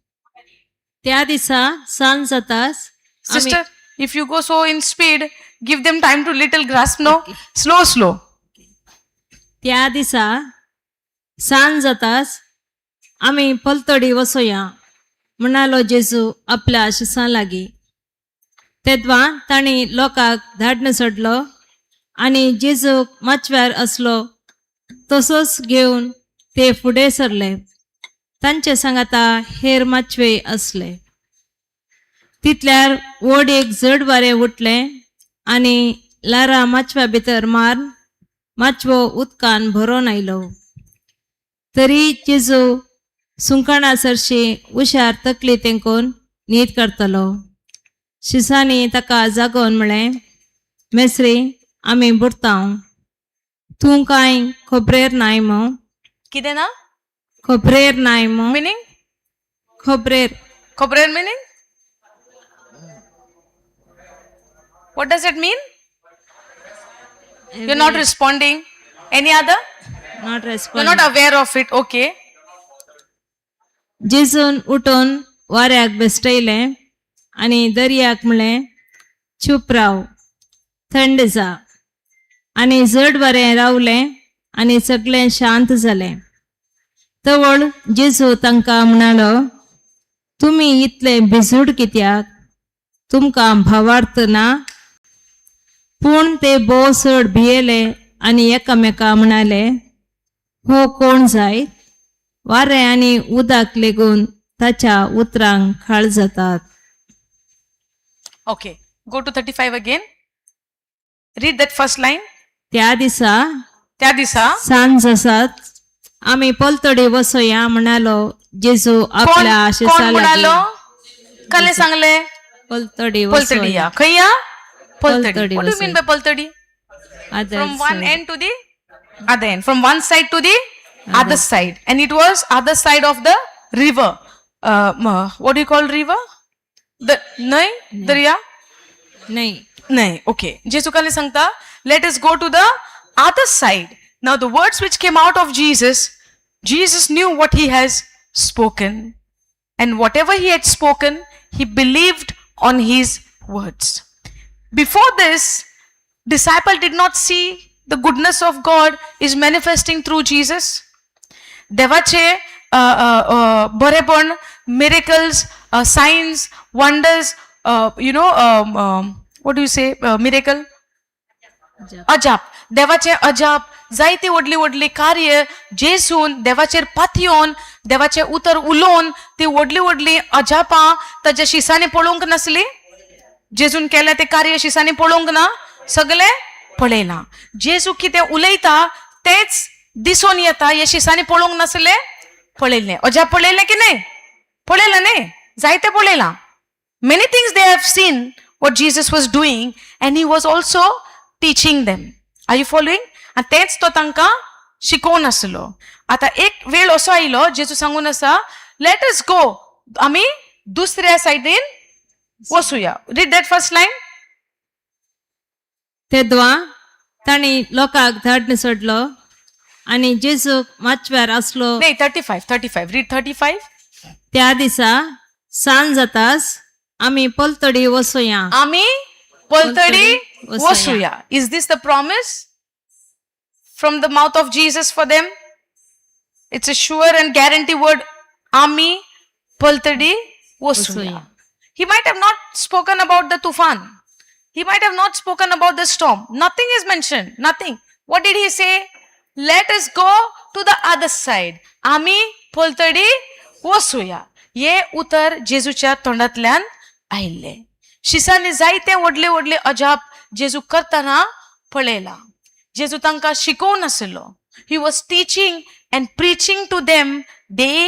त्या दिसा सांज जाताच आमी Sister, if you go so in speed, give them time to little grasp, no? Slow, slow. त्या दिसा सांज जाताच आमी पलतडी वसोया म्हणालो जेजू आपल्या शिसां लागीं. तेद्वा तांणी लोकांक धाडन सोडलो आनी जेजूक माचव्यार आसलो तसोच घेवन ते फुडें सरले. तांचे सांगाता हेर माचवे आसले. तितल्यार व्हड एक जड वारें उठलें आनी ल्हारां माचव्या भितर मारून माचवो उदकान भरोन आयलो. तरी जेजू सुंकणा सरशी उशार तकली तेंकून न्हीद करतलो. शिसांनी ताका जागोवन म्हळें, मेस्त्री, आमी बुडतांव, तूं कांय खबरेर नाय मो? कितें ना? खबरेर नाय मो? Meaning? खबरेर. खबरेर meaning? What does it mean? You're not responding. Any other? Not You're respond. Not aware of it. Okay. जेजून उठून वाऱ्याक बेश्टयलें आनी दर्याक म्हणलें, चूप राव, थंड जा. आनी जड वारें रावलें आनी सगळें शांत जालें. तवळ जेजू तांकां म्हणालो, तुमी इतले भिजूड कित्याक? तुमकां भावार्थ ना? पूण ते भोव चड भियेले आनी एकामेका म्हणाले, हो कोण जायत? वारें आनी उदक लेगून ताच्या उतरांक खाळ जातात. Okay. Go to 35 again. Read that first line. त्या दिसा त्या दिसा सांज आसात आमी पलतडी वसोया म्हणालो जेजू कोण आपल्या कोण शिसां म्हणालो? लागीं. कले सांगले? पलतडी पलतडी वसोया. या. खंय या? पलतडी. पलतडी What do you mean वसोया. By पलतडी? Other From one side. End to the other end. From one side to the other side. And it was other side of the river. What do you call river? The न्हय, दर्या? नाही. नाही. Okay. जेजू काले सांगता, let us go to the other side. Now the words which came out of Jesus, Jesus knew what he has spoken, and whatever he had spoken, he believed on his words. Before this, disciple did not see the goodness of God is manifesting through Jesus. देवाचे अ, अ, अ, बरेपण, miracles, signs, wonders, what you say, miracle, अजाप, देवाचे अजाप, जायती व्हडली व्हडली कार्य जेसून देवाचेर पातयेवन देवाचें उतर उलोवन ती व्हडली व्हडली अजापां ताच्या शिसांनी पळोवंक नासली. जेजून केलें तें कार्य शिसांनी पळोवंक ना, सगळें पळयलां. जेजू कितें उलयता तेच दिसून येता हे शिसांनी पळोवंक नासलें? पळयलें. अजाप पळयलें की न्हय? पळयलां न्हय? जायतें पळयलां. Many things they have seen what Jesus was doing, and he was also teaching them. Are you following? आनी तेंच तो तांकां शिकोवन आसलो. आतां एक वेळ असो आयलो, जेजू सांगून आसा, let us go, आमी दुसऱ्या सायडीन वचुया. Read that first line. तेद्वा तांणी लोकांक धाडन सोडलो आनी जेजूक माचव्यार आसलो नाही, 35, 35, read 35. त्या दिसा सांज जाताच आमी पलतडी वसोया. आमी पलतडी वसोया. वसुया. Is this the promise from the mouth of Jesus for them? It's a sure and guarantee word. आमी पलतडी वसुया. वसुया. He might have not spoken about the tufan. He might have not spoken about the storm. Nothing is mentioned. Nothing. What did he say? Let us go to the other side. आमी पलतडी वसुया. हे उतर जेजूच्या तोंडांतल्यान आयिल्लें. शिसांनी जायते व्हडले व्हडले अजाप जेजू करतना पळयला. जेजू तांकां शिकोवन आसलो. He was teaching and preaching to them day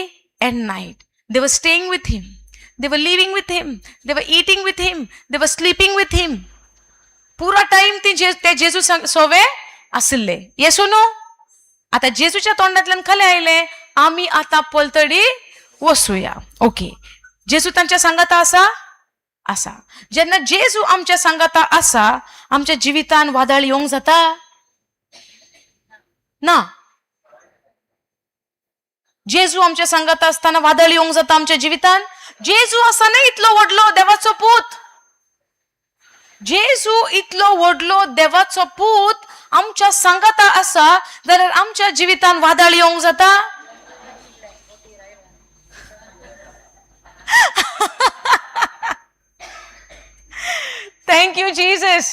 and night. They were staying with him. They were living with him. They were eating with him. They were sleeping with him. पुरा टायम ती जे ते जेजू सोवे आशिल्ले. येस नो? आतां जेजूच्या तोंडांतल्यान खालें आयलें, आमी आतां पलतडी वसुया. ओके, जेजू तांच्या सांगाता आसा. आसा. जेन्ना जेजू आमच्या सांगाता आसा, आमच्या जिवितान वादळ येवंक जाता ना? जेजू आमच्या सांगाता आसतना वादळ येवंक जाता आमच्या जिवितान? जेजू आसा न्ही इतलो व्हडलो देवाचो पूत, जेजू इतलो व्हडलो देवाचो पूत आमच्या सांगाता आसा जाल्यार आमच्या जिवितान वादळ येवंक जाता? Thank you Jesus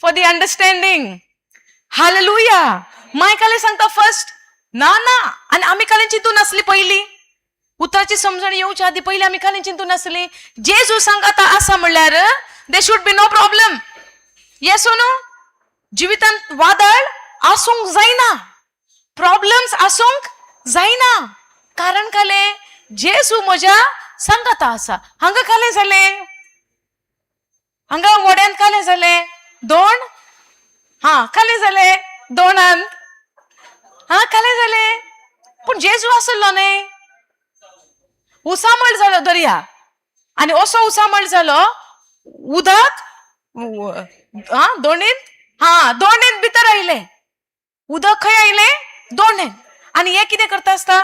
for the understanding. Hallelujah. मायकाले सांगता फर्स्ट ना ना. आनी आमी कालें चिंतून आसली पयलीं, उतराची समजण येवच्या आदी पयलीं आमी कालें चिंतून आसली, जेजू सांगाता आसा म्हणल्यार there should be no problem. Yes or no? जिवितांत वादळ आसूंक जायना, प्रॉब्लम्स आसूंक जायना, कारण कालें जेजू म्हज्या सांगाता आसा. हांगा कालें जालें, हांगा व्हड्यांत कालें जालें, दोन हा कालें जालें दोनांत, हा कालें जालें, पूण जेजू आसलो न्ही. उसामळ जालो दर्या, आनी असो उसामळ जालो उदक हा दोणींत, हा दोणींत भितर आयलें उदक. खंय आयलें? दोणेंत. आनी हे कितें करता आसता?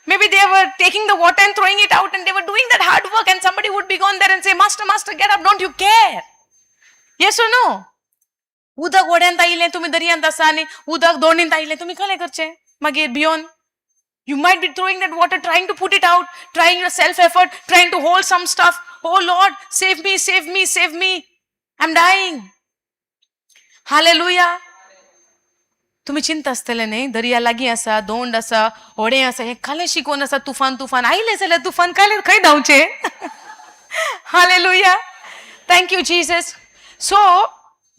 Maybe they were taking the water and throwing it out, and they were doing that hard work, and somebody would be gone there and say, "Master, master, get up, don't you care?" Yes or no? उदक व्हड्यांत आयलें, तुमी दर्यांत आसा आनी उदक दोणींत आयलें, तुमी कलें करचें मागीर भियोन? You might be throwing that water, trying to put it out, trying your self effort, trying to hold some stuff. Oh Lord, save me, save me, save me. I'm dying. Hallelujah. तुमी चिंता आसतले न्ही, दर्या लागीं आसा, दोंड आसा, होडें आसा, हें कालें शिकोवन आसा. तुफान तुफान आयलें जाल्यार तुफान कालें खंय धांवचें? Hallelujah. Thank you Jesus. So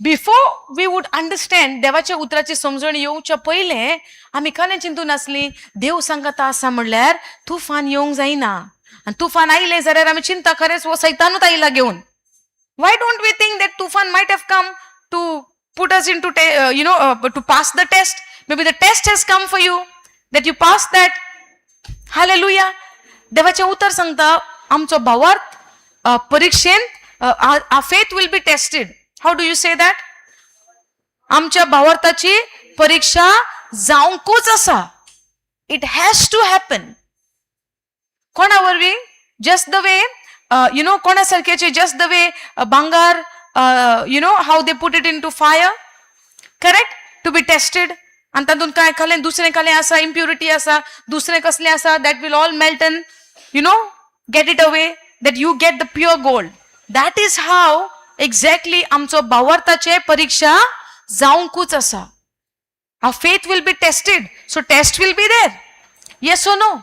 before we would understand, देवाच्या उतराची समजण येवच्या पयलें आमी कालें चिंतून आसली, देव सांगता आसा म्हणल्यार तुफान येवंक जायना, आनी तुफान आयलें जाल्यार आमी चिंता खरेंच हो सैतानूच आयला घेवन. Why don't we think that tufan might have come to put us into to pass the test? Maybe the test has come for you, that you pass that. Hallelujah. देवाचें उतर सांगता, आमचो भावार्थ परिक्षेंत, our faith will be tested. How do you say that? आमच्या भावार्थाची परीक्षा जावंकूच आसा. It has to happen. कोणा वरवीं? Just the way कोणा सारक्याचे, जस्ट the way भांगार, how they put it into fire, correct, to be tested. आनी तातूंत कांय खालें दुसरें खालें आसा, इम्प्युरिटी आसा, दुसरें कसलें आसा, that will all melt and get it away, that you get the pure gold. That is how exactly आमचो भावार्थाचे परीक्षा जावंकूच आसा. Our faith will be tested. So test will be there. Yes or no?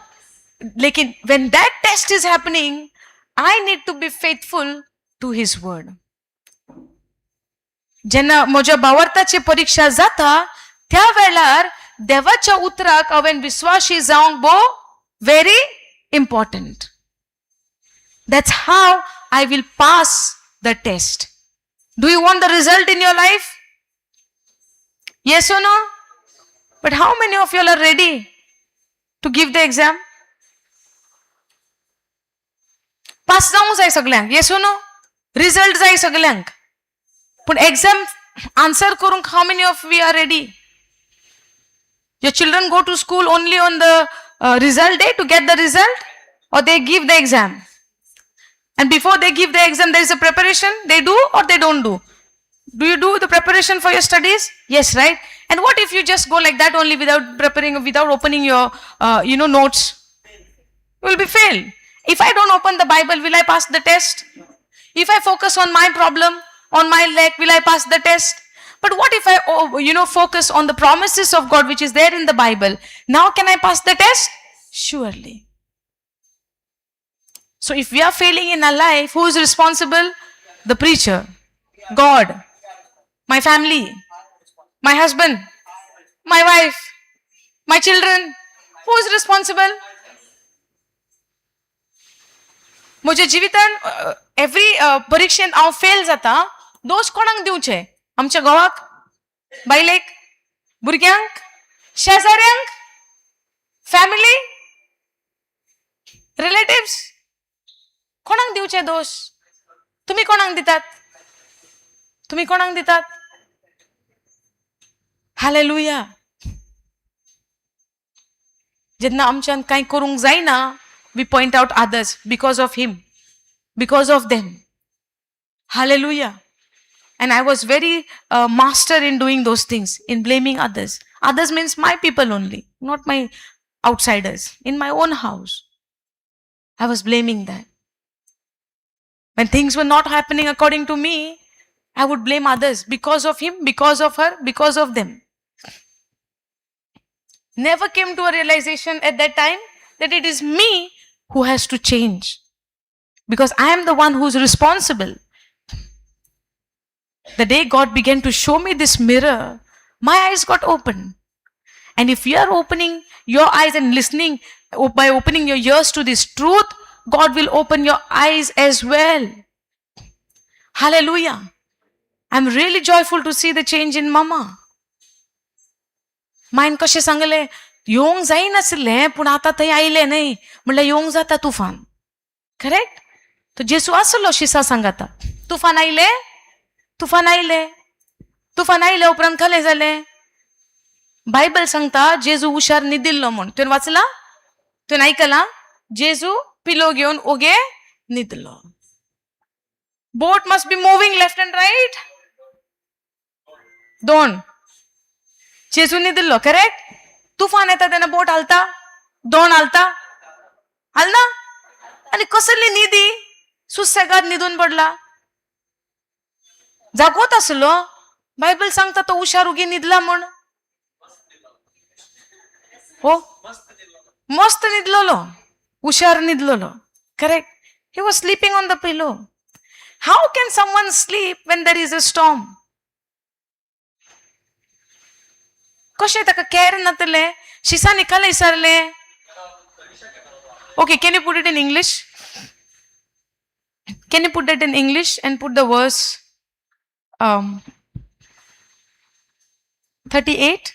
लेकिन when that test is happening, I need to be faithful to His word. जेन्ना म्हज्या भावार्थाची परीक्षा जाता, त्या वेळार देवाच्या उतराक हांवें विस्वाशी जावंक भोव very important. That's how I will pass the test. Do you want the result in your life? Yes or no? But how many of you all are ready to give the exam? Pass जावंक जाय सगल्यांक. Yes or no? Result जाय सगल्यांक, पूण एक्झाम आन्सर करूंक how many of we are ready? Your children go to school only on the result day to get the result, or they give the exam? And before they give the exam, there is a preparation. They do or they don't do? Do you do the preparation for your studies? Yes, right? And what if you just go like that only, without preparing, without opening your notes? You will be failed. If I don't open the Bible, will I pass the test? If I focus on my problem, on my lack, will I pass the test? But what if I, oh, focus on the promises of God which is there in the Bible? Now can I pass the test? Surely. So if we are failing in our life, who is responsible? The preacher, God, my family, my husband, my wife, my children. Who is responsible? म्हज्या जिवितान एवरी परिक्षेंत हांव फेल जाता, दोश कोणाक दिवचे? आमच्या घोवाक, बायलेक? भुरग्यांक, शेजाऱ्यांक, फॅमिली, रिलेटिव्स, कोणाक दिवचे दोश? तुमी कोणाक दितात? तुमी कोणाक दितात? हालेलुया. जेन्ना आमच्यान कांय करूंक जायना, we point out others, because of him, because of them. Hallelujah. And I was very master in doing those things, in blaming others. Others means my people only, not my outsiders. In my own house, I was blaming that. When things were not happening according to me, I would blame others, because of him, because of her, because of them. Never came to a realization at that time that it is me who has to change, because I am the one who's responsible. The day God began to show me this mirror, my eyes got open. And if you are opening your eyes and listening by opening your ears to this truth, God will open your eyes as well. Hallelujah. I'm really joyful to see the change in Mama. मायन कशें सांगलें, येवंक जायनासलें, पूण आतां थंय आयलें न्हय म्हणल्यार येवंक जाता तुफान. करेक्ट? तो जेजू आसलो शिसा सांगाता. तुफान आयलें, तुफान आयलें. तुफान आयले उपरांत कलें जालें? बायबल सांगता जेजू हुशार न्हिदिल्लो म्हूण. तुवें वाचलां? तुवें आयकलां? जेजू पिलो घेवन ओगे न्हिदलो. Boat must be moving left and right. दोन जेजू न्हिदिल्लो, करेक्ट? तुफान येता तेन्ना बोट हालता? दोण हालता? हालना? आनी कसली न्हिदी? सुसेगाद न्हिदून पडला. जागोत आसलो. बायबल सांगता तो हुशार उगी न्हिदला म्हूण. हो, मस्त न्हिदलोलो, हुशार न्हिदलोलो. Correct? He was sleeping on the pillow. How can someone sleep when there is a storm? कशें ताका कॅर नातलें? शिसा निकाल विसरलें. Okay, can you put it in English? Can you put it in English and put the verse 38?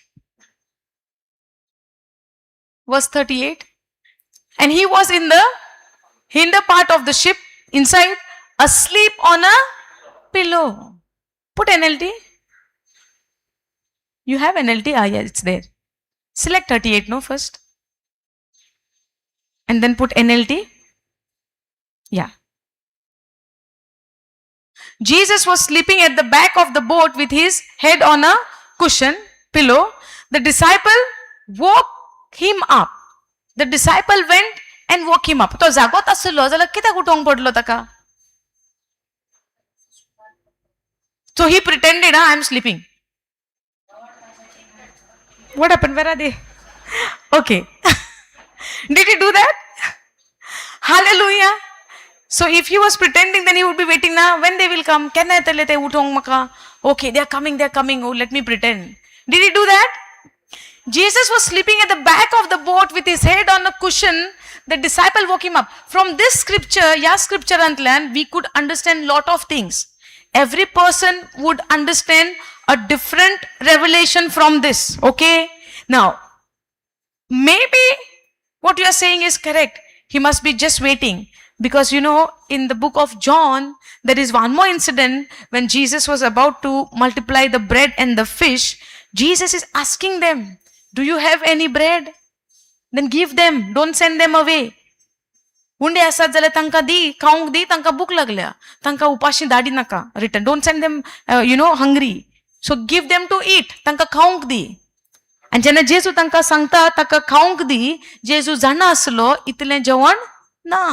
Verse 38. And he was in the hinder part of the ship inside, asleep on a pillow. Put NLT. You have NLT? Ah, yeah, it's there. Select 38, no, first. And then put NLT. Yeah. Jesus was sleeping at the back of the boat with his head on a cushion, pillow. The disciple woke him up. The disciple went and woke him up. तो जागोत आसलो जाल्यार कित्याक उठोवंक पडलो ताका? So he pretended, "Ah, I am sleeping." What happened? Where are they? Okay. Did he do that? Hallelujah. So if he was pretending, then he would be waiting now. When they will come? केन्ना येतले ते उठोवंक म्हाका? Okay, they are coming, they are coming. Oh, let me pretend. Did he do that? Jesus was sleeping at the back of the boat with his head on a cushion. The disciple woke him up. From this scripture, ह्या scriptureांतल्यान, we could understand lot of things. Every person would understand a different revelation from this. Okay? Now, maybe what you are saying is correct. He must be just waiting. Because in the book of John, there is one more incident when Jesus was about to multiply the bread and the fish. Jesus is asking them, "Do you have any bread? Then give them, don't send them away." उंडे आसात जाल्यार तांकां दी, खावंक दी, तांकां भूक लागल्या, तांकां उपाशी धाडी नाका return. Don't send them hungry, so give them to eat. तांकां खावंक दी. आनी जेन्ना जेजू तांकां सांगता ताका खावंक दी, जेजू जाणा आसलो इतलें जेवण ना.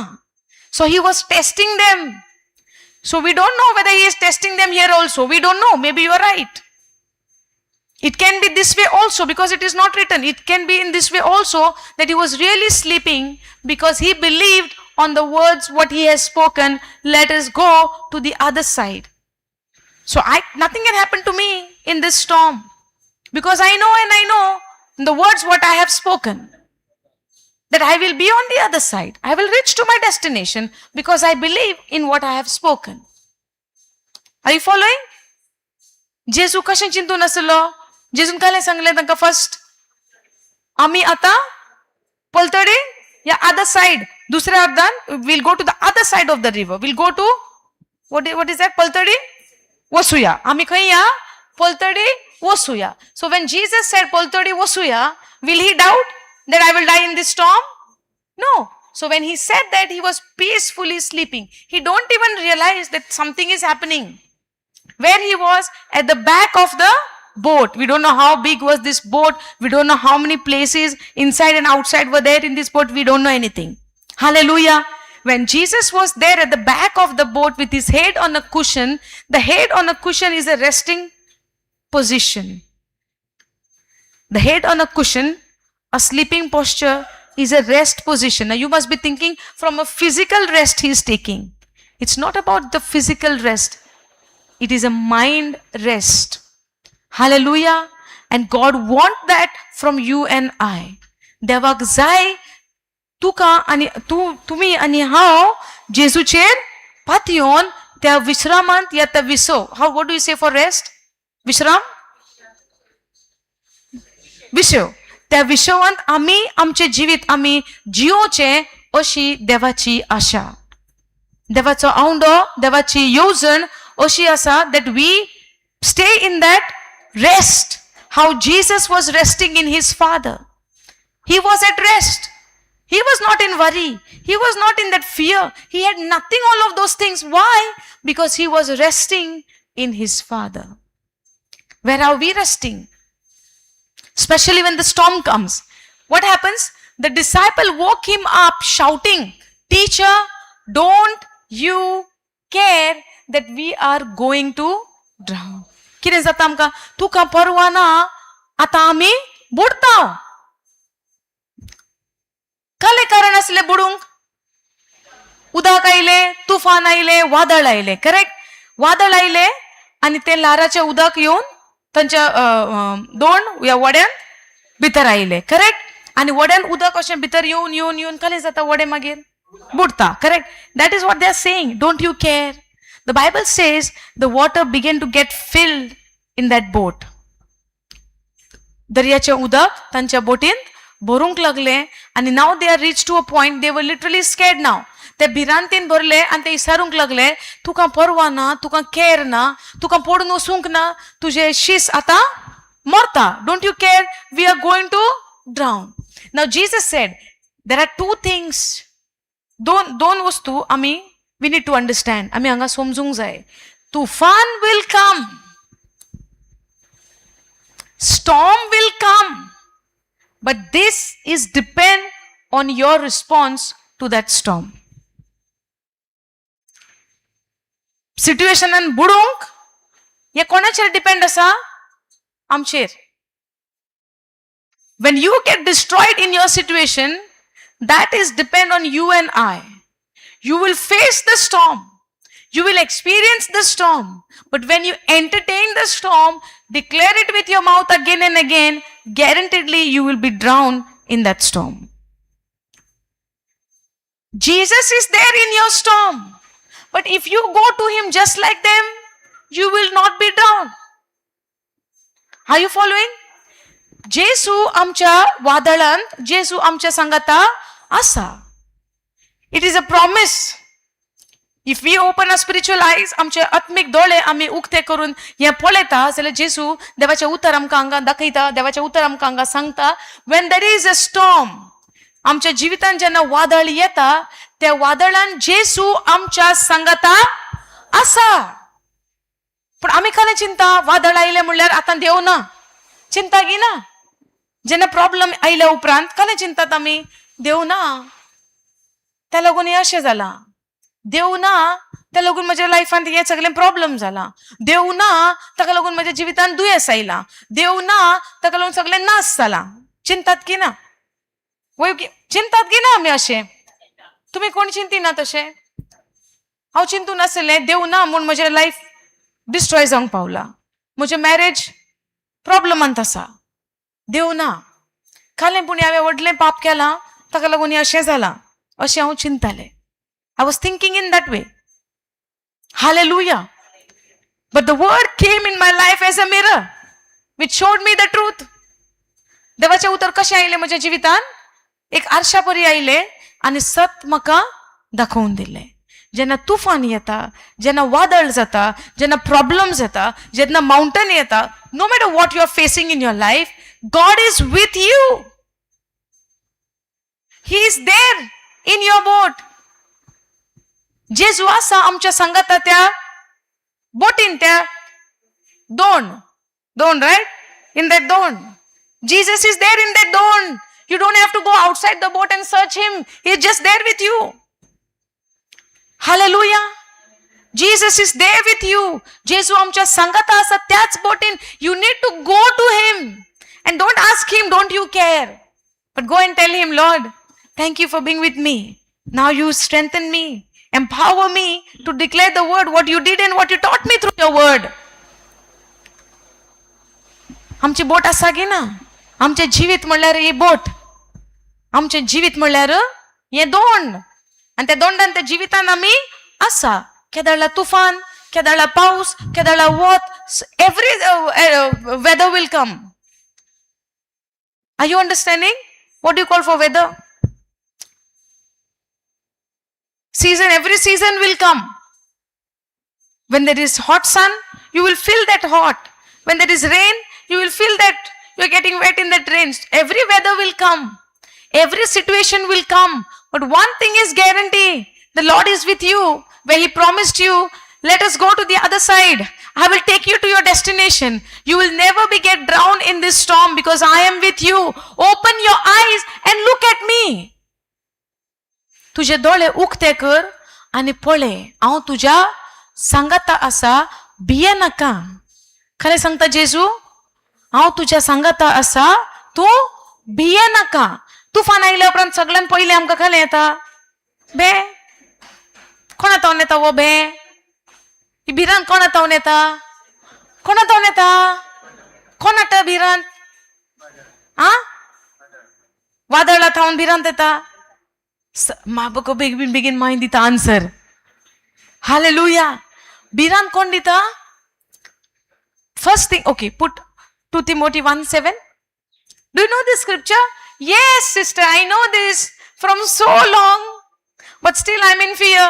So he was testing them. So we don't know whether he is testing them here also. We don't know. Maybe you are right. It can be this way also, because it is not written. It can be in this way also, that he was really sleeping because he believed on the words what he has spoken. "Let us go to the other side." So I nothing can happen to me in this storm because I know and I know the words what I have spoken, that I will be on the other side. I will reach to my destination because I believe in what I have spoken. Are you following? जेजू कशें चिंतून आसलो? जेजून काय सांगलें तांकां फर्स्ट, आमी आतां पलतडी या अदर सायड, दुसऱ्या अर्दान we'll go to the other side of the river. We'll go to what is that, पलतडी वसुया. आमी खंय या? पलतडी वसुया. So when Jesus said पलतडी वसुया, will he doubt that I will die in this storm? No. So when he said that, he was peacefully sleeping. He don't even realize that something is happening. Where he was? At the back of the boat. We don't know how big was this boat. We don't know how many places inside and outside were there in this boat. We don't know anything. Hallelujah. When Jesus was there at the back of the boat with his head on a cushion, the head on a cushion is a resting position. The head on a cushion, a sleeping posture, is a rest position. Now you must be thinking from a physical rest he is taking. It's not about the physical rest. It is a mind rest. Hallelujah. And God want that from you and I. देवाक जाय तुका आनी तूं, तुमी आनी हांव जेजूचेर पातयेवन त्या विश्रामांत या त्या विसव, how, what do you say for rest? विश्राम, विशव. त्या विशवांत आमी आमचें जिवीत आमी जियोचें अशी देवाची आशा, देवाचो आवंडो, देवाची येवजण अशी आसा that we stay in that rest, how Jesus was resting in his Father. He was at rest. He was not in worry. He was not in that fear. He had nothing, all of those things. Why? Because he was resting in his Father. Where are we resting? Especially when the storm comes. What happens? The disciple woke him up shouting, "Teacher, don't you care that we are going to drown?" कितें जाता आमकां? तुका परवा ना आतां आमी बुडता? कसलें कारण आसलें बुडूंक? उदक आयलें, तुफान आयलें, वादळ आयलें, करेक्ट? वादळ आयलें आनी तें ल्हाराचें उदक येवन तांच्या दोण ह्या व्हड्यांत भितर आयलें, करेक्ट? आनी व्हड्यान उदक अशें भितर येवन येवन येवन कसलें जाता? व्हडें मागीर बुडता, correct? That is what they are saying. "Don't you care?" The Bible says the water began to get filled in that boat. दर्याचें उदक तांच्या बोटींत भरूंक लागलें आनी now they are reach to a point, they were literally scared now. ते भिरांतीन भरले आनी ते विचारूंक लागले, तुका परवा ना? तुका केर ना? तुका पडून वचूंक ना? तुजे शीस आतां मरता. Don't you care we are going to drown? Now Jesus said there are two things. दोन दोन वस्तू आमी we need to understand. आमी हांगा समजूंक जाय. तुफान will come, storm will come, but this is depend on your response to that storm. सिट्युएशनान बुडूंक हें कोणाचेर डिपेंड आसा? आमचेर. When you get destroyed in your situation, that is depend on you and I. You will face the storm, you will experience the storm, but when you entertain the storm, declare it with your mouth again and again, guaranteedly you will be drowned in that storm. Jesus is there in your storm, but if you go to him just like them, you will not be drowned. Are you following? जेसू आमच्या वादळांत, जेसू आमच्या सांगाता आसा. It is a promise. If we open our spiritual eyes, आमचे आत्मीक दोळे आमी उक्ते करून हें पळयता जाल्यार जेसू देवाचें उतर आमकां हांगा दाखयता, देवाचें उतर आमकां हांगा सांगता, when there is a storm, आमच्या जिवितान जेन्ना वादळ येता, त्या वादळान जेसू आमच्या सांगाता आसा. पूण आमी खरें चिंता, वादळ आयलें म्हणल्यार आतां देव ना. चिंता की ना? जेन्ना प्रॉब्लम आयल्या उपरांत कलें चिंतात आमी? देव ना, त्या लागून हें अशें जालां. देव ना, त्या लागून म्हज्या लायफांत हें सगळें प्रॉब्लम जाला. देव ना, ताका लागून म्हज्या जिवितांत दुयेंस आयलां. देव ना, ताका लागून सगळें नाश जाला. चिंतात की ना? वय, चिंतात की ना आमी अशें? तुमी कोण चिंतिना तशें? हांव चिंतून आसलें, देव ना म्हूण म्हजें लायफ डिस्ट्रॉय जावंक पावलां, म्हजें मॅरेज प्रॉब्लमांत आसा. देव ना खालें, पूण हांवें व्हडलें पाप केलां, ताका लागून हें अशें जालां, अशें हांव चिंततालें. I was thinking in that way. Hallelujah. But the word came in my life as a mirror. Which showed me the truth. देवाचें उतर कशें आयलें म्हज्या जिवितान? एक आरशा परी आयलें आनी सत म्हाका दाखोवन दिलें. जेन्ना तुफान येता, जेन्ना वादळ जाता, जेन्ना प्रॉब्लम्स येता, जेन्ना माउंटन येता, no matter what you are facing in your life, God is with you. He is there in your boat. जेजू आसा आमच्या सांगाता त्या बोटीन, त्या दोण दोण, रायट? इन that दोण. Jesus is there in that दोण. You don't have to go outside the boat and search him. He is just there with you. Hallelujah. Jesus is there with you. जेजू आमच्या सांगाता आसा त्याच बोटीन. You need to go to him and don't ask him, "Don't you care?" But go and tell him, "Lord, thank you for being with me. Now you strengthen me, empower me to declare the word, what you did and what you taught me through your word." आमची बोट आसा की ना? आमचें जिवीत म्हणल्यार ही बोट. आमचें जिवीत म्हणल्यार हें दोंड आनी त्या दोंडान, त्या जिवितान आमी आसा. केदळा तुफान, केदळा पावस, केदळा वत, every weather will come. Are you understanding? What you call for weather? Season. Every season will come. When there is hot sun, you will feel that hot. When there is rain, you will feel that you're getting wet in that rain. Every weather will come, every situation will come, but one thing is guarantee: the Lord is with you, where he promised you, "Let us go to the other side. I will take you to your destination. You will never be get drowned in this storm because I am with you. Open your eyes and look at me." तुझे दोळे उक्ते कर आनी पळय, हांव तुज्या सांगाता आसा, भिये नाका. खरें सांगता जेजू, हांव तुज्या सांगाता आसा, तूं भिये नाका. तुफान आयल्या उपरांत सगळ्यान पयलें आमकां खरें येता बे. कोणा तावन येता हो बे? ही भिरांत कोणा तावन येता? कोणा तावन येता? कोण हाडटा भिरांत? आ, वादळा थावन भिरांत येता. म्हाका बेगीन बेगीन मागीर दिता आन्सर. हालेलुया. भिरांत कोण दिता? First thing, okay, put 2 Timothy 1:7. Do you know this scripture? "Yes, sister, I know this from so long, but still I am in fear."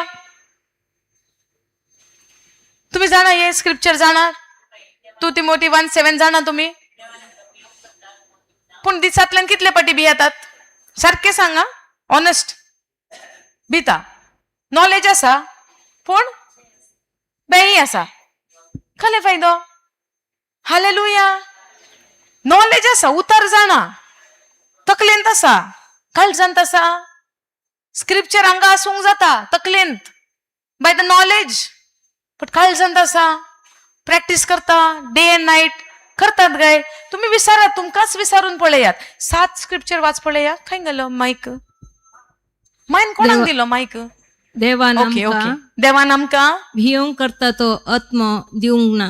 तुम्ही जाणा हे स्क्रिप्चर? जाणार 2 तिमोटी 1:7 जाणा तुम्ही? पूण दिसांतल्यान कितले पाटी भियेतात? सारकें सांगा, ऑनेस्ट. भिता. नॉलेज आसा पूण बेई आसा. खले फायदो? हालेलुया. नॉलेज आसा, उतर जाणा, तकलेंत आसा, काळजांत आसा? स्क्रिप्चर हांगा आसूंक जाता तकलेंत बाय the knowledge, but काळजांत आसा? प्रॅक्टीस करता? डे अँड नायट करतात काय तुम्ही? विसारात, तुमकांच विसारून पळयात. सात स्क्रिप्चर वाच पळया. खंय गेलो मायक? मायन कोणाक दिलो मायक? देवान ओके. आमकां ओके, देवान आमकां भियोंक करता तो आत्मो दिवंक ना,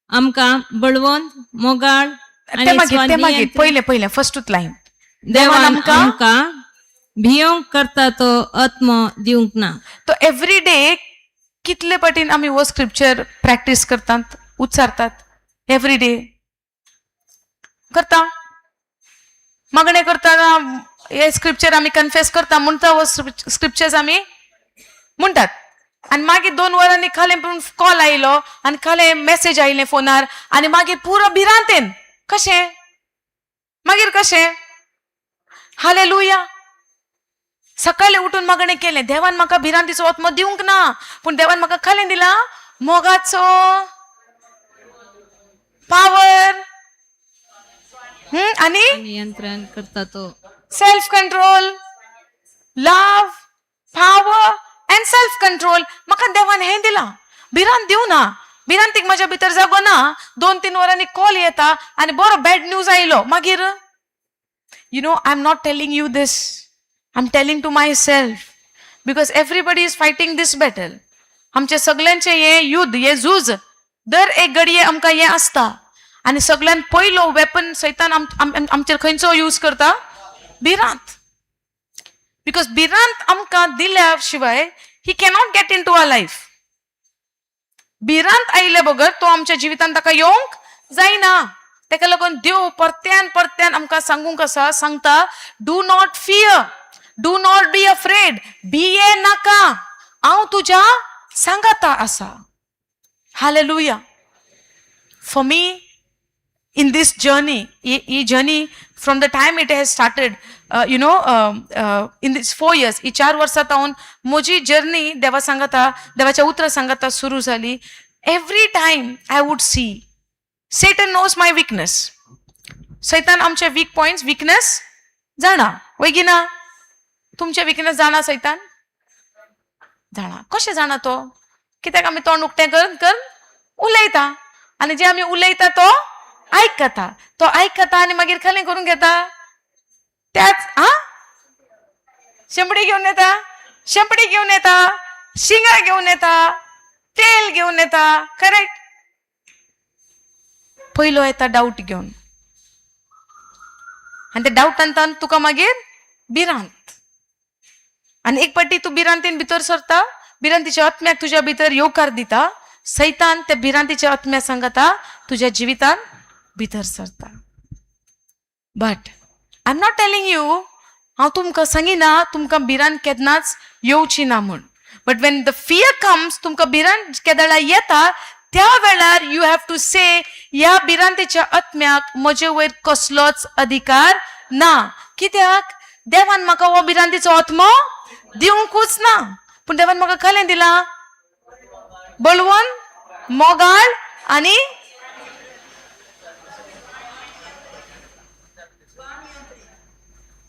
आमकां बळवंत, मोगाळ ते आनी मागीर, ते मागीर. स्वनियंत्रण. पयले पयले फर्स्टूच लायन. देवान देवान आमकां आमकां भियोंक करता तो आत्मो दिवंक ना. तो एवरी डे कितले पटीन आमी हो स्क्रिप्चर प्रॅक्टीस करतात, उच्चारतात? एवरी डे करता? मागणें करतना हे स्क्रिप्चर आमी कन्फेस करता म्हणटा? हो स्क्रिप्चर्स आमी म्हणटात आनी मागीर 2 वरांनी खालें कॉल आयलो आनी खालें मेसेज आयलें फोनार आनी मागीर पुरो भिरांतेन. कशें मागीर? कशें? हालेलुया. सकाळी उठून मागणें केलें, देवान म्हाका भिरांतीचो आत्मो दिवंक ना, पूण देवान म्हाका खालें दिला मोगाचो, पावर आणि नियंत्रण करता तो. Self control. Love, power and self control म्हाका देवान हें दिलां. भिरांत दिवं ना. भिरांतीक म्हाज्या भितर जागो ना. 2-3 वरांनी कॉल येता आनी बरो बॅड न्यूज आयलो मागीर. I am not telling you this, I am telling to myself, because everybody is fighting this battle. आमचे सगल्यांचे हें युद्ध, हें झूज दर एक घडये आमकां हें आसता. आनी सगळ्यान पयलो वेपन सैतान आमचेर खंयचो यूज करता? भिरांत. Because भिरांत आमकां दिल्या शिवाय ही cannot get in to a life. भिरांत आयले बगर तो आमच्या जिवितांत ताका येवंक जायना. ताका लागून देव परत्यान परत्यान आमकां सांगूंक आसा, सांगता, do not fear, do not be afraid. भिये नाका, हांव तुज्या सांगाता आसा. Hallelujah. For me, in this journey, he journey, from the time it has started, in this 4 years, ही 4 वर्सां तावन म्हजी जर्नी देवा सांगता, देवाच्या उतरां सांगता सुरू जाली. Every time I would see, Satan knows my weakness. सैतान आमचे वीक पॉयंट्स, विकनेस जाणा, वय की ना? तुमचे विकनेस जाणा सैतान? जाणा. कशें जाणा तो? कित्याक आमी तोंड उक्तें कर कर उलयता आनी जे आमी उलयता तो आयकता. तो आयकता आनी मागीर खाली करून घेता त्याच. हा, शेंपडी घेवन येता, शेंपडी घेवन येता, शिंगां घेवन येता, तेल घेवन येता. करेक्ट. पयलो येता डावट घेवन आनी ते डावटान तुका मागीर भिरांत. आनी एक पाटी तूं भिरांतीन भितर सरता, भिरांतीच्या आत्म्याक तुज्या भितर येवकार दिता. सैतान त्या भिरांतीच्या आत्म्या सांगता तुज्या जिवितान भितर सरता. But I am not telling you, हांव तुमकां सांगिना तुमकां भिरांत केन्नाच येवची ना म्हूण. But when the fear comes, तुमकां भिरांत केदळा येता, त्या वेळार you have to से, ह्या भिरांतेच्या आत्म्याक म्हजे वयर कसलोच अधिकार ना, कित्याक देवान म्हाका हो भिरांतीचो आत्मो दिवंकूच ना. पूण देवान म्हाका खलें दिलां? बळवंत, मोगाळ आनी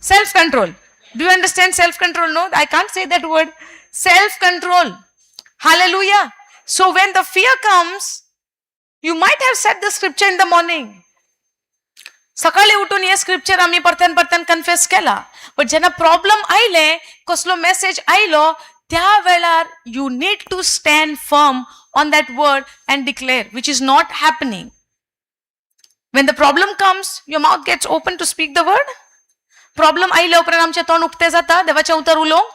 self control. Do you understand self control? No, I can't say that word. Self control. Hallelujah. So when the fear comes, you might have said the scripture in the morning. सकाळी उठून हे स्क्रिप्चर आमी परत्यान परत्यान कन्फेस केला. बट जेन्ना प्रॉब्लम आयले, कसलो मेसेज आयलो, त्या वेळार you need to stand firm on that word and declare, which is not happening. When the problem comes, your mouth gets open to speak the word? Problem आयल्या उपरांत आमचें तोंड उक्तें जाता देवाचें उतर उलोवंक?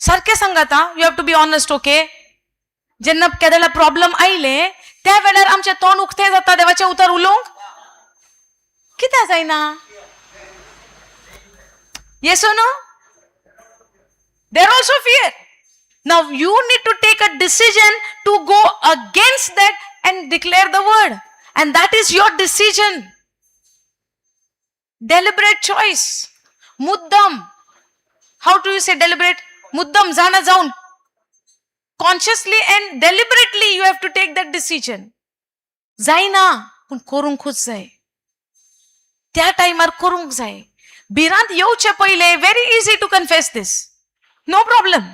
सारकें सांगात. You have to be honest, okay? जेन्ना केदेला प्रॉब्लम आयले, त्या वेळार आमचें तोंड उक्तें जाता देवाचें उतर उलोवंक? कित्याक जायना? Yes or no? There also fear. Now you need to take a decision to go against that and declare the word. And that is your decision. Deliberate choice. मुद्दम. How do you say deliberate? मुद्दम जाणा जाऊन. Consciously and deliberately you have to take that decision. जायना पूण करूंकूच जाय. त्या टायमार करूंक जाय. भिरांत येवचे पयले very easy to confess this, no problem,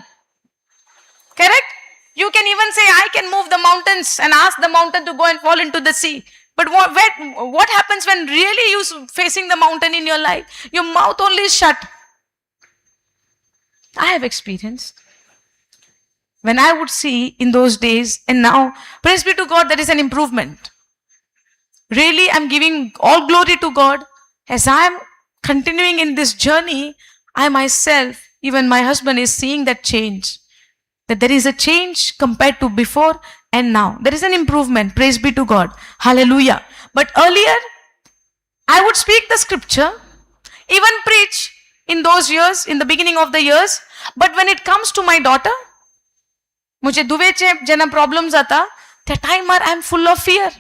correct? You can even say, "I can move the mountains," and ask the mountain to go and fall into the sea. But what happens when really you facing the mountain in your life? Your mouth only is shut. I have experienced. When I would see in those days, and now, praise be to God, there is an improvement. Really, I'm giving all glory to God. As I'm continuing in this journey, I myself, even my husband is seeing that change, that there is a change compared to before and now. There is an improvement. Praise be to God. Hallelujah. But earlier, I would speak the scripture, even preach in those years, in the beginning of the years. But when it comes to my daughter, म्हजे धुवेचे जेन्ना प्रॉब्लम जाता, त्या टायमार I am full of fear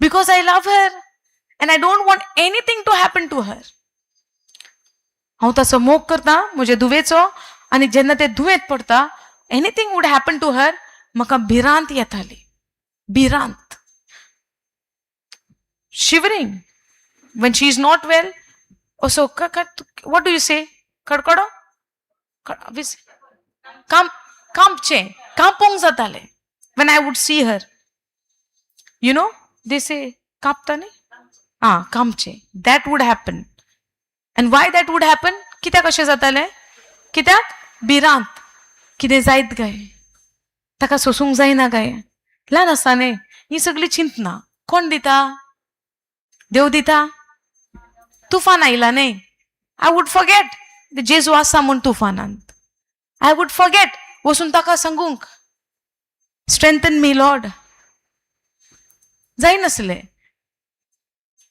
because I love her and I don't want anything to happen to her. हांव ताचो मोग करता म्हजे धुवेचो आनी जेन्ना ते दुयेंत पडटा, anything would happen to her, म्हाका भिरांत येताली, भिरांत, shivering when she is not well. असो, what do you say, Kadkado कांप, कांपचें, कांपूंक जातालें when I would see her. They say कांपता न्ही? आं, कांपचें. That would happen. And why that would happen? कित्याक अशें जातालें? कित्याक? भिरांत. कितें जायत काय, ताका सोसूंक जायना काय? ल्हान आसता न्ही, ही सगळीं चिंतना कोण दिता? देव दिता. तुफान आयला न्ही, I would forget जेजू आसा म्हूण तुफानांत. I would forget वचून ताका सांगूंक, "Strengthen me, Lord." जायनासलें.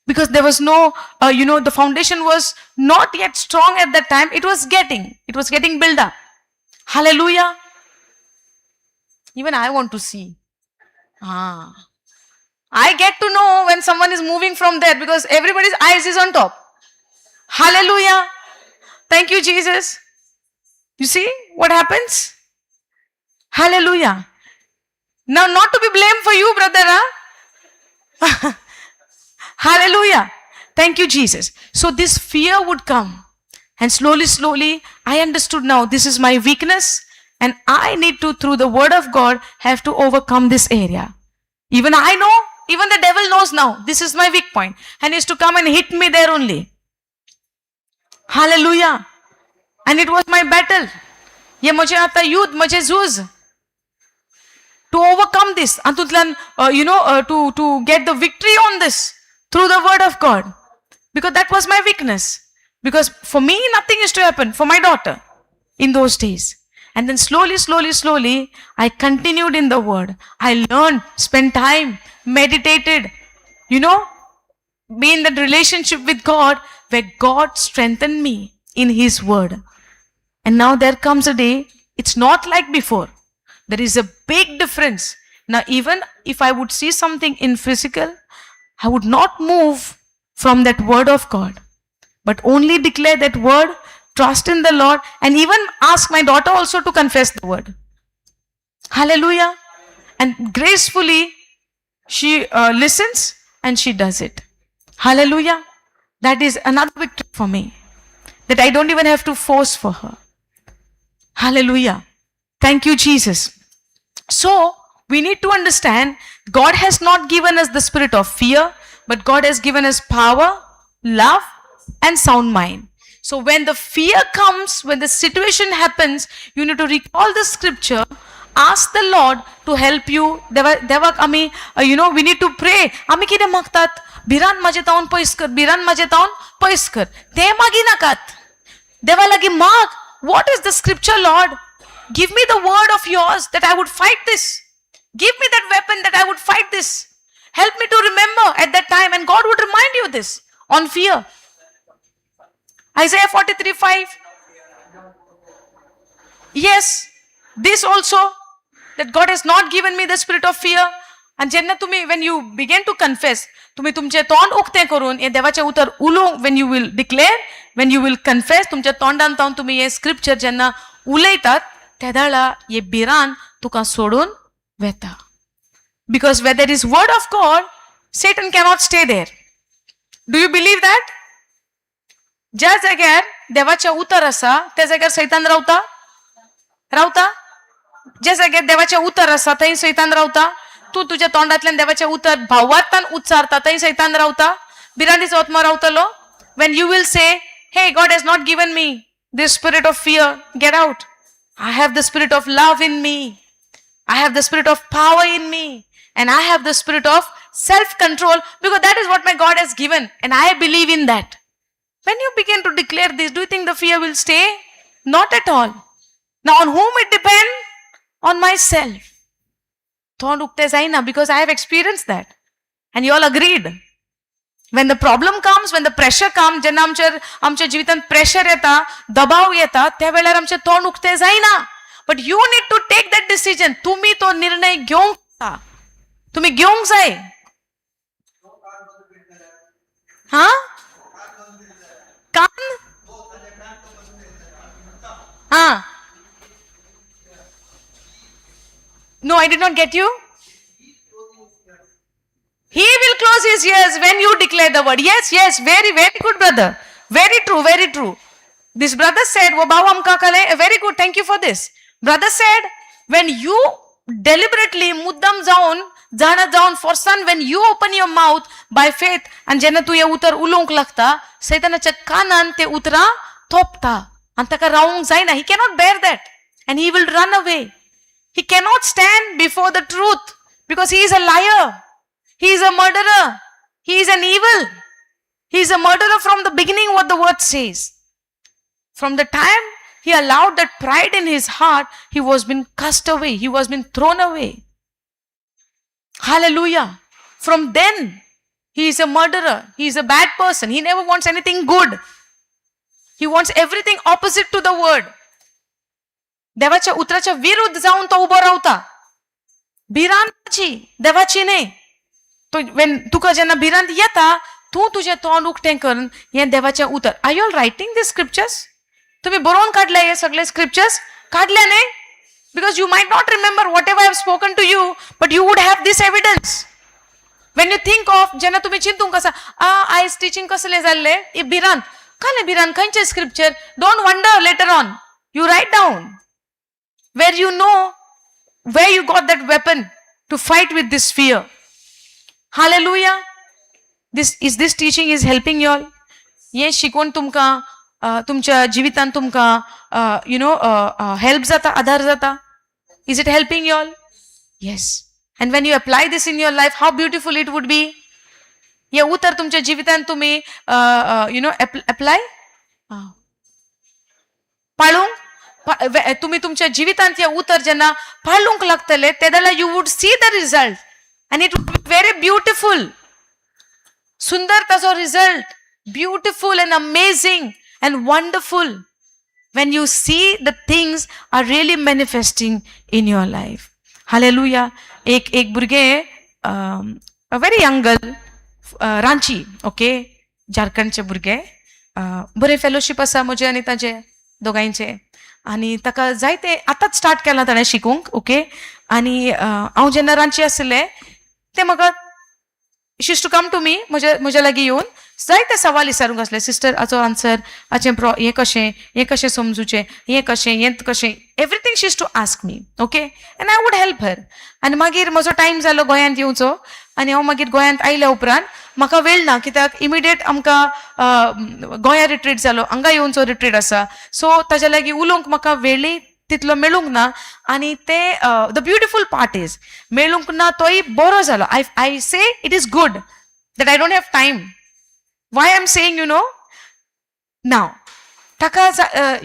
Because there was no, the foundation was not yet strong at that time. It was getting built up. Hallelujah. Even I want to see. Ah. I get to know when someone is moving from there because everybody's eyes is on top. Hallelujah. Thank you, Jesus. You see what happens? Hallelujah. Now, not to be blamed for you, brother. Huh? Hallelujah. Thank you, Jesus. So, this fear would come. And slowly, slowly, I understood now this is my weakness, and I need to, through the word of God, have to overcome this area. Even I know, even the devil knows now, this is my weak point, and he is to come and hit me there only. Hallelujah. And it was my battle. हे म्हजें आतां युद्ध, म्हजें झूज to overcome this, हातूंतल्यान to get the victory on this through the word of God, because that was my weakness, because for me nothing is to happen, for my daughter in those days. And then slowly, slowly, slowly, I continued in the word. I learned, spent time, meditated, be in that relationship with God where God strengthened me in His word. And now there comes a day, it's not like before. There is a big difference. Now, even if I would see something in physical, I would not move from that word of God, but only declare that word, trust in the Lord, and even ask my daughter also to confess the word. Hallelujah. And gracefully, she listens and she does it. Hallelujah. That is another victory for me, that I don't even have to force for her. Hallelujah. Thank you, Jesus. So, we need to understand God has not given us the spirit of fear, but God has given us power, love, and sound mind. So, when the fear comes, when the situation happens, you need to recall the scripture, ask the Lord to help you. देवाक आमी we need to pray. आमी कितें मागतात? भिरांत म्हाजे तावन पयस कर, भिरांत म्हाजे तावन पयस कर. तें मागी नाकात. देवा लागीं माग, what is the scripture, Lord? Give me the word of yours that I would fight this. Give me that weapon that I would fight this. Help me to remember at that time, and God would remind you this on fear. Isaiah 43:5. Yes, this also, that God has not given me the spirit of fear. आणि जेन्ना तुमी, when you begin to confess, तुमी तुमचें तोंड उक्तें करून हें देवाचें उतर उलोवंक, when you will declare, when you will confess, तुमच्या तोंडान तावन तुमी हें स्क्रिप्चर जेन्ना उलयतात, तेदाळा हे भिरांत तुका सोडून वेता, because where there is word of God, Satan cannot stay there. Do you believe that? ज्या जाग्यार देवाचें उतर आसा त्या जाग्यार सैतान रावता? रावता? ज्या जाग्यार देवाचें उतर आसा थंय सैतान रावता? तूं तुज्या तोंडांतल्यान देवाचें उतर भावार्थान उच्चारता, थंय सैतान रावता? भिरांतीचो आत्मा रावतलो? When you will say, "Hey, God has not given me this spirit of fear, get out. I have the spirit of love in me. I have the spirit of power in me. And I have the spirit of self control because that is what my God has given. And I believe in that." When you begin to declare this, do you think the fear will stay? Not at all. Now, on whom it depend? On myself. तोंड उक्तें जायना, because I have experienced that. And you all agreed. When the problem comes, when the pressure comes, जेन्ना आमचेर आमच्या जिवितांत प्रेशर येता, दबाव येता, त्या वेळार आमचें तोंड उक्तें जायना. But you need to take that decision. तुमी तो निर्णय घेवंक जाय. तुमी घेवंक जाय. हा, कान हा. No, I did not get you. He will close his ears when you declare the word. Yes, very, very good, brother. Very true, very true. This brother said, "वो भाव आमकां कळ्ळें." Very good, thank you for this. Brother said, when you deliberately, मुद्दम जावन, जाणा जावन, फोर्सान, when you open your mouth by faith, आनी जेन्ना तूं हें उतर उलोवंक लागता, सैतानाच्या कानान ते उतरां थोपता आनी ताका रावूंक जायना. He cannot bear that and he will run away. He cannot stand before the truth because he is a liar. He is a murderer. He is an evil. He is a murderer from the beginning, what the word says. From the time he allowed that pride in his heart, he was been cast away. He was been thrown away. Hallelujah. From then, He is a murderer. He is a bad person. He never wants anything good. He wants everything opposite to the word. देवाच्या उतराच्या विरुद्ध जाऊन तो उभो रावता. भिरांताची, देवाची न्हय. तो वेन तुका जेन्ना भिरांत येता, तूं तुजें तोंड उक्तें करून हें देवाचें उतर. Are you all writing these scriptures? तुमी बरोवन काडले हे सगळे स्क्रिप्चर्स? काडले न्हय? Because you might not remember whatever I have spoken to you, but you would have this evidence when you think of. जेन्ना तुमी चिंतूंक आसा, आ आयज टिचींग कसलें जाल्लें, ही भिरांत कसलें, भिरांत खंयचें scripture? Don't wonder later on. You write down where you know where you got that weapon to fight with this fear. Hallelujah. This teaching is helping you all? हें शिकून तुमकां तुमच्या जिवितांत तुमकां you know help जाता, आधार जाता? Is it helping you all? Yes. And when you apply this in your life, how beautiful it would be. हे उतर तुमच्या जिवितांत तुमी you know apply, पाळूंक तुमी तुमच्या जिवितांत हे उतर जेन्ना पाळूंक लागतले, ते जाल्यार you would see the result and it would be very beautiful. सुंदर ताजो result, beautiful and amazing and wonderful when you see the things are really manifesting in your life. Hallelujah. एक एक भुरगें, a very young girl, Ranchi, okay, झारखंडचे भुरगे. बरें फेलोशीप आसा म्हजें आनी ताजें दोगांयचें. आनी ताका जायते आतांच स्टार्ट केलां ताणें शिकूंक, ओके. आनी हांव जेन्ना रांची आशिल्लें, तें म्हाका she used to come to me. म्हज्या लागीं येवन जायते सवाल विचारूंक आसले, सिस्टर, हाचो आन्सर, हाचें प्रो हें कशें, हें कशें समजुचें, हें कशें, हें कशें, everything she used to ask me, okay, and I would help her. आनी मागीर म्हजो टायम जालो गोंयांत येवचो आनी हांव मागीर गोंयांत आयल्या उपरांत म्हाका वेळ ना, कित्याक इमिडिएट आमकां गोंया रिट्रीट जालो, हांगा येवचो रिट्रीट आसा. सो ताज्या लागीं उलोवंक म्हाका वेळय तितलो मेळूंक ना. आनी ते the beautiful part is, मेळूंक ना तोय बरो जालो. I say it is good that I don't have time. Why I am saying? Now ताका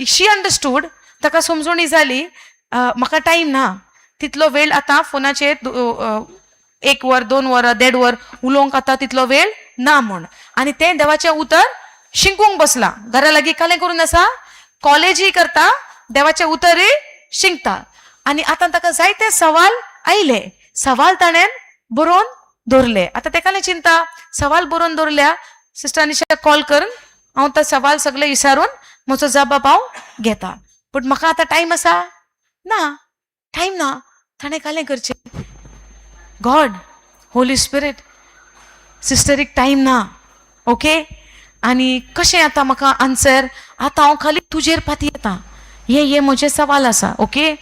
शी अंडरस्टूड, ताका समजोणी जाली, म्हाका टायम ना तितलो वेळ आतां फोनाचेर एक वर, 2 वरां, देड वर उलोवंक आतां तितलो वेळ ना म्हूण. आनी तें देवाचें उतर शिकूंक बसलां. घरा लागीं कालें करून आसा, कॉलेजूय करता, देवाचें उतरूय शिकता. आनी आतां ताका जायते सवाल आयले. सवाल ताणें बरोवन दवरले. आतां तेका चिंता, सवाल बरोवन दवरल्या, सिस्टर अनिशा कॉल करून हांव तो सवाल सगळे विचारून म्हजो जबाब हांव घेता. पूण म्हाका आतां टायम आसा ना, टायम ना. ताणें कालें करचें? गॉड, होली स्पिरीट, सिस्टरीक टायम ना, ओके, आनी कशें आतां म्हाका आन्सर? आतां हांव खाली तुजेर पातयेता. हे हे म्हजे सवाल आसा, ओके,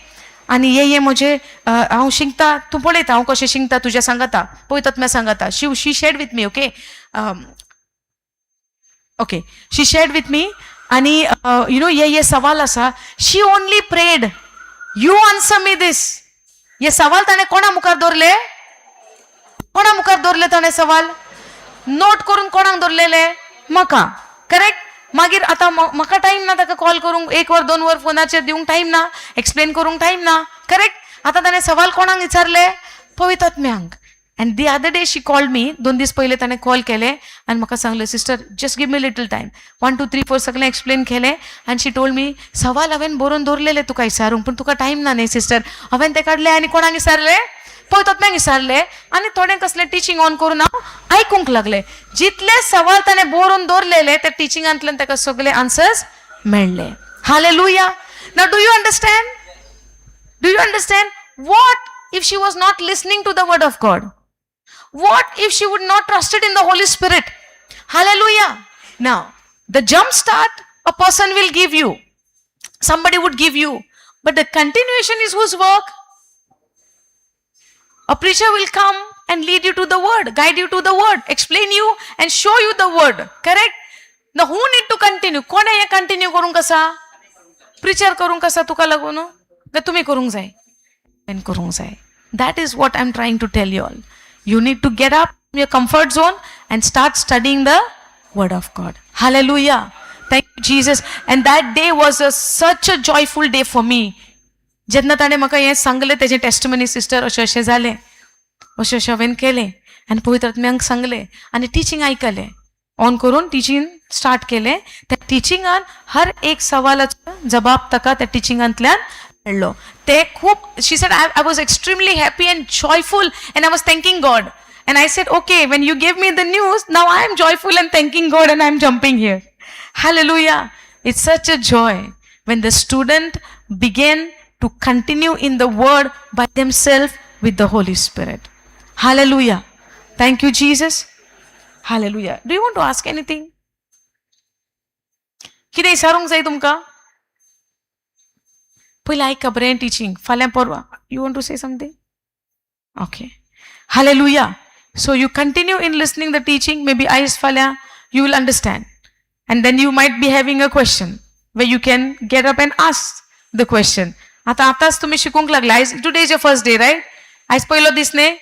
आनी हे हे म्हजे हांव शिकता, तूं पळयता हांव कशें शिकता तुज्या सांगता, पळयतात म्या सांगता. She shared with me, okay. Okay, she shared with me. आनी you know हे हे सवाल आसा. She only prayed, "You answer me this." हे सवाल ताणें कोणा मुखार दवरले? कोणा मुखार दवरले ताणें सवाल? नोट करून कोणाक दवरलेले? म्हाका, करेक्ट. मागीर आतां म्हाका टायम ना ताका कॉल करूंक, एक वर 2 वर फोनाचेर दिवंक टायम ना, एक्सप्लेन करूंक टायम ना, करेक्ट. आतां ताणें सवाल कोणाक विचारले? पवित्र आत्म्यांक. And the other day she called me. 2 दीस पयले ताणें कॉल केले आनी म्हाका सांगलें, "Sister, just give me little time." One, two, three, four सगळें एक्सप्लेन केलें. आनी शी टोल्ड मी, सवाल हांवें बरोवन दवरलेले तुका विचारूंक, पूण तुका टायम ना न्ही सिस्टर. हांवें ते काडले आनी कोणाक विचारले? पवित्र आत्म्याक विचारले. आनी थोडें कसलें टिचींग ऑन करून हांव आयकूंक लागलें. जितले सवाल ताणें बरोवन दवरलेले, त्या टिचिंगांतल्यान ताका सगळे आन्सर्स मेळ्ळे. Hallelujah. Now do you understand? Do you understand? What if she was not listening to the word of God? What if she would not trusted in the Holy Spirit? Hallelujah. Now, the jump start a person will give you, somebody would give you, but the continuation is whose work? A preacher will come and lead you to the word, guide you to the word, explain you and show you the word. Correct? Now, who need to continue? कोण हे कंटिन्यू करूंक कसा? प्रिचर करूंक कसा तुका लागून काय तुमी करूंक जाय? हांवें करूंक जाय. That is what I am trying to tell you all. You need to get up your comfort zone and start studying the word of God. Hallelujah. Thank you, Jesus. And that day was a such a joyful day for me. जेन्ना ताणें म्हाका हें सांगलें, तेजें टेस्टमनी, सिस्टर, अशें अशें जालें, अशें अशें हांवें केलें. आनी पवित्र आत्म्यांक सांगलें आनी टिचींग आयकलें. ऑन करून टिचींग स्टार्ट केलें. त्या टिचिंगान हर एक सवालाचो जबाब ताका त्या टिचिंगांतल्यान मेळ्ळो. ते खूब, she said, I was extremely happy and joyful and I was thanking God. And I said, okay, when you gave me the news, now I am joyful and thanking God and I am jumping here. Hallelujah. It's such a joy when the student began to continue in the word by themselves with the Holy Spirit. Hallelujah. Thank you, Jesus. Hallelujah. Do you want to ask anything? कितें विचारूंक जाय तुमकां? पयलीं आयका बरें टिचींग, फाल्यां परवां. You want to say something? Okay. Hallelujah. So you continue in listening the teaching, maybe आयज फाल्यां you will understand. And then you might be having a question where you can get up and ask the question. आतां आतांच तुमी शिकूंक लागले. आयज, today is your first day, right? आयज पयलो दीस न्ही?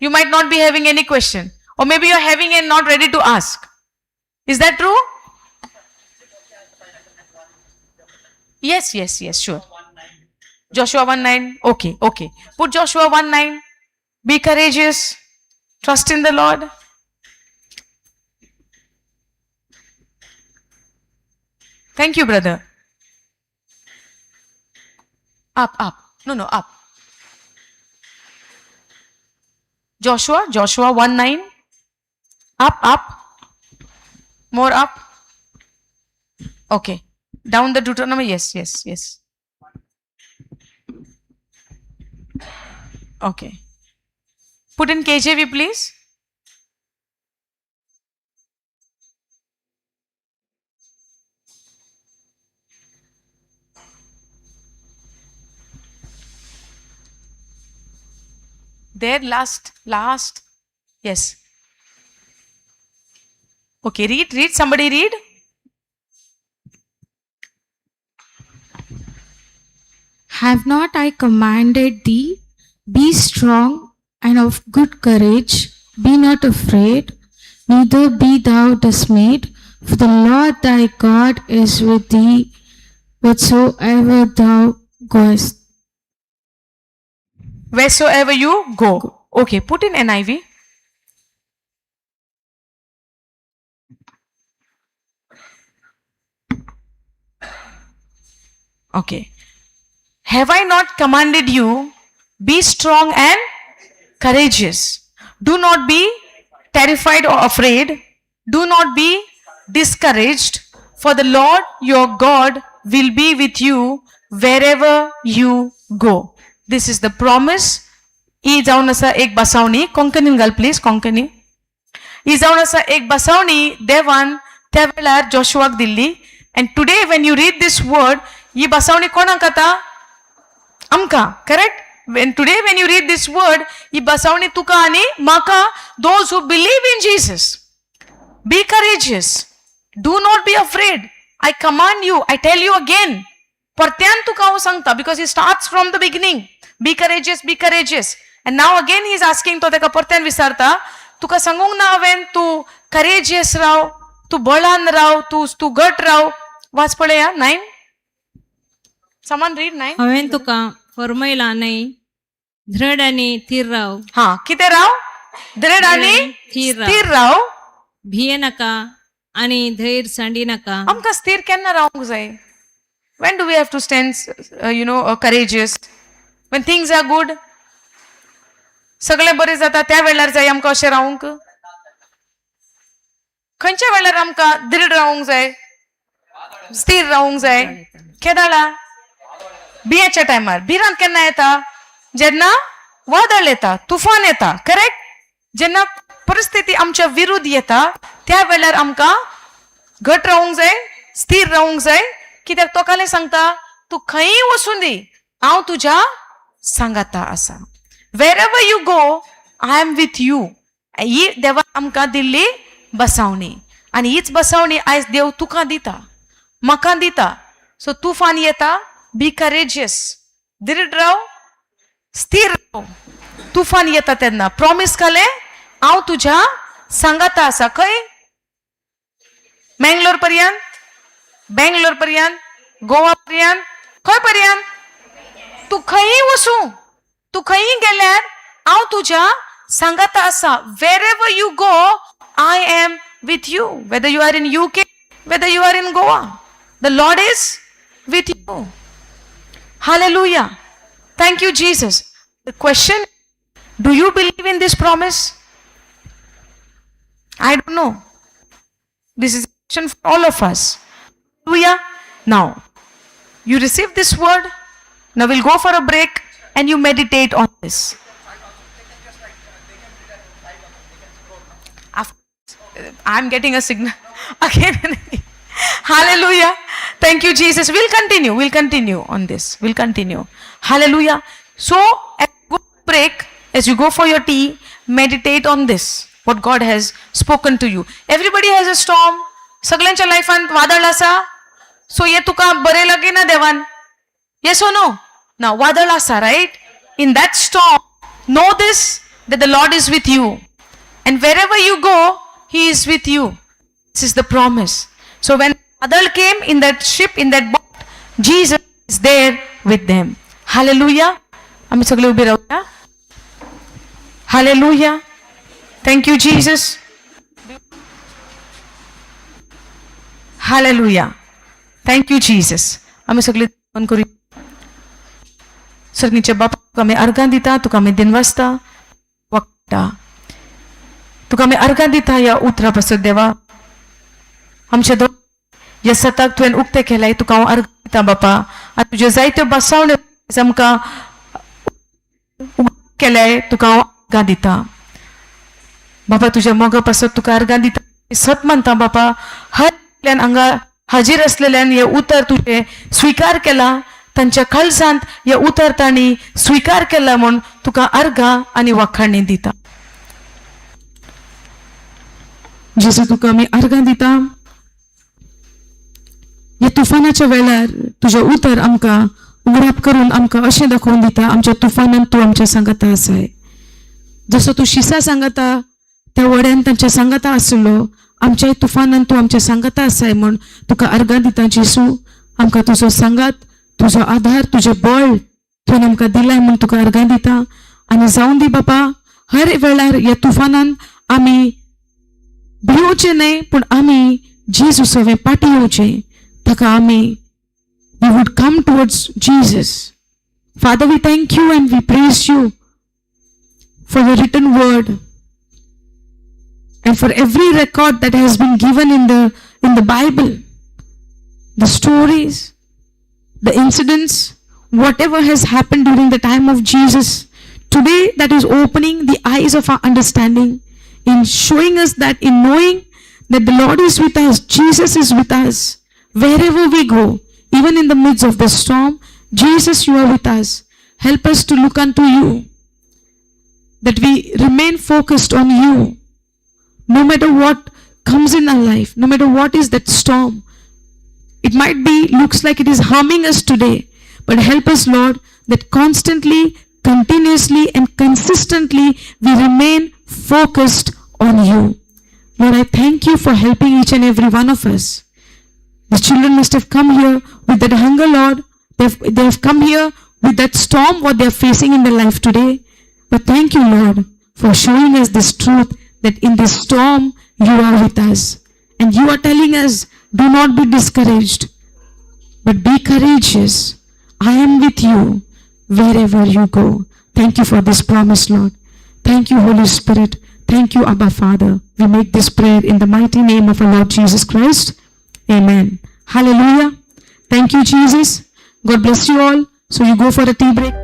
You might not be having any question. Or maybe you are having and not ready to ask. Is that true? Yes, sure. Joshua 1:9. Okay. Put Joshua 1:9. Be courageous. Trust in the Lord. Thank you, brother. Up, up. No, up. Joshua 1:9. Up, up. More up. Okay. Down the Deuteronomy. Yes. Okay. Put in KJV, please. There, last. Yes. Okay, read. Somebody read. Have not I commanded thee? Be strong and of good courage. Be not afraid, neither be thou dismayed, for the Lord thy God is with thee whatsoever thou goest. Wheresoever you go. Okay, put in NIV. Okay. Have I not commanded you, be strong and courageous? Do not be terrified or afraid. Do not be discouraged, for the Lord your God will be with you wherever you go. This is the promise. ही जावन आसा एक बसावणी. कोंकणीन घाल प्लीज, कोंकणी. ही जावन आसा एक बसावणी देवान त्या वेळार जोशुआक दिल्ली. And today when you read this word, ही बसावणी कोणाक आतां? आमकां, correct? When today when you read this word, ही बसावणी तुका आनी म्हाका, those who believe in Jesus. Be courageous, do not be afraid. I command you, I tell you again. परत्यान तुका हांव सांगता, because he starts from the beginning, be courageous, be courageous. And now again he is asking. तो ताका परत्यान विचारता, तुका सांगूंक ना हांवें, तूं करेजियस राव, तूं बळान राव, तूं तूं घट राव. वाच पळया 9. Someone read 9. हांवें तुका फरमयलां न्हय, धृड आनी थीर राव. हा, कितें राव? दृढ आनी थीर राव. स्थिर राव. भिये नाका आनी धैर्य सांडी नाका. आमकां स्थिर केन्ना रावंक जाय? When do we have to stand courageous? When things are good, सगळें बरें जाता त्या वेळार जाय आमकां अशें रावंक? खंयच्या वेळार आमकां दृढ रावंक जाय, स्थिर रावंक जाय? केदाळा? बियाच्या टायमार. भिरांत केन्ना येता? जेन्ना वादळ येता, तुफान येता, करेक्ट? जेन्ना परिस्थिती आमच्या विरुद्ध येता त्या वेळार आमकां घट रावंक जाय, स्थिर रावंक जाय. कित्याक तो कालें सांगता, तूं खंयी वचूं दी, हांव तुज्या सांगाता आसा. Wherever you go, I am with you. ही देवान आमकां दिल्ली बसावणी आनी हीच बसावणी आयज देव तुका दिता, म्हाका दिता. सो तुफान येता, बी करेजियस, दृढ राव, स्थिर राव. तुफान येता तेन्ना प्रॉमीस घालें, हांव तुज्या सांगाता आसा. खंय? मँगलोर पर्यंत, बेंगलोर पर्यंत, गोवा पर्यंत, खंय पर्यंत? तूं खंयी वचूं, तूं खंयी गेल्यार हांव तुज्या सांगाता आसा. Wherever you go, I am with you. Whether you are in UK, whether you are in Goa, the Lord is with you. Hallelujah. Thank you, Jesus. The question, do you believe in this promise? I don't know. This is a question for all of us. Hallelujah. Now, you receive this word. Now we'll go for a break and you meditate on this. After, I'm getting a signal again and again. Hallelujah. Thank you, Jesus. We'll continue. We'll continue on this. We'll continue. Hallelujah. So, as you go break, as you go for your tea, meditate on this, what God has spoken to you. Everybody has a storm. सगळ्यांच्या लायफान वादळ आसा. सो हे तुका बरें लागेना देवान. Yes or no? Now, वादळ आसा, right? In that storm, know this, that the Lord is with you. And wherever you go, He is with you. This is the promise. So when वादळ came in that ship, in that boat, Jesus is there with them. Hallelujah. आम्ही सगळे उभे राहूया. Hallelujah. Thank you, Jesus. Hallelujah. Thank you, Jesus. आम्ही सगळे मन करूया. सर्गीचे बाप, तुका आमी अर्गां दिता, तुका आमी दिनवासता वखता, तुका आमी अर्गां दिता ह्या उतरा पासत. देवा, आमच्या दो ह्या सताक तुवें उक्तें केलाय, तुका हांव अर्गां दिता बापा. आनी तुज्यो जायत्यो बसावण्यो आमकां केल्याय, तुका हांव अर्गां दिता बाबा. तुज्या मोगा पासत तुका अर्गां दिता. सत मानता बापा, हर एकल्यान हांगा हाजीर आसलेल्यान हें उतर तुजें स्विकार केलां, तांच्या काळजांत हें उतर तांणी स्विकार केला म्हूण तुका अर्गां आनी वाखाणी दिता. जेजू, तुका आमी अर्गां दिता. ह्या तुफानाच्या वेळार तुजें उतर आमकां उगडाप करून आमकां अशें दाखोवन दिता, आमच्या तुफानान तूं आमच्या सांगाता आसाय. जसो तूं शिसा सांगाता त्या वड्यान तांच्या सांगाता आसलो, आमच्याय तुफानान तूं आमच्या सांगाता आसाय म्हूण तुका अर्गां दिता जेसू. आमकां तुजो सांगात, तुजो आधार, तुजें बळ तुवें आमकां दिलाय म्हूण तुका अर्गां दिता. आनी जावन दी बापा, हर वेळार ह्या तुफानान आमी भिवचें न्हय, पूण आमी जेजू सवें पाटी येवचें. ताका आमी we would come towards Jesus. Father, we thank you and we praise you for the written word and for every record that has been given in the Bible, the stories, the incidents, whatever has happened during the time of Jesus. Today, that is opening the eyes of our understanding in showing us that, in knowing that the Lord is with us, Jesus is with us wherever we go, even in the midst of the storm. Jesus, you are with us. Help us to look unto you, that we remain focused on you no matter what comes in our life, no matter what is that storm. It might be, looks like it is harming us today, but help us, Lord, that constantly, continuously, and consistently we remain focused on you. Lord, I thank you for helping each and every one of us. The children must have come here with that hunger, Lord. They have come here with that storm, what they are facing in their life today. But thank you, Lord, for showing us this truth that in this storm you are with us. And you are telling us, do not be discouraged, but be courageous. I am with you wherever you go. Thank you for this promise, Lord. Thank you, Holy Spirit. Thank you, Abba Father. We make this prayer in the mighty name of our Lord Jesus Christ. Amen. Hallelujah. Thank you, Jesus. God bless you all. So you go for a tea break.